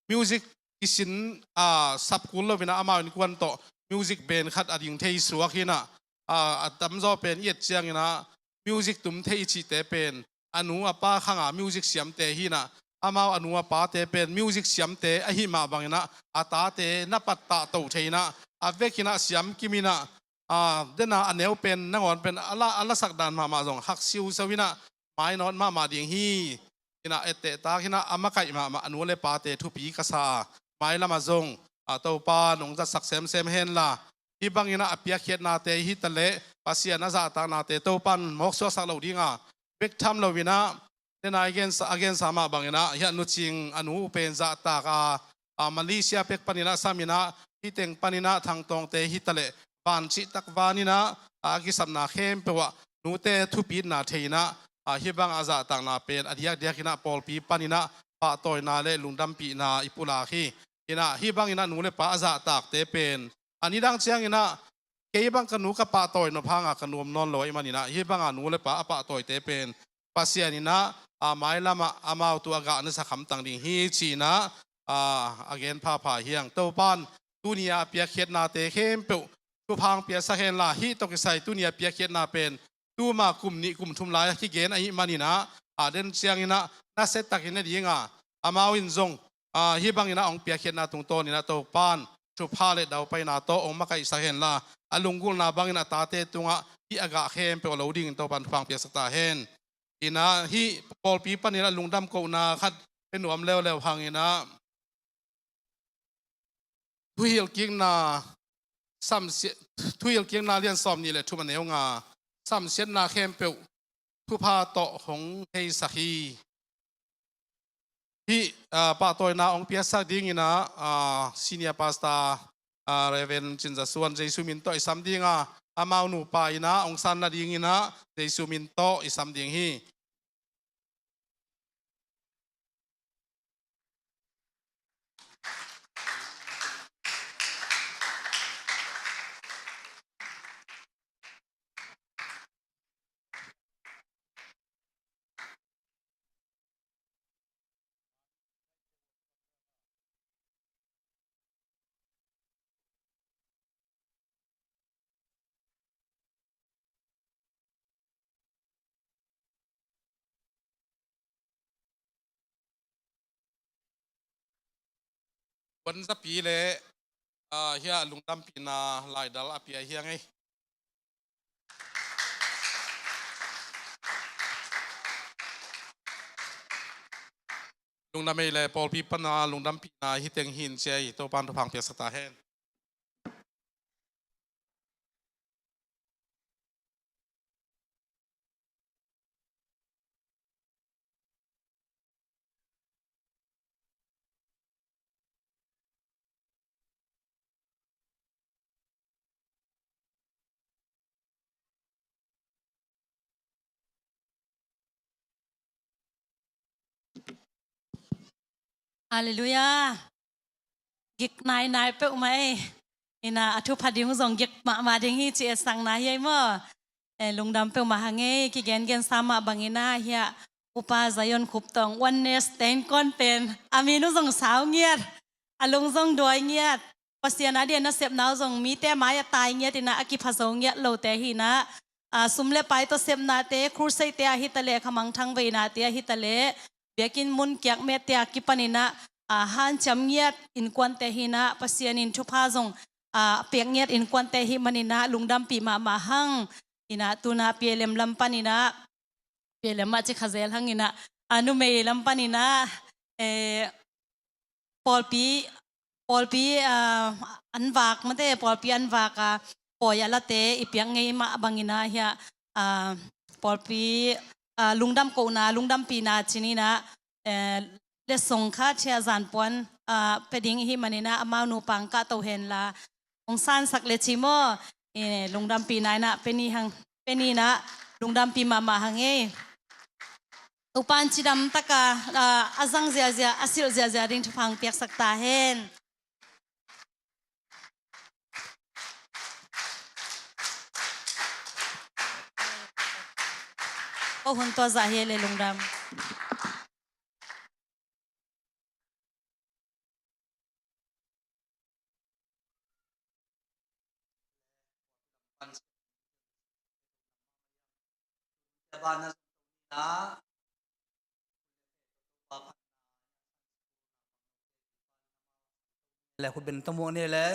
music kisin, a, sap kul lo in ah, amau innkuan tawh music band khat a ding thei suak hi inah, a, a tamzaw pen i et ciang inah music tum thei i cihte pen a nu a pa khanga music siamte hi inah, amau a nu a pate pen music siamte ahi mah bang inah a tate na pattah to thei inah, a vek inah siam kim inah, a, dena a neu pen nangawn pen a la, a lasak dan mahmah zong hak siuseu inah mainawt mahmah ding hi. Inah etteh tak inah a makaih mahmah a nu le pate thupi ka sa a, mailamah zong, a, Topa nong zatsak semsem henla, hih bang inah a piakkhiatnate hi taleh Pasian a zahtaknate Topan mawk suaksak lo ding a, bek tham lo inah, dena i gensa, a gensa mah bang inah, hiah Nu Cing a nu pen zahtak a, a, Malaysia pek pan inah sam inah, hih teng pan inah Thang Tawngte hi taleh, van cihtak van inah, a, a kisapna khempeuh ah nute thupitna thei inah, a, hih bang a zahtakna pen a diakdiak inah pawlpi pan inah pahtawina le lungdampihna i pulak hi. Inah hih bang inah nu le pa a zahtakte pen a nidang ciang inah, kei bang ka nu ka pahtawi nop hanga ka nuam nawn lo ahih man inah, hih banga nu le pa a pahtawite pen Pasian inah, a, mailamah amau tu a gah na sa khamtang ding hi ci inah, a, a gen phapha hi hang. Topan tuni a piakkhiatnate khempeuh thupha hong piasak henla, hih tawh kisai tuni a piakkhiatna pen tuma kum nih kum thum lai a kigen ahih man inah, a, den ciang inah nasia takin ne ding a, amau in zong, a, hih bang inah hong piakkhiatna tungtawn inah Topan thupha le daupaina tawh hong makaihsak henla, a lunggulhna bang inah a tate tungah hih a gah khempeuh a lo dingin Topan thupha hong piaksak ta hen. Inah hih pawlpi pan inah lungdam kohna khat pia nuam leuleu hang inah, thuhilhkikna, samsia-, thuhilhkikna lian sawm nih le thum a neu nga, samsiatna khempeuh thupha tawh hong heisak hi. Hih, ah, pahtawina hong piaksak ding inah, ah, Senior Pastor, ah, Reverend Cin Za Suan Jesu min tawh i sam ding a, amau nupa inah hong sanna ding inah Jesu min tawh i sam ding hi. Kuanzapi le, ah, hiah lungdampihna laidal a pia hi hang ei. Lungdam ei le pawlpi pana lungdampihna hi teng hi in ci ei, Topan thupha hong piaksak ta hen. Halleluiah. Gik nainai peuhmah ei. Inah a thupha ding uh zong gik mahmah ding hi ci etsakna hi ei maw. Eh, lungdam peuhmah hang ei, kigengensa mah bang inah hiah Upa Zion Khup tawh Oneness te innkuan pen a min uh zong sau ngiat, a lung zong duai ngiat, Pasian a dia nasepna uh zong mite mai-ah tai ngiat inah a kipha zo ngiat lote hi inah, ah, sum le pai tawh sepnate, crusade te ahi taleh, khamangthang veinate ahi taleh, biakinn mun kiak mette a kipan inah, ah, hanciam ngiat innkuante hi inah, Pasian in thupha zong, ah, piak ngiat innkuante hi man inah lungdampih mahmah hang. Inah tuna P L M lam pan inah, P L M mah ci kha zel hang inah, ah, numei lam pan inah, eh, pawlpi, pawlpi, ah, an vak mate, pawlpi an vak a pawi a late i piak ngei mah bang inah hiah, ah, pawlpi, ah, lungdam kohna, lungdampihna ci-in inah, eh, letsong khat hiah zanpuan, ah, pia ding i hih man inah amau nupa hong kahto henla, hong sansak le ci maw. Eh, lungdampihna inah pia ni hang, pia ni inah lungdampih mahmah hang ei. Topan cidam taka, ah, a zang ziazia, a silh ziazia ding thupha hong piaksak ta hen. Ko hun tua zah hi le lungdam. le khut beng ta muak ni le.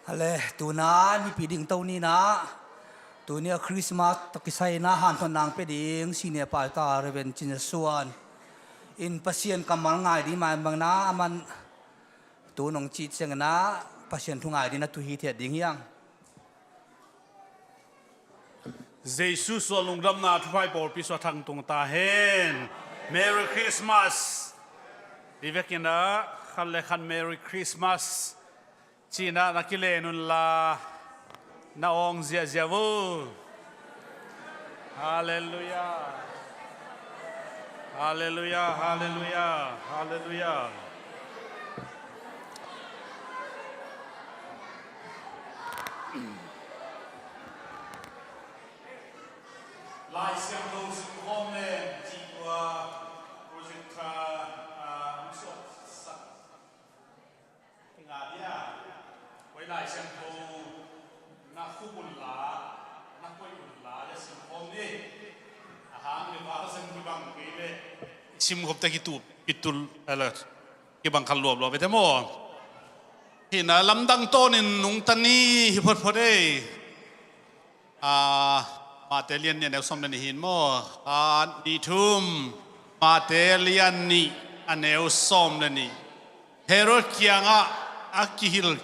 Hale, tuna mipi ding to ni na. Tuni a Christmas tawh kisai na hanthawn nang pe ding senior pastor Reverend Cin Za Suan. In Pasian kammal ngai ding mah bangin a man tu nong cih ciangin a Pasian thu ngai ding na tu hithiat ding hiang. Jesu suah lungdamna thupha i pawlpi suah thang tung ta hen. Merry Christmas. I vekin a khat le khat Merry Christmas cih in a na kilen unla na awng ziahziah vo. Halleluiah. Halleluiah, halleluiah, halleluiah. Lai Siangtho simkhawm le cih tua projector, ah, hong suahsak. Kinga dia, koi Lai Siangtho na khuk unla, na koih unla, ya simkhawm ni. A hang le va ka sem kibang kei le. Simkhop te kitu, kitul, ala, kibang khat luapluap bete maw. Hi na lamdang tawnin nungta ni hi photphot ei. Ah, Mate lian nih a neu sawm le nih hi in maw? Khat, nih, thum. Mate lian nih a neu sawm le nih. Herod kiangah a kihilh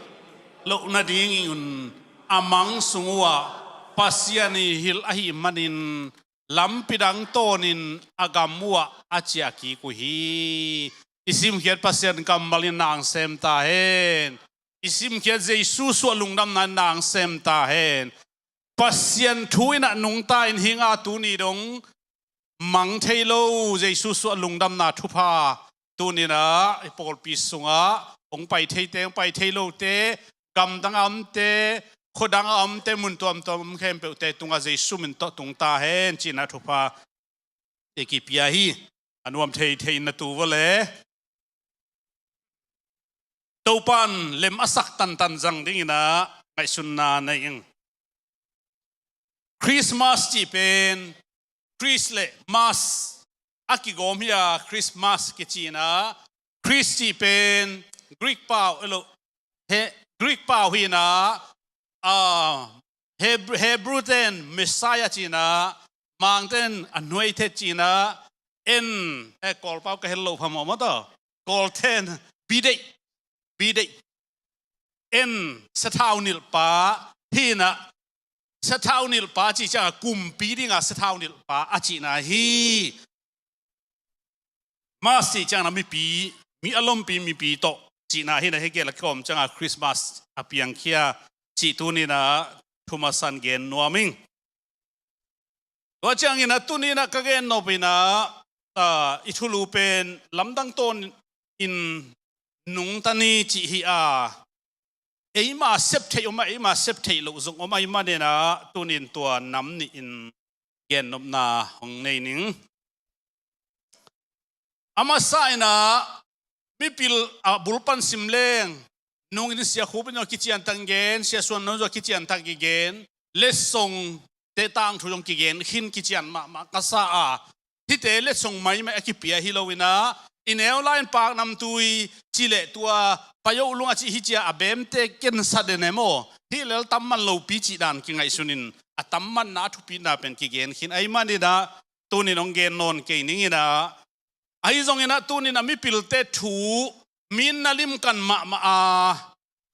loh nadingin a mang sung uhah Pasian i hilh ahih manin lampi dang tawnin a gam uhah a ciahkik uh hi. I simkhiat Pasian kammal in na hong sem ta hen. I simkhiat Jesu suah lungdamna in na hong sem ta hen. Pasian thu in a nungta in hi nga, tuni dong mang thei lo Jesu suah lungdamna thupha tuni in a i pawlpi sungah hong pai theite, hong pai thei lote, gamdang a omte, khuadang a omte, mun tuamtuam om khempeuhte tungah Jesu min tawh tung ta hen cih in a thupha i kipia hi. A nuam theithei in na tu vua le. Topan lem a sak tantan zang dingin a ngaihsunna nei ing. Christmas cih pen Chris le Mass a kigawm hi a, Christmas kici in a, Chris cih pen Greek pau, elo, he, Greek pau hi in a, ah, Heb-, Hebrew ten Messiah ci in a, Mang ten anointed ci in a, en, eh, Kawl pau ka hel lo phamawh maw taw. Kawl ten bidei, bidei. En, sathau nilhpa hi in a, sathau nilhpa cih ciangah kumpi dingah sathau nilhpa a cihna hi. Mass cih ciangah mipi, mi a lompi mipi tawh cihna hi in a, hi gel a kikawm ciangah Christmas a piangkhia cih tuni in a thumasa in gen nuam ing. Tua ciangin a tuni in a ka gen nop in a, ah, i thulu pen lamdang tawnin nungta ni cih hi a, eima sep theih om a, eima sep theih loh zong om ahih manin a, tuni in tua nam nih in gen nopna hong nei ning. A masa in a mipil a bul pan sim leng, nung in Sia Khup in zong kician tak gen, Sia Suan Nong zong kician tak kigen, letsong te tangthu zong kigen khin kician mahmah ka sa a, hihte letsong maimai a kipia hi lo in a, i neu lai in Paknamtui ci le tua Payo Lung a cih hi cia a bemte ken sa den e maw, hih lel tam man lopi cih dan kingaihsun in a tam manna a thupitna pen kigen khin ahih manin a, tunin hong gen nawn kei ning in a, ahi zongin a tunin a mipilte thu min na limkan mahmah a,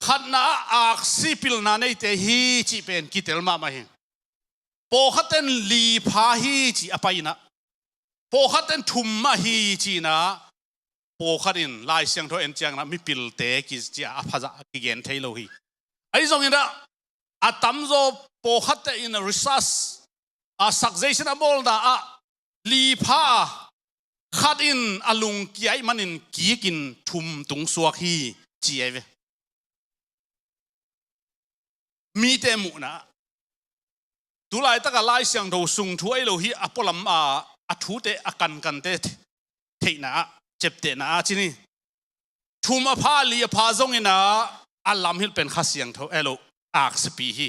khatna ah aksi pilna neite hi cih pen kitel mahmah hi. Pawlkhat ten li pha hi ci a pai in a, pawlkhat ten thum mah hi ci in a, pawlkhat in Lai Siangtho en ciangin a mipilte kici a, a phazah kigen thei lo hi. Ahi zongin a, a tamzaw pawlkhatte in a research, a suggestion a bawlna ah li pha a, khat in a lungkia ahih manin kikin thum tung suak hi ci ahi ve. Mite muhna ah, tu laitak a Lai Siangtho sung thu ahi lo hi a pualam a, a thute a kankante theihna ah, ciaptehna ah ci ni. Thum a pha, li a pha zongin a, a lamhilh pen Kha Siangtho, elo, aksipi hi.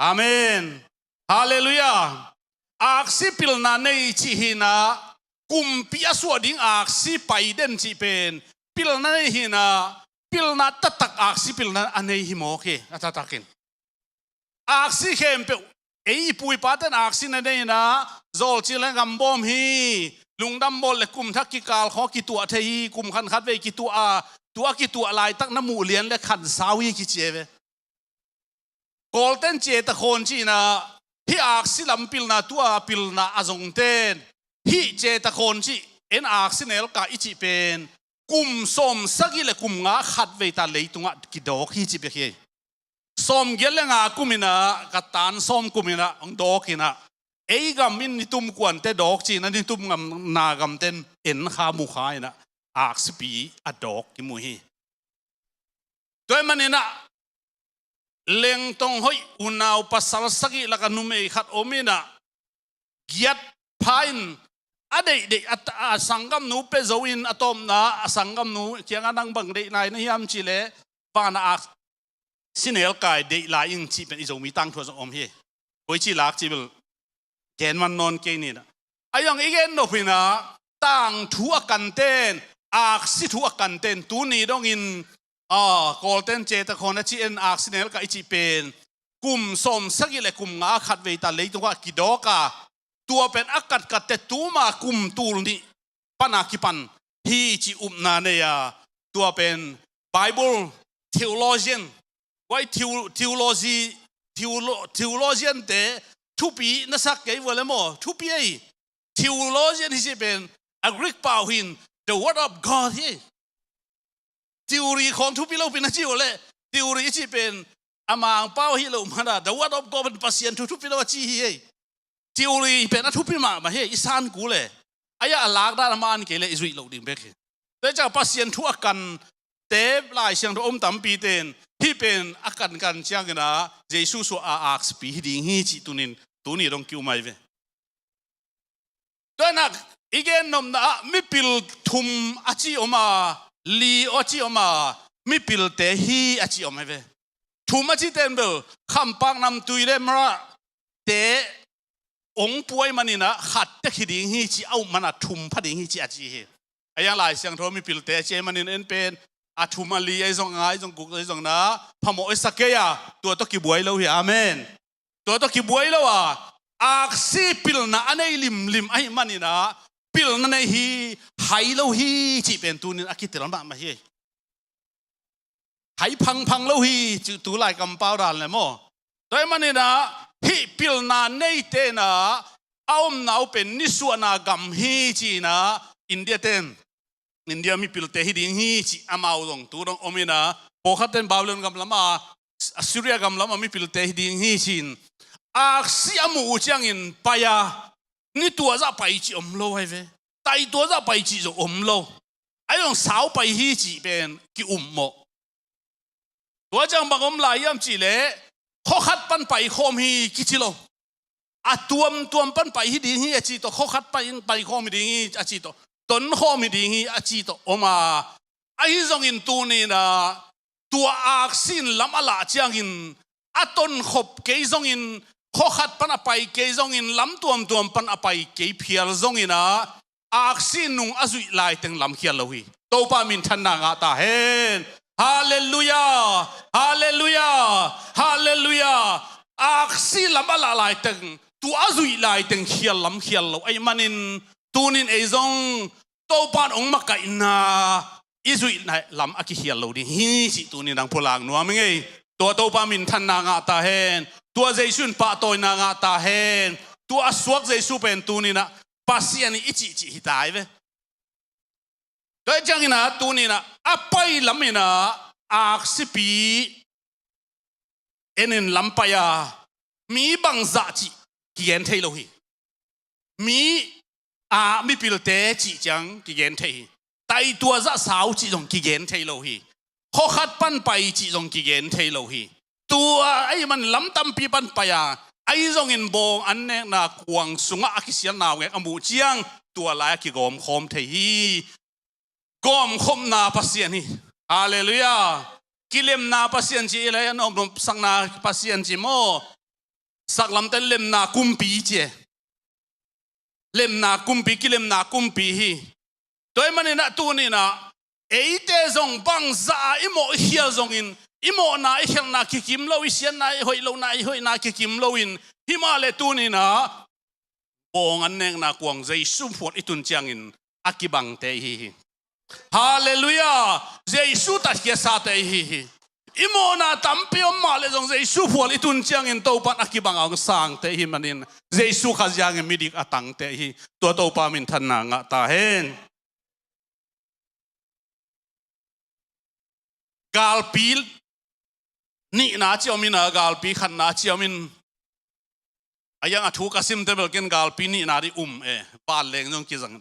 Amen. Halleluiah. Aksi pilna nei cih hi in a, kumpi a suah ding aksi pai den cih pen pilna nei hi in a, pilna taktak aksi pilna a nei hi mawk hi, a taktakin. Aksi khempeuh, ei i pu i paten aksi na nei in a, zawlcil le gambawm hi, lungdam bawl le kum thak kikal khawng kituah thei hi, kum khan khat vei kituah a, tua kituah laitak na muh lian le khansau hi kici e ve. Kawlten ceta khawn cihna, hih aksi lam pilna, tua pilna a zongten hih ceta khawn cih, en aksi nelkai i cih pen kum sawm sagih le kum nga khat vei ta leitungah kidawk hi ci bek hi. Sawm giat le nga kum inah, ka tan sawm kum inah hong dawk inah, ei gam in nitum kuante dawk ci-inah nitum gam, na gamten en kha mu kha inah aksipi a dawk kimu hi. Tua ahih maninah lengtong hoih unau pasal sagih lakah numei khat om inah, giat pha in a deihdeih a, a sanggamnu pia zo in, a tawpna a sanggamnu kiangah nang bang deih lai na hiam cih leh, vanah aksi nelkai deih lai ing cih pen i Zomi tangthu ah zong om hi. Koici lak cih bel gen man nawn kei ni inah, a zong i gen nop inah, tangthu a kanten, aksi thu a kanten tuni dongin, a, Kawlten ceta khawn a cih, en aksi nelkai i cih pen kum sawm sagih le kum nga khat vei ta leitungah kidawk a, tua pen a katkatte tuma kum tul nih pana kipan hi ci upna nei a, tua pen Bible theologian, tua i theo-, theology, theolo-, theologian te thupi na sak kei vua le maw, thupi ei. Theologian hi ci pen a Greek pau hi in, the word of God hi. Theory khawng thupi lo pi na ci uh leh, theory i cih pen a Mangpau hi lo mana, the word of God pen Pasian thu thupi lo a ci hi hei. Theory pen a thupi mahmah hi, i san kul e. A ya a lakdan a man kei leh i zuih loh ding bek hi. Tua ciang Pasian thu a kan te Lai Siangtho om tampi ten hih pen a kankan ciangin ah Jesu suah a aksipi hi ding hi cih tunin tuni dong ki-um ahi ve. Tua inah i gen nopna ah mipil thum a ci om a, li a ci om a, mipilte hi a ci om ahi ve. Thum a ci ten bel Khampak namtui le Mara te ong puai maninah khat tek hi ding hi ci a um mana thum pha ding hi ci a ci hi. A yang Lai Siangtho mipilte a ci ahi manin en pen a thum a li ahi zong a nga ahi zong guk ahi zong na phamawh i sa kei a, tua tawh kibuai lo hi. Amen. Tua tawh kibuai lo a, aksi pilna a nei limlim ahih maninah pilna nei hi, hai lo hi cih pen tunin a kitel mahmah hi. Hai phangphang lo hi cih tu lai kampau dan le maw. Tua ahih maninah hih pilna neite inah a omna uh pen nisuahna gam hi ci-inah India ten, India mipilte hi ding hi cih amau zong tu dong om inah, pawlkhat ten Babylon gam lamah, Assyria gam lamah mipilte hi ding hi ci-in aksi a muh uh ciangin pai a, ni tuazah pai cih om lo ahi ve. Tai tuazah pai cih zong om lo. Ahi zong sau pai hi cih pen ki-um mawh. Tua ciang bang om lai hiam cih leh, khuakhat pan paikhawm hi kici lo. A tuamtuam pan pai hi ding hi a ci tawh, khuakhat pan paikhawm hi ding hi a ci tawh, tonkhawm hi ding hi a ci tawh om a. Ahi zongin tuninah tua aksi in lam a lah ciangin a tonkhop kei zongin, khuakhat pan a pai kei zongin, lam tuamtuam pan a pai kei phial zongin ah, aksi nung a zuih laiteng lamkhial lo hi. Topa minthanna ngah ta hen. Halleluiah. Halleluiah. Halleluiah. Aksi lam a lah laiteng, tua a zuih laiteng khial lamkhial lo ahih manin tunin ei zong Topa in hong makaihna i zuihna lam a kikhial lo ding hi cih tunin hong pulak nuam ing ei. Tua Topa minthanna ngah ta hen. Tua Jesu in pahtawina ngah ta hen. Tua a suak Jesu pen tuninah Pasian i cihcih hi ta hi ve. Tua hi cianginah tuninah a pai laminah aksipi en in lam pai a, mi bangzah cih kigen thei lo hi. Mi a mipilte cih ciang kigen thei hi. Taitua zah sau cih zong kigen thei lo hi. Khuakhat pan pai cih zong kigen thei lo hi. Tua ahih man lam tampi pan pai a, ahi zongin bawng an nekna kuang sungah a kisial naungek a muh ciang tua lai-ah kigawmkhawm thei hi. Gawmkhopna Pasian hi. Halleluiah. Kilemna Pasian ci i lai an om, sakna Pasian ci maw? Saklamte lemna kumpi ci e. Lemna kumpi, kilemna kumpi hi. Tua ahih maninah tuninah eite zong bangzah a i mawh i khial zongin, i mawhna i khialhna kikim lo, i siatna i hoih lohna i hoihna kikim loin, himahleh tuninah pawng an nekna kuang Jesu phual i tun ciangin a kibangte i hi hi. Halleluiah! Jesu tatkhiatsate i hi hi. I mawhna tampi om mah leh zong Jesu phual i tun ciangin Topan a kibang a hong sangte i hi manin Jesu Khazih hangin midik a tangte i hi. Tua Topa minthanna ngah ta hen. Galpi nihna a ciam in a, galpi khatna a ciam in a, yang a thu ka simte bel ken galpi nihna dih um e, vanleng zong kizang.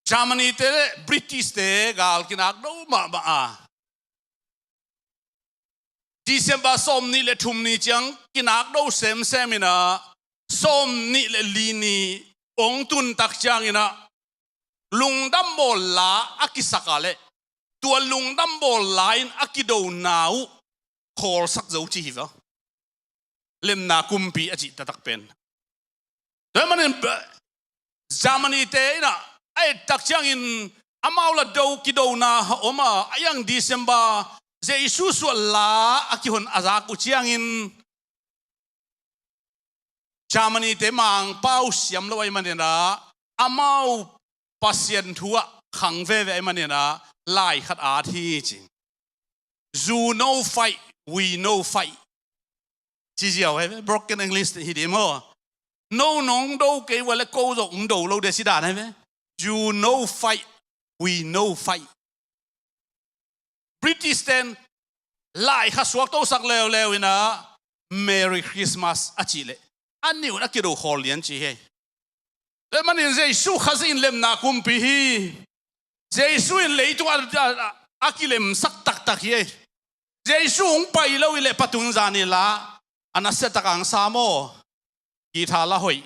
Germany te le British te gal kinak do mahmah a, December sawm nih le thum ni ciang kinak do semsem in a, sawm nih le li ni ong tun tak ciangin a, lungdam bawl la a kisak a leh tua lungdam bawl la in a kidona uh khawlsak zo ci hi va. Lemna kumpi a cih taktak pen. Tua manin Germany te in a, a et tak ciangin amau la do kidona ha om a, a yang December Jesu suah la a kihon a zak uh ciangin Germany te mangpau siam lo ahih manin a, amau Pasian thu ah khang veve ahih manin a, lai khat at hi ci. You no fight, we no fight. Ci ziau hi ve, broken English hi ding maw. No nong do kei ua leh ko zong ong do lo ding ci dan hi ve. You no fight, we no fight. British ten lai khat suaktosak leuleu in a, Merry Christmas a cih leh a nih un a kido khawl lian ci hi. Tua manin Jesu Khazih in lemna kumpi hi. Jesu in leitung a, a, a kilemsak taktak hi. Jesu hong pai lo hi leh patun zan in la a nasia tak ang sa maw. Guitar la hoih,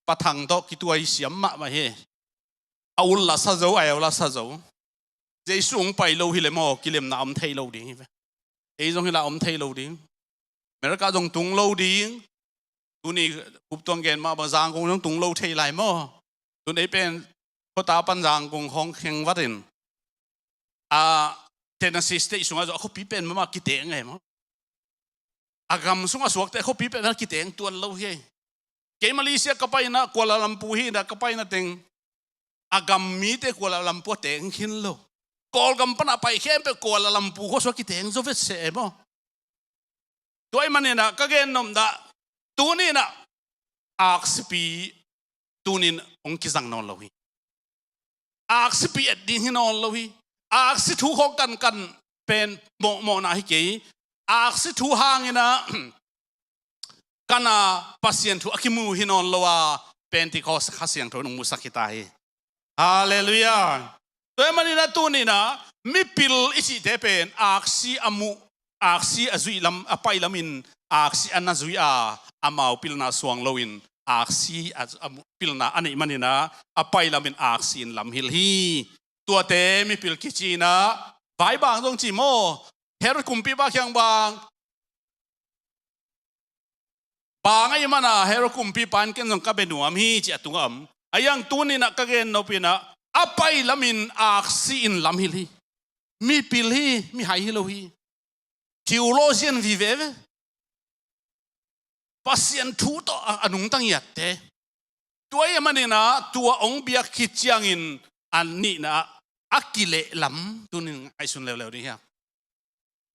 pathang tawh kituai siam mahmah hi. A ul la sa zo, a eu la sa zo. Jesu hong pai lo hi leh maw, kilemna om thei lo ding hi ve. Ei zong hi la om thei lo ding. America zong tung lo ding. Tuni kup tuang gen mah bang Zangkong zong tung lo thei lai maw. Tun ei pen khuata pan Zangkong hong kheng vat in, a, Tennessee State sungah zong a khuapi pen mahmah kiteng ei maw. A gam sungah suakte a khuapi pen a kiteng tuan lo hi. Kei Malaysia ka paina, Kuala Lumpur hi na ka paina teng, a gam mite Kuala Lumpur a teng khin lo. Kawlgam pan a pai khempeuh Kuala Lumpur khua sungah kiteng zo vetseh ei maw. Tua ahih manin a ka gen nop dah, tuni in a aksipi tunin hong kizang nawn lo hi. Aksipi et ding hi nawn lo hi. Aksi thu khawng kankan pen mawhmawhna hi kei. Aksi thu hangin a kan a Pasian thu a kimu hi nawn lo a, Pentecost Kha Siangtho in hong musak hi ta hi. Halleluiah. Tua ahih manin a tuni in a mipil i cihte pen aksi a muh, aksi a zuih lam, a pai lamin aksi a na zui a, amau pilna suang loin aksi a, a muh, pilna a neih manin a, a pai lamin aksi in lamhilh hi. Tuate mipil kici in a, vai bang zong ci maw. Herod kumpipa kiang bang, bang ahih manin a Herod kumpipa in ken zong ka bia nuam hi ci a tungah om. A yang tuni in a ka gen nop in a, a pai lamin aksi in lamhilh hi. Mipil hi, mihai hi lo hi. Theologian vive ve. Pasian thu tawh a, a nungta ngiatte. Tua ahih manin a tua hong biak khit ciangin a nihna a kilehlam tunin ngaihsun leuleu ding hi hang.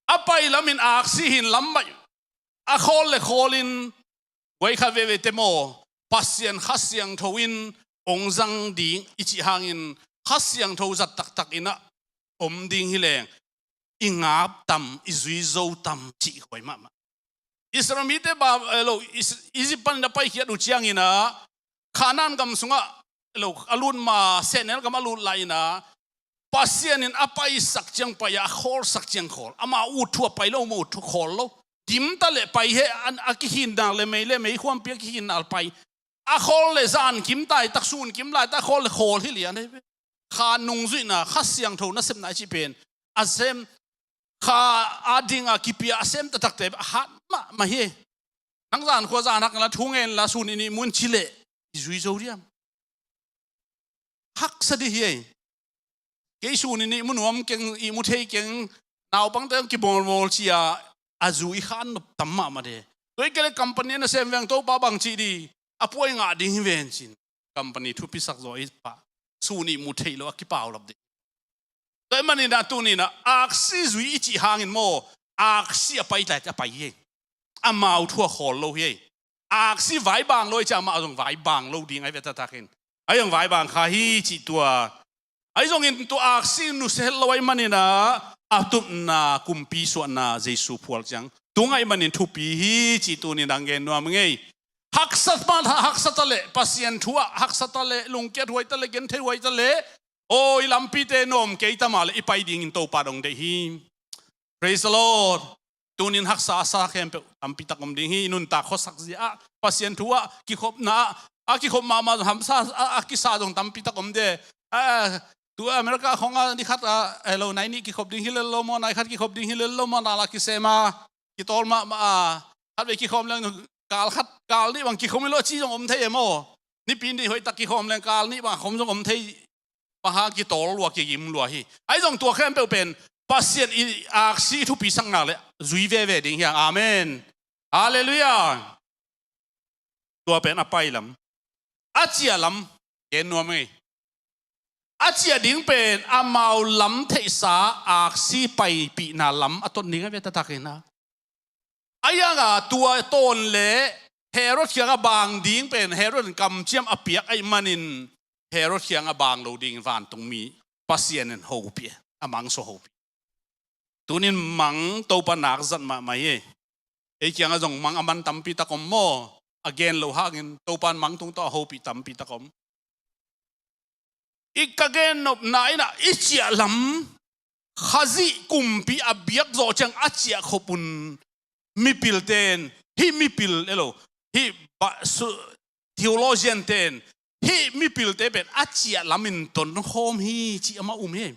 A pai lamin aksi hi in lam baih. A khawl le khawlin guai khat veve te maw, Pasian Kha Siangtho in hong zang ding i cih hangin Kha Siangtho zat taktak in a om ding hi leng i ngap tam, i zui zo tam cih khuai mahmah. Israel mite ba, eh, lo, Is-, Egypt panin a paikhiat uh ciangin a, Canaan gam sungah, lo, a lut ma, sehnel gam a lut lai in a, Pasian in a paisak ciang pai a, a khawlsak ciang khawl. Amah ut thu a pai lo, amah ut thu khawl lo. Gimta le pai he, a, a kihinnak le mei le mei khuampi a kihinnak le pai. A khawl le zan kim tai tak, sun kim lai tak, a khawl le khawl hi lian hi ve. Kha nungzuihna, Kha Siangtho nasepna i cih pen a sem, kha a ding a kipia a sem taktakte a hat mahmah hi. Nang zan khua zan hak la, thu ngen la, sun i nih mun ci leh i zui zo diam? Haksa dih hi ei. Kei sun i nih mu nuam keng, i mu thei keng, naupangte kibawlbawl ci a, a zu i khan nop tam mahmah dih. Tua i kei le company na sem veng Topa bang cih dih. a puai ngah ding hi ven cin. Company thupisak zaw i pah, sun ihmu thei lo a kipaulap ding. Tua ahih manin ah tuni-in ah aksi zui i cih hangin maw, aksi a pai tlai a pai hi. Amau thu a khawl lo hi. Aksi vaibang lo i cih, amah zong vaibang lo ding ahi ve taktakin. Ahi zong vaibang kha hi cih tua. Ahi zongin tua aksi nusia het lo ahih manin ah a tupna kumpi suahna Jesu phual ciang tung ahih manin thupi hi cih tuni-in ah gen nuam ing ei. Haksa ma, haksa ta leh, Pasian thu ah haksa ta leh, lungkiat huai ta leh, genthei huai ta leh, aw, i lampite nuam kei ta mah leh i pai dingin Topa dong deih hi. Praise the Lord. Tunin haksa a sa khempeuh tampi tak om ding hi. I nuntak khuasak zia ah, Pasian thu ah, kikhopna ah, a kikhop mahmah zong hamsa a, a kisa zong tampi tak om de. A, tu America khong a ni khat a, hello, nai nih kikhop ding hi lel lo maw, nai khat kikhop ding hi lel lo maw, nala kisem a, kitawl mahmah a, khat vei kikhawm leng kal khat, kal nih bang kikhawm hi lo a ci zong om thei e maw. Nipi nih hoihtak kikhawm leng kal nih bang khawm zong om thei. Bang hang, kitawl lua, kigim lua hi. Ahi zong tua khempeuh pen Pasian i aksi thupi sak nak leh zui veve ding hi hang. Amen. Halleluiah. Tua pen a pai lam. A ciah lam gen nuam ing ei. A ciah ding pen amau lam theihsa aksi paipihna lam a ton ding a ve taktakin ah. Ahi hang a tua tawn leh Herod kiangah bang ding pen Herod in kamciam a piak ahih manin Herod kiangah bang lo dingin vantungmi Pasian in hopih, a mangsuah hopih. Tunin mang Topa nak zat mahmah hi. Ei kiangah zong mang a man tampi tak om maw. A gen loh hangin Topa in mang tung tawh a hopih tampi tak om. I ka gen nopna in ah i ciah lam, Khazih kumpi a biak zawh ciang a ciah khop un. Mipilte in, hih mipil elo, hih ba, su, theologian te in, hih mipilte pen a ciah lamin tonkhawm hi ci amah um hi.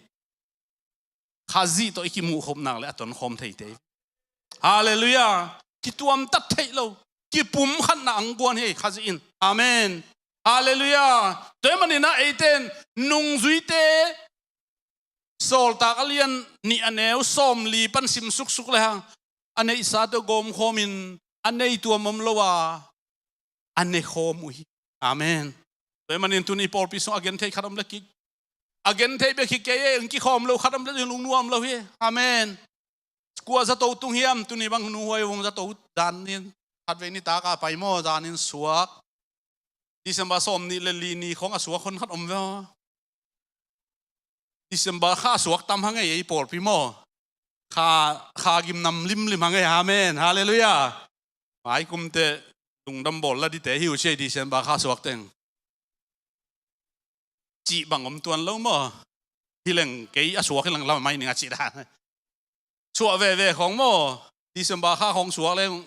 Khazih tawh i kimuhkhop nak leh a tonkhawm thei te. Halleluiah. Kituamtat theih lo, kipumkhatna ang guan hi Khazih in. Amen. Halleluiah. Tua ahih manin ah eite in nungzuite Sawltak a lian nih a neu sawmli pan sim suksuk lehang, a neihsa tawh gawmkhawmin a nei tuam om lo a, a nekhawm uh hi. Amen. Tua ahih manin tuni pawlpi sung a genthei khat om le kik, a genthei bek hi kei e, kikhawm lo khat om le lungnuam lo hi. Amen. Kua zato tung hiam, tuni bang nuhuai vung zato, zanin khatvei nitak a pai maw, zanin suak. December sawm nih le li ni khawng a suak hon khat om ve aw. December kha a suak tam hang ei, ei pawlpi maw. Kha, kha gim nam limlim hang ei, amen, halleluiah. Mai kumte lungdam bawl la dite hi uh ci ei, December kha a suak teng. Cih bang om tuan lo maw. Hi leng kei a suak hi leng lam mai ning a cih dan. Suah veve khawng maw. December kha khawng suak leng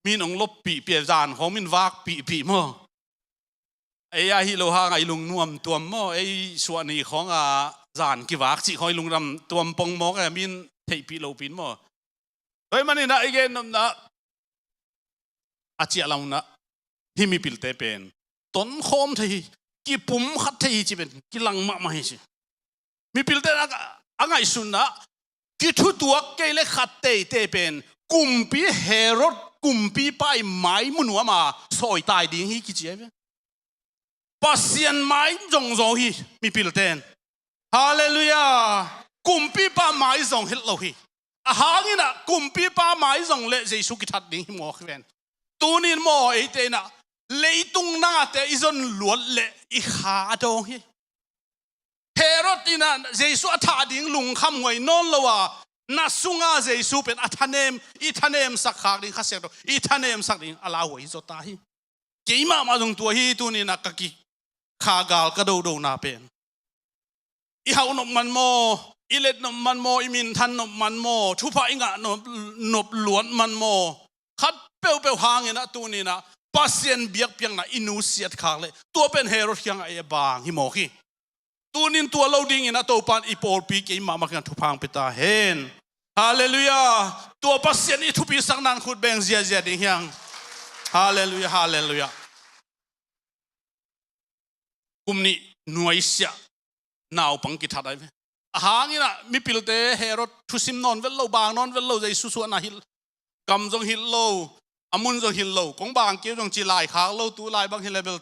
min ong loppihpih, zan khawng min vakpihpih maw. Ei a hih lo hang a i lungnuam tuam maw. Ei suah ni khawng a zan kivak cih khawng i lungnuam tuam pong mawk e, min theihpih lopi in maw. Tua ahih manin ah i gen nopna, a ciah lam un ah hih mipilte pen tonkhawm thei hi, kipumkhat thei hi cih pen kilang mahmah hi ci. Mipilte in a, a ngaihsutna, kithutuak kei le khat teitei pen kumpi Herod, kumpipa i mai mu nuam a sawitai ding hi kici ahi ve. Pasian mai zong zaw hi mipilte in. Halleluiah. Kumpipa mai zong het lo hi. A hangin ah kumpipa mai zong le Jesu kithat ding hi mawk hi ven. Tunin maw eite in ah leitung nate i zon luat le i kha a dawng hi. Herod in ah Jesu a thah ding lungkham huai nawn lo a, na sunga Jesu pen a thanem, i thanemsak khak ding, Kha Siangtho i thanemsak ding a lauhuai hi zaw ta hi. Keimah mah zong tua hi, tuni-in ah ka kikha gal ka dodona pen. I hauh nop man maw, i let nop man maw, i minthan nop man maw, thupha i ngah nop, nop luat man maw, khat peuhpeuh hangin ah tuni-in ah Pasian biakpiakna i nusiat khak leh tua pen Herod kiangah a bang hi mawk hi. Tunin tua lo dingin ah Topa in i pawlpi keimah mah kiang thupha hong pia ta hen. Halleluiah. Tua Pasian i thupi sakna in khut beng ziazia ding hi hang. Halleluiah, halleluiah. Kum nih nuaisiah naupang kithat ahi ve. A hangin ah mipilte Herod thusim nawn vet lo, bang nawn vet lo, Jesu suahna hilh, kam zong hilh lo. A mun zong hilh lo, kong bang keu zong ci laikhak lo, tu lai bang hileh bel,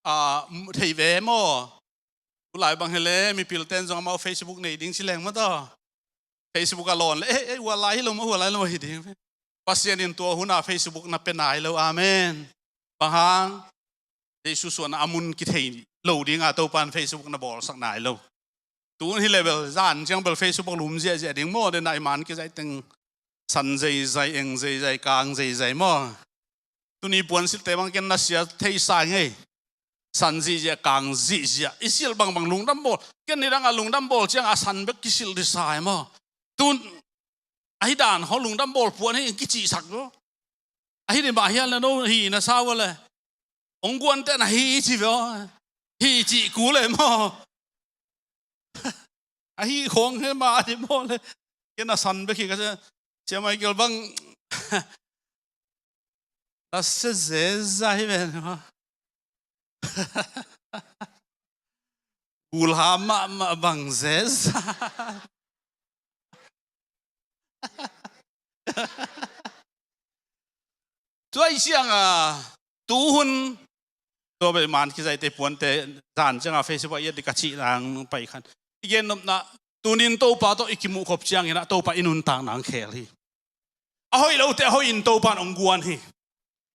ah, thei ve maw. Tu lai bang hileh mipilten zong amau Facebook nei ding ci leng maw taw. Facebook a lawn le, eh, eh, hua lai hi lo maw, hua lai lo hi ding. Pasian in tua hun a Facebook na pia nai lo, amen. Bang hang, Jesu suahna a mun kithei lo ding a Topan Facebook na bawlsak nai lo. Tu hun hileh bel, zan ciang bel Facebook lum ziahziah ding maw, den a i man kizaih teng san zeizai, eng zeizai, kang zeizai maw. Tuni puansilhte bang ken na sia thei sa ngei. San zihziah, kang zihziah. I silh bangbang lungdam bawl. Ken nidang a lungdam bawl ciang a san bek kisilh di sa maw. Tun, ahi dan hong lungdam bawl puan hi, kicihsak lo. Ahi ni mah hial na no, hi na sa ua le. Ong guante na hi ci ve aw. Hi cih ku le maw. Ahi khong he mah di maw le. Ken a san bek hi ka cia. Cia Michael bang. A se zeza hi ve ni maw. Gulha mahmah bang zeza. Tua i ciang a, tu hun, tua bel man kizaihte puante, zan ciang a Facebook a iat di ka cih nang pai khan. I gen nopna, tunin Topa tawh i kimuh khop ciangin a Topa i nuntak nang khel hi. A hoih lote a hoih in Topan ong guan hi.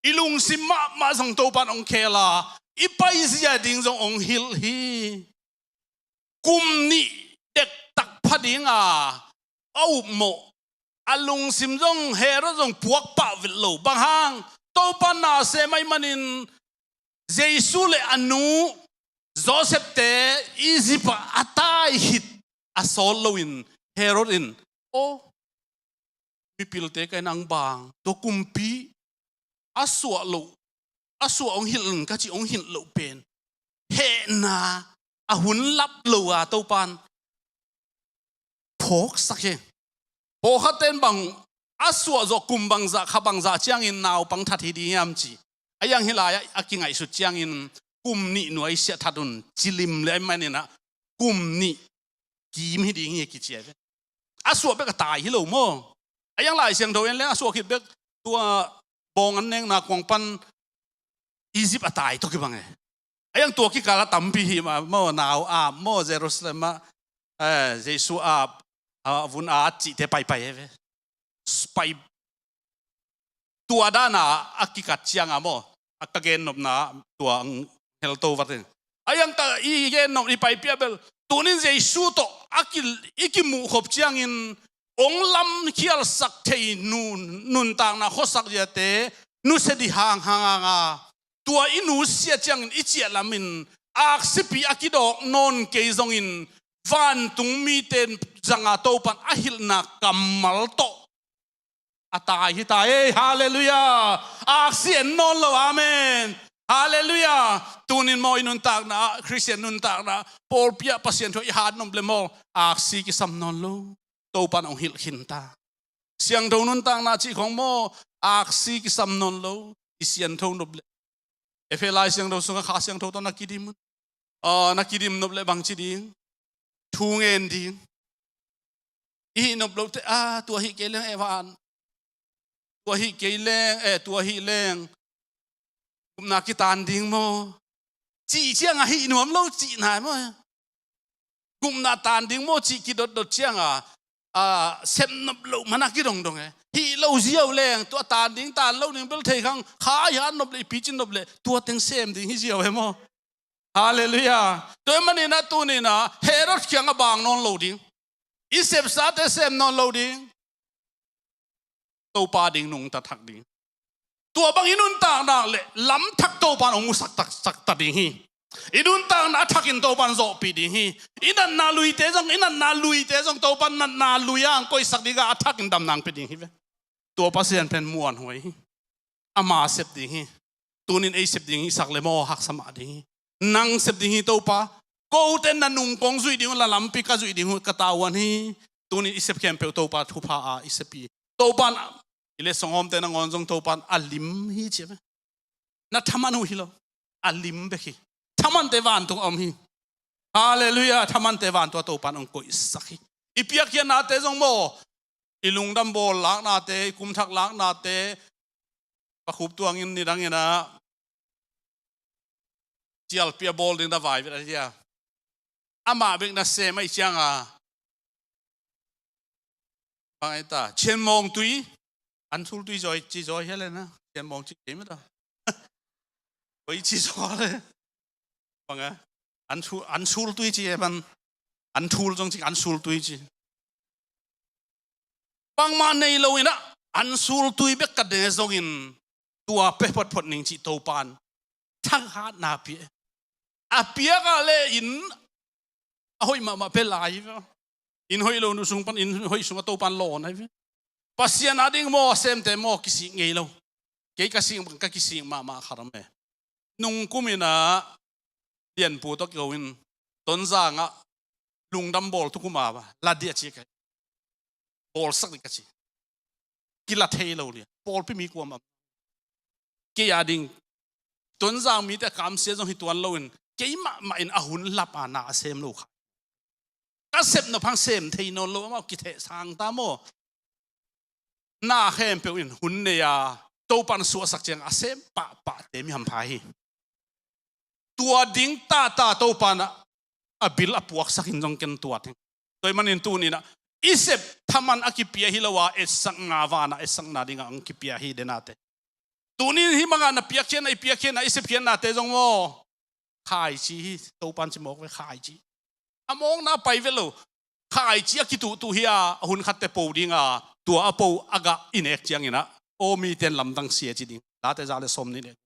I lungsim mahmah zong Topan ong khel a, i paizia ding zong ong hilh hi. Kum nih dektak pha ding a, a upmawh. A lungsim zong Herod zong puak pah vet lo. Bang hang, Topan na sem ahih manin Jesu le a nu Joseph te Egypt ah a tai khit a sawt loin Herod in, aw, mipilte ka in ang bang, tua kumpi a suah loh, a suah ong hilh in ka ci ong hilh loh pen hehna a hun lap lo a Topan phawksak hi. Pawlkhatte in bang a suah zawh kum bangzah, kha bangzah ciangin naupang that hi ding hiam ci. A iang hi lai-ah a kingaihsut ciangin kum nih nuaisiah that un ci lim le ahih manin ah kum nih kim hi ding hi a kici a ve. A suah bek a tai hi lo maw. A iang Lai Siangtho en leng a suah khit bek tua bawng an nekna kuang pan Egypt a tai tawh kibang e. A iang tua kikal a tampi hi mah maw, nau ap maw, Jerusalem ah, eh, Jesu ap, a vun at cihte paipai e ve. Pai tua dan a a kikat ciang a maw, a ka gen nopna tua ang hel to vat in. A iang ta i gen nop i paipih a bel, tunin Jesu tawh a ki, i kimuh khop ciangin ong lamkhialsak thei nun, nuntakna khuasak ziate nusia di hanghang a, tua i nusia ciangin i ciah lamin aksipi a kidawk nawn kei zongin vantung mite zanga Topan a hilhna kammal tawh a tai hi ta ei. Halleluiah. Aksi en nawn lo. Amen. Halleluiah. Tunin maw i nuntakna ah, Khristian nuntakna ah, pawlpi ah Pasian thu i hat nop le maw, aksi kisam nawn lo. Topan ong hilh khin ta. Siangtho nuntakna cih khong maw, aksi kisam nawn lo. I siangtho nop le. Efesa Lai Siangtho sungah Kha Siangtho tawh na kidim un. Ah, na kidim nop le bang ci ding. Thu ngen ding. I hih nop lote, ah, tua hih kei leng e van. Tua hih kei leng, eh, tua hih leng. Gupna kitan ding maw. Cih ciang a hih nuam lo cih nai maw. Gupna tan ding maw cih kidotdot ciang a, a, sep nop loh man a kidongdong e. Hih lo ziau leng, tua tan ding tan lo ding bel thei khang, kha i hat nop le, i picin nop le, tua teng sem ding hi ziau e maw. Halleluiah. Tua ahih manin ah tunin ah Herod kiang a bang nawn lo ding. I sepsate sem nawn lo ding. Topa ding nungta thak ding. Tua bang i nuntakna le lamthak Topan ong musak taksak ta ding hi. I nuntakna a thakin Topan zawhpih ding hi. I natna luite zong, i natna luite zong Topan natna lui a ang koihsak ding a, a thakin damna ang pia ding hi ve. Tua Pasian pen muanhuai hi. Ama sep ding hi. Tunin ei sep ding hi sak le maw, haksa mah ding hi. Nang sep ding hi Topa. Kote na nung kong zuih ding uh, la lampi ka zuih ding uh, ka tavuan hi. Tunin i sep khempeuh Topa thupha a i sep hi. Topan i le songhawmte nangawn zong Topan a lim hi ci a ve. Na thaman uh hi lo. A lim bek hi. Thamante vantung a om hi. Halleluiah. Thamante vantung a Topan ong koihsak hi. I piakkhiatnate zong maw, i lungdam bawl laknate, i kumthak laknate, Pakhup tuangin nidang inah cialpi a bawl ding na vai vet a dia. Amah bek nasem ahih cianga bang ai ta, Cianmawng tui, an sul tui zaw ci zaw hi le na, Cianmawng ci kei mah ta. Oi ci zaw le. Bang a, an sul, an sul tui ci e ban, an thul zong ci, an sul tui ci. Bangmah nei lo inah an sul tui bek ka ne zongin tua pia photphot ning cih Topan thanghatna pia. A piakah le inn a hoih mahmah pia lai hi ve. Inn hoih lo nu sung pan inn hoih sungah Topan lawn ahi ve. Pasian ading maw, a semte maw, kisik ngei lo. Kei ka sik, ka kisik mahmah khat om e. Nungkum inah Lianpu tawh kiho in Tonzang ah lungdam bawl tukum a la dih a ci ka hi. Bawlsak dih ka ci. Kila thei lo lian. Pawlpi mi kuamah kei ading Tonzang mite a kamsia zong hi tuan loin keimah mah in a hun lap a na a sem lo kha. Ka sep nop hang sem thei nawn lo, amau kitheh sang ta maw? Na khempeuh in hun nei a Topan suahsak ciang a sem pahpahte mi hampha hi. Tua ding tata Topan a bil a puaksak in zong ken tua ding. Tua ahih manin tuni inah i sep thaman a kipia hi lo a, etsakna, vanah etsakna dingah ang kipia hi denate. Tuni in hih bangah na piakkhiatna, i piakkhiatna, i sepkhiatnate zong maw, khaici hi. Topan ci mawk ve, khaici. A mawkna pai vet lo. Khaici a kituhtuh hi a, a hun khatte po dinga, tua a po a gah i nek ciang inah, aw, mite in lamdang sia ci ding. Late za le sawm nih nek.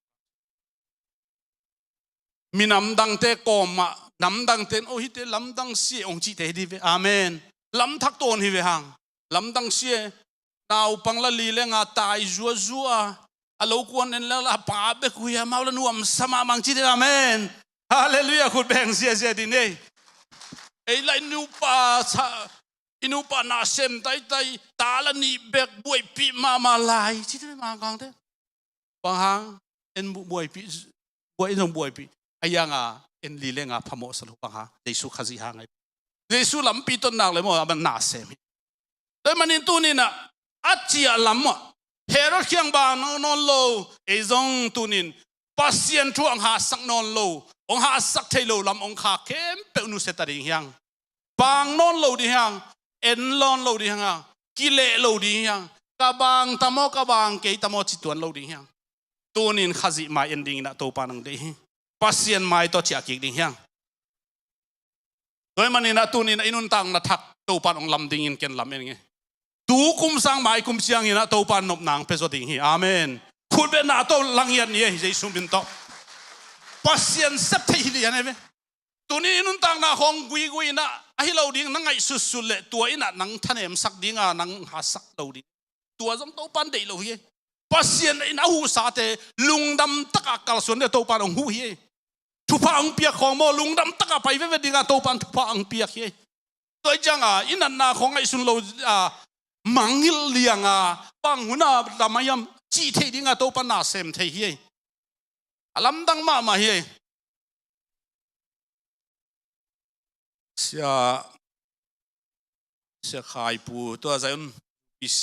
Minam dangte kawmah, nam dangte in, aw, hihte lamdang sia hong cihte hi dih ve. Amen. Lamthak tawn hi ve hang. Lamdang sia, naupang la li le nga tai zuazua, a lo kuan en le la pa bek hui a, mau la nuamsa mahmah cihte. Amen. Halleluiah, khut beng ziazia dih ni. Ei la i nupa sa, i nupa na sem taitai, ta la nih bek buaipih mahmah lai cihte mangkangte. Bang hang, en bu-, buaipih, buai, en zong buaipih. A hianga en li le nga phamawh sa lo bang hang, Jesu Khazih hang ahi. Jesu lampi tonnak le maw, a man na sem hi. Tua ahih manin tuni inah a ciah lam ah Herod kiang bang nawn lo, ei zong tuni in Pasian thu hong hahsak nawn lo, hong hahsak thei lo lam hong khak khempeuh nusia ta ding hi hang. Bang nawn lo ding hi hang, en nawn lo ding hi hang, kileh lo ding hi hang, ka bang ta maw, ka bang kei ta maw ci tuan lo ding hi hang. Tuni in Khazih mai en ding inah Topan hong deih hi. Pasian mai tawh ciah kik ding hi hang. Tua ahih manin ah tuni in ah i nuntakna thak Topan hong lam dingin ken lam en ing e. Tu kum sang mai kum ciangin ah Topan nopna hong pia zaw ding hi. Amen. Khutbetna tawh la ngiat ni e, Jesu min tawh. Pasian sep theih hi lian e ve. Tuni i nuntakna khawng guigui in ah ahi lo ding na ngaihsutsut leh tua in ah nang thanemsak ding a, nang hatsak lo ding. Tua zong Topan deih lo hi e. Pasian in a huhsate lungdam takah kalsuan ding a Topan hong huh hi e. Thupha hong piak khawng maw, lungdam takah pai veve ding a Topan thupha hong piak hi e. Tua hi ciang a i natna khawng ngaihsun lo a, mangngilh liang a, bang hun a lam a hiam cih theih ding a Topan na sem thei hi e. A lamdang mahmah hi e. Sia, Sia Khai pu, tua Zion P C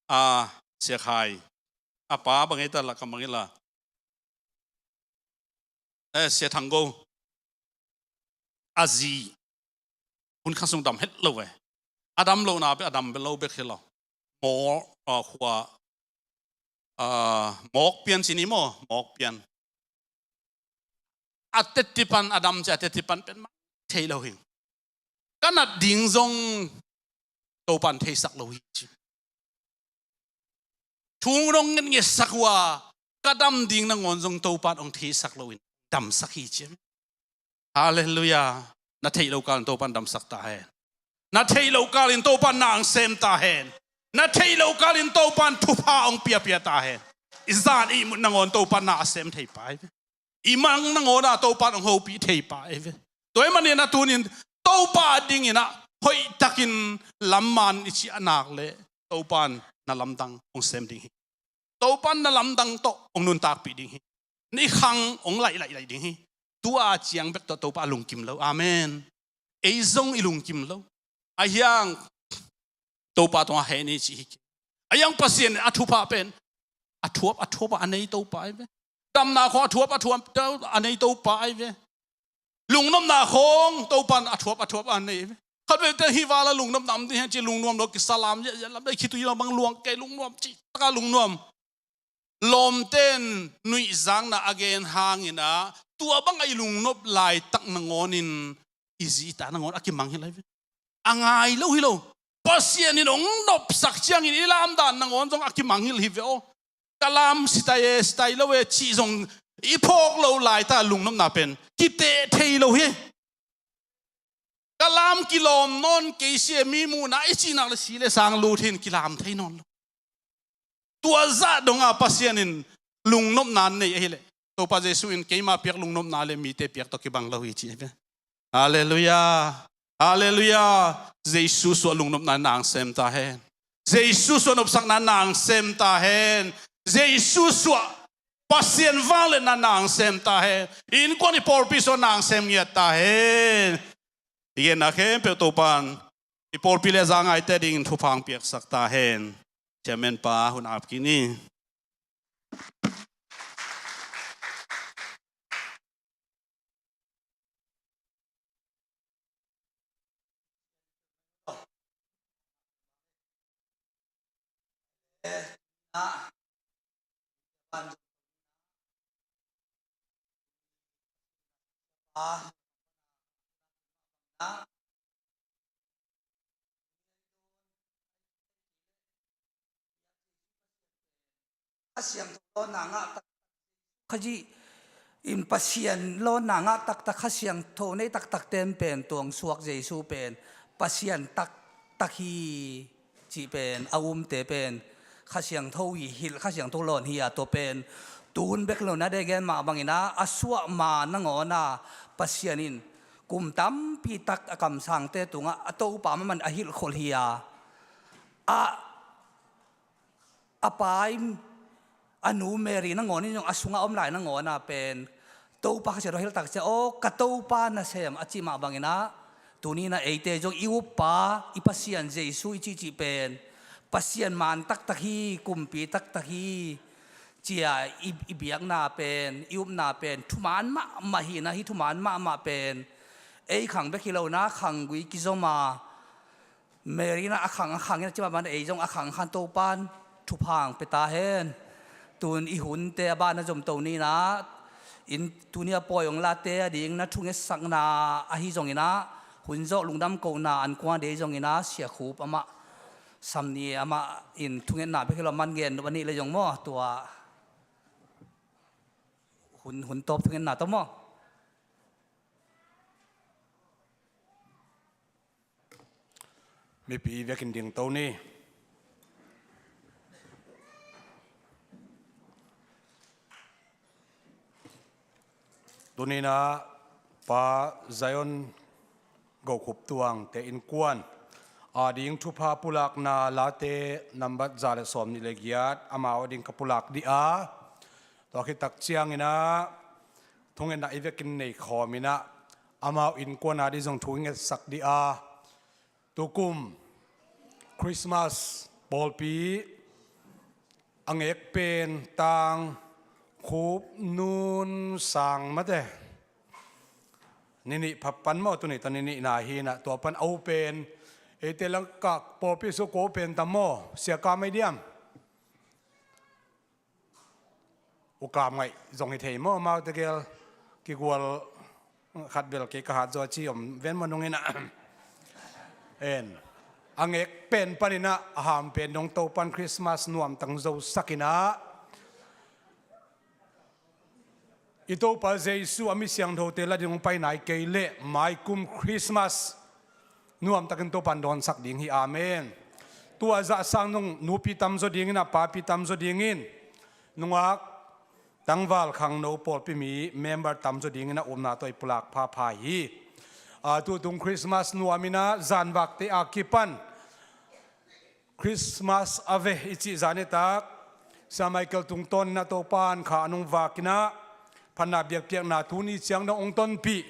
a Sia Khai. A pa bang ei ta la ka mangngilh a. Eh, Sia Thang Go. A zi. Hun khat sung dam het lo e. A dam lo na bek, a dam lo bek hi lo. Mawk, a, khua, a, Mawk Pian ci ni maw, Mawk Pian. A teti pan, a dam ci, a teti pan pen mah thei lo hi. Ka nat ding zong Topan theisak lo hi ci. Thung dong ngetngetsak uh a, ka dam ding nangawn zong Topan hong theisak lo in damsak hi ci. Halleluiah. Na theih lo kal in Topan damsak ta hen. Na theih lo kal in Topan na hong sem ta hen. Na theih lo kal in Topan thupha hong piapia ta hen. I zan i mut nangawn Topan na a sem thei pa hi ve. I mang nangawn a Topan hong hopih thei pa hi ve. Tua hi manin a tunin Topa dingin ah hoihtakin lamman i ciah nak leh Topan na lamdang hong sem ding hi. Topan na lamdang tawh hong nuntakpih ding hi. Na i khang hong laih laih laih ding hi. Tua ciang bek tawh Topa a lungkim lo. Amen. Ei zong i lungkim lo. A hiang Topa tungah heh ni ci hi. A iang Pasian in a thupha pen a thuap a thuap a nei Topa ahi ve. Damna khawng a thuap a thuap a nei Topa ahi ve. Lungnopna khawng Topa in a thuap a thuap a nei ahi ve. Khat veite hih vala lungnopna om ding hi hang ci lungnuam lo kisa lam ziahziah lam dei khitui lo bang luang kei lungnuam ci taka lungnuam. Lawmte in nuihzakna a gen hangin ah tua bang a i lungnop laitak nangawnin i zi i ta nangawn a kimangngilh ahi ve. A ngai lo hi lo. Pasian in hong nopsak ciangin i lamdan nangawn zong a kimangngilh hi ve aw. Ka lam sitai e, sitai lo e cih zong i phawk lo laitak lungnopna pen kiteh thei lo hi. Ka lam kilawm nawn kei si e, mi muhna i cihnak le si le sang lut hin kilam thei nawn lo. Tua zah dongah Pasian in lungnopna nei ahileh Topa Jesuh in keima piak lungnopna le mite piak tawh kibang lo hi ci ahi ve. Halleluiah. Halleluiah. Jesuh suah lungnopna in na hong sem ta hen. Jesuh suah nopsakna in na hong sem ta hen. Jesuh suah Pasian vangliatna in na hong sem ta hen. I innkuan i pawlpi suah na hong sem ngiat ta hen. I genna khempeuh Topa in i pawlpi le a za ngaite dingin thupha hong piaksak ta hen. Chairman pa hun ap kik ni. Kha Siangtho lawnna ngah tak, Khazih in Pasian lawnna ngah taktak, Kha Siangtho nei taktak ten pen tuang suak Jesuh pen Pasian taktak hi cih pen a umte pen Kha Siangtho hi hilh, Kha Siangtho lawn hi a, tua pen tun bek lo na dei gen mah bangin ah a suah ma nangawn ah Pasian in kum tampi tak a kamsangte tungah a Topa mahmah in a hilhkholh hi a, a a pa in a nu Mary nangawn in zong a sungah a om lai nangawn ah pen Topa Kha Siangtho a hilh tak ciang, aw ka Topa nasem a cih mah bangin ah tuni in ah eite zong i uppa i Pasian Jesuh i cihcih pen Pasian man taktak hi, kumpi taktak hi ci-a i, i biakna pen, i upna pen thuman mahmah hi in ah, hih thuman mahmah pen ei khang bek hi lo in ah khanggui kizom a, Mary in ah a khang a khang in ah cih mah bangin ei zong a khang a khang Topa in thupha hong pia ta hen. Tun i hunte a ban a zom to ni in ah, in tuni a pawi hong late a ding na thungetsakna ahi zongin ah, hun zawh lungdam kohna an kuang dei zongin ah Sia Khup amah, Sam Ni amah in thungetna bek hi lo, man gen nop a nih le zong maw, tua hun, hun tawp thungetna tawh maw? Mipi vekin ding to ni. Tuni in ah Pa Zion Go Khup Tuangte innkuan a ding thupha pulakna late nambat za le sawm nih le giat amau a ding ka pulak dih a, tua khit tak ciangin ah thungetna i vekin nei khawm in ah amau innkuan a ding zong thu i ngetsak dih a, tukum Christmas pawlpi a ngek pen Tang Khup Nun Sang Mate, ni nih pha pan maw, tuni ta ni nih na hi in ah, tua pan a u pen eite langkak pawlpi sung kua u pen tam maw, Sia Kam Mai Diam? U Kam Ngaih zong hi thei maw, amau tegel kigual khat bel kei ka hat zaw ci om ven maw nung in ah. En. A ngek pen pan in ah a ham pen dong Topa in Christmas nuamtak hong zosak in ah, i Topa Jesuh a mi siangthote la ding hong pai nai kei leh maikum Christmas nuamtakin Topa in dawnsak ding hi. Amen. Tua zah sang nung nupi tamzaw dingin ah papi tamzaw dingin nungak tangval khangno pawlpi mi member tamzaw dingin a upna tawh i pulak phapha hi. A, tutung Christmas nuam in ah zanvakte a kipan Christmas a ve i cih zanitak Sia Michael tungtawn in ah Topa in kha a nung vak in ah phatna biakpiakna tuni ciang dong hong tonpih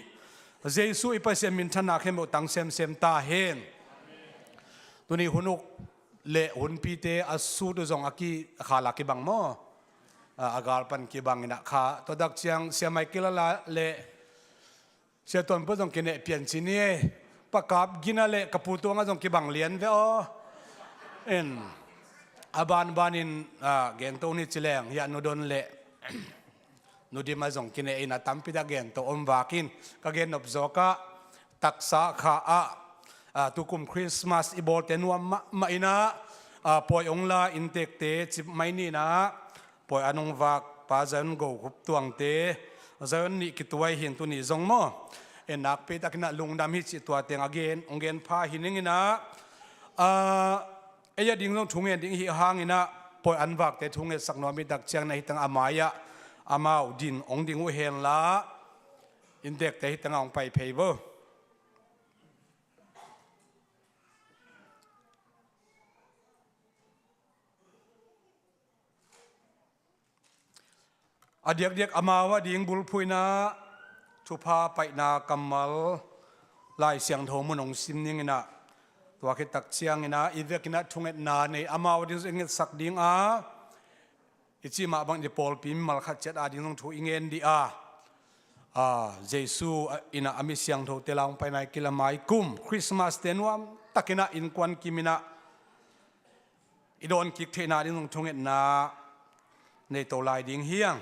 Jesuh i Pasian minthanna khempeuh tang semsem ta hen. Tuni hun uk le hunpite a sut uh zong a ki, a khala kibang maw? A, a gal pan kibang in ah kha. Tua tak ciang Sia Michael a la le Sia Tuan Pua zong kineh pian ci ni e. Pa Kap Gina le ka Pu Tuang a zong kibang lian ve aw. En. A banban in, a, gen to ni ci leng, hiah Nu Don le Nu Dim a zong kineh in a tampi tak gen to om vak in. Ka gen nop zawk ah, taksa kha ah, a, tukum Christmas i bawlte nuam mahmah in ah, a, pawi ong la inntekte cip mai ni in ah, pawi an ong vak Pa Zion Go Khup Tuangte, Zion nih kituai hi in tuni zong maw? En, nakpi tak in ah lungdam hi cih tua teng a gen, ong gen pha hi ning in ah, a, ei a ding zong thu ngen ding hi hang in ah, pawi an vakte thu ngetsak nuam i tak ciang in ah hi teng a mai ah amau din ong ding uh hen la, inntekte hi teng a ong pai phei vo. A diakdiak amau a ding bulphuh in ah thupha paihna kammal Lai Siangtho mun ong sim ning in ah, tua khit tak ciang in ah i vek in ah thungetna nei amau a ding zong i ngetsak ding a, i cih mah bang in i pawlpi mimal khat ciat a ding zong thu i ngen dih a, a, Jesu in ah a mi siangthote la ong paina i kila mai kum Christmas te nuam tak in ah innkuan kim in ah i dawn kik theihna ding zong thungetna nei to lai ding hi hang.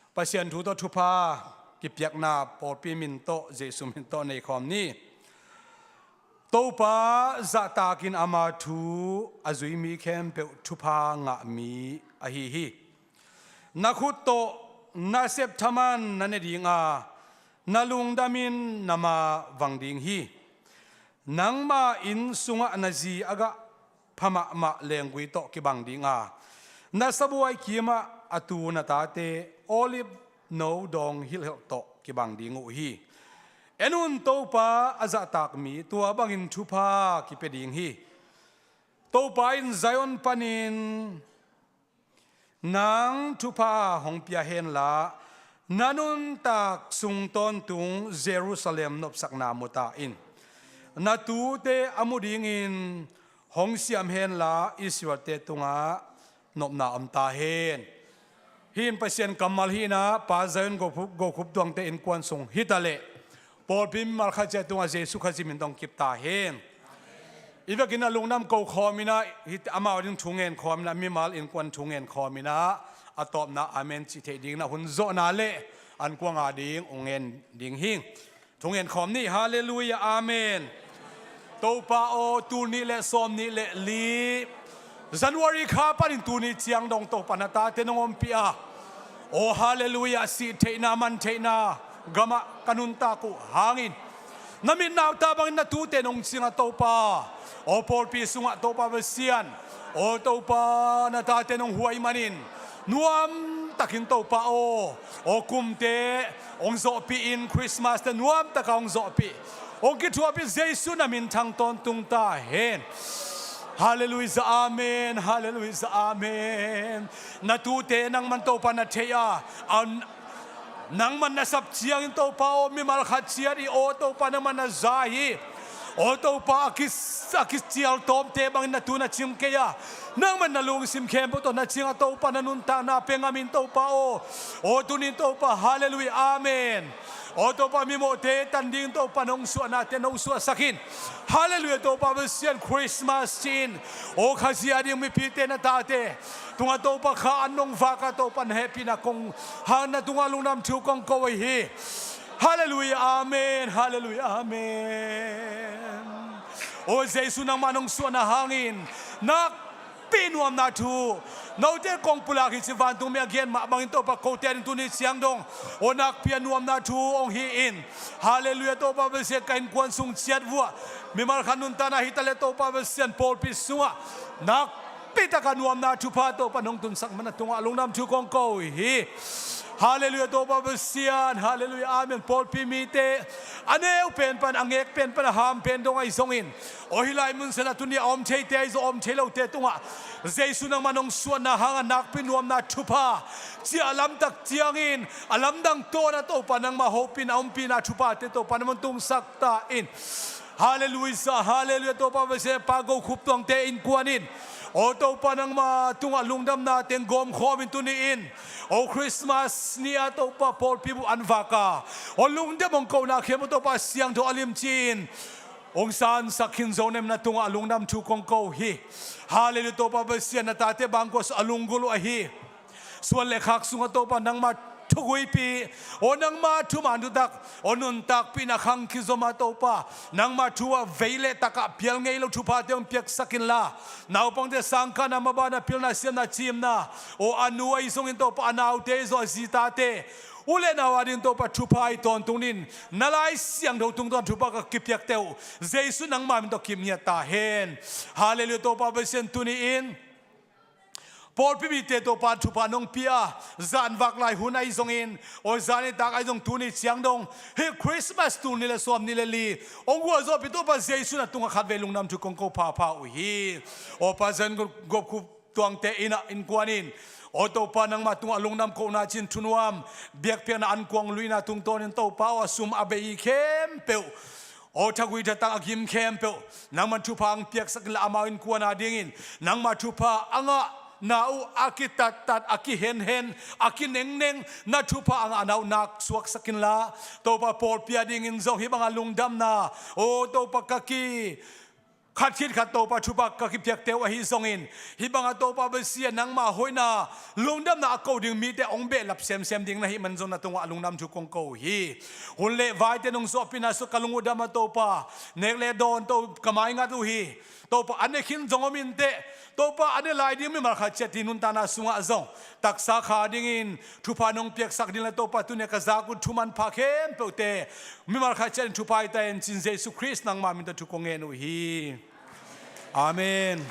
Pasian thu tawh thupha kipiakna pawlpi min tawh, Jesu min tawh nei khawm ni. Topa zahtak in ama thu a zui mi khempeuh thupha ngah mi ahi hi. Na khut tawh nasep thaman na ne ding a, na lungdam in na ma vang ding hi. Nangma inn sungah na zi a gah pha mahmah lenggui tawh kibang ding a, na sabuai kimah a tu na tate olive no dawng hilhhelh tawh kibang ding uh hi. En un, Topa a zahtak mi tua bangin thupha kipia ding hi. Topa in Zion panin nang thupha hong pia hen la, na nuntak sung tawntung Jerusalem nopsakna mu ta in. Na tute a mu dingin hong siam hen la, Israel-te tungah nopna om ta hen. Hih in Pasian kammal hi in ah, Pa Zion Go Khup, Go Khup Tuangte innkuan sung hi ta leh, pawlpi mimal khat ciat tungah Jesu Khazih min tawh kip ta hen. I vekin a lungdam ko khawm in ah, hih amau ding thu ngen khawm in ah, mimal innkuan thu ngen khawm in ah, a tawpna amen cih theih ding in ah hun zawhna le an kuang a ding ong ngen ding hi. Thu ngen khawm ni, halleluiah, amen. Topa aw, tul nih le sawm nih le li, January kha panin tuni ciang dong Topa na tate nong ompih a, aw, halleluiah, sih theihna, man theihna gamah ka nuntak uh hangin, na mit na uh ta bangin na tute nong cing a Topa, aw, pawlpi sungah Topa Pasian, aw Topa, na tate nong huai manin, nuam takin Topa aw, aw kumte ong zawhpih in, Christmas te nuam taka ong zawhpih, ong kithuahpih, Jesu na minthang tawntung ta hen. Halleluiah, amen. Halleluiah, amen. Na tute nangman Topa na thei a, an, nangman na sap ciangin Topa aw, mimal khat ciat i aw Topa nangman na za hi. Aw Topa, a ki, a kicial tawmte bangin na tu na cing kei a, nangman na lungsim khempeuh tawh na cing a Topa, na nuntakna pia ngamin Topa aw. Aw tunin Topa, halleluiah, amen. Aw Topa, mimawhte tan ding Topa nong suahnate nong suahsak in. Halleluiah, Topa Pasian, Christmas ci-in, aw Khazih a ding mipite na tate tungah Topa kha an nong vak a Topa na hehpihna kong hang, na tungah lungdam thu kong ko ahi hi. Halleluiah, amen. Halleluiah, amen. Aw Jesu, nangmah nong suahna hangin nakpi nuamna thu, note kong pulak hi ci vantung mi a gen mah bangin Topa kote ading tuni ciang dong, aw nakpi a nuamna thu ong hi in. Halleluiah, Topa Pasian, ka innkuan sung ciat vuah mimal khat nuntakna hi ta leh Topa Pasian, pawlpi sungah nak pi taka nuamna thupha Topa nong tunsak man a tungah lungdam thu kong ko hi. Halleluiah, Topa Pasian, halleluiah, amen. Pawlpi mite a neu pen pan, a ngek pen pan, a ham pen dong ahi zongin, aw hih lai mun sungah tuni a om theite ahi zong, om thei lote tungah Jesu nangmah nong suahna hangah nakpi nuamna thupha, ciah lamtak ciangin a lamdang tawn a Topa nangmah hopihna, ompihna thuphate Topa nangmah nong tunsak ta in. Halleluiah, halleluiah, Topa Pasian, Pa Go Khup Tuangte innkuan in, aw Topa, nangma tungah lungdamna teng gawmkhawm in tuni in, aw Christmas ni-a Topa pawlpi bup an vak a, aw lungdam hong kohna khempeuh Topa siangtho a limci in hong sansak khin zo nem, na tungah lungdam thu kong ko hi. Halleluiah, Topa Pasian, na tate bangkua sung a lunggulh uh ahi suan le khak sungah Topa nangma thuguipi, aw nangma thuman thutak, aw nuntakpihna khang kizom a Topa, nangma thu ah vei le takah pial ngei lo thuphate hong piaksak inla, naupangte sangkahna, mabana, pilna, siamna, cimna, aw a nu ahi zongin Topa a naute ahi zong, a zitate, u le nau ading Topa thupha hi tawntung in, na Lai Siangtho tungtawn thupha ka kipiakte uh Jesu nangma min tawh kipngiat ta hen. Halleluiah, Topa Pasian, tuni in pawlpi mite Topa thupha nong pia, zan vak lai hun ahi zongin, aw zan nitak ahi zong tuni ciang dong, hih Christmas tul nih le sawmnih le li hong gualzawhpih Topa Jesu na tungah khatvei lungdam thu kong ko phapha uh hi. Aw Pasian, Go Khup Tuangte inn ah innkuan in, aw Topa nangma tungah lungdam kohna cih thunuam, biakpiakna ankuang luina tungtawnin Topa aw a sum a bei khempeuh, aw thagui thatang a gim khempeuh nangman thupha hong piaksak inla, amau innkuan adingin nangma thupha a ngahna uh a kitattat, a kihenhen, a kinengneng, na thupha a ngahna uh nak suaksak inla, Topa pawlpi adingin zong hih banga lungdamna, aw Topa, ka ki khat khit khat Topa thupha ka kipiakte uh ahi zongin, hih banga Topa Pasian nangma hoihna, lungdamna a ko ding mite hong behlap semsem ding na hih man zong na tungah lungdam thu kong ko uh hi. Hun le vaite nong zawhpihna sungah ka lung uh dam a Topa, nek le dawn Topa ka maingat uh hi. Topa a ne khin zong om inteh, Topa a ne lai ding mimal khat ciat hi nuntakna sungah zong taksa kha dingin thupha nong piaksak ding le Topa tuni-a ka zak uh thu manpha khempeuhte mimal khat ciat in thupha hi ta hen ci-in Jesu Khrist nangma min tawh thu kong ngen uh hi. Amen.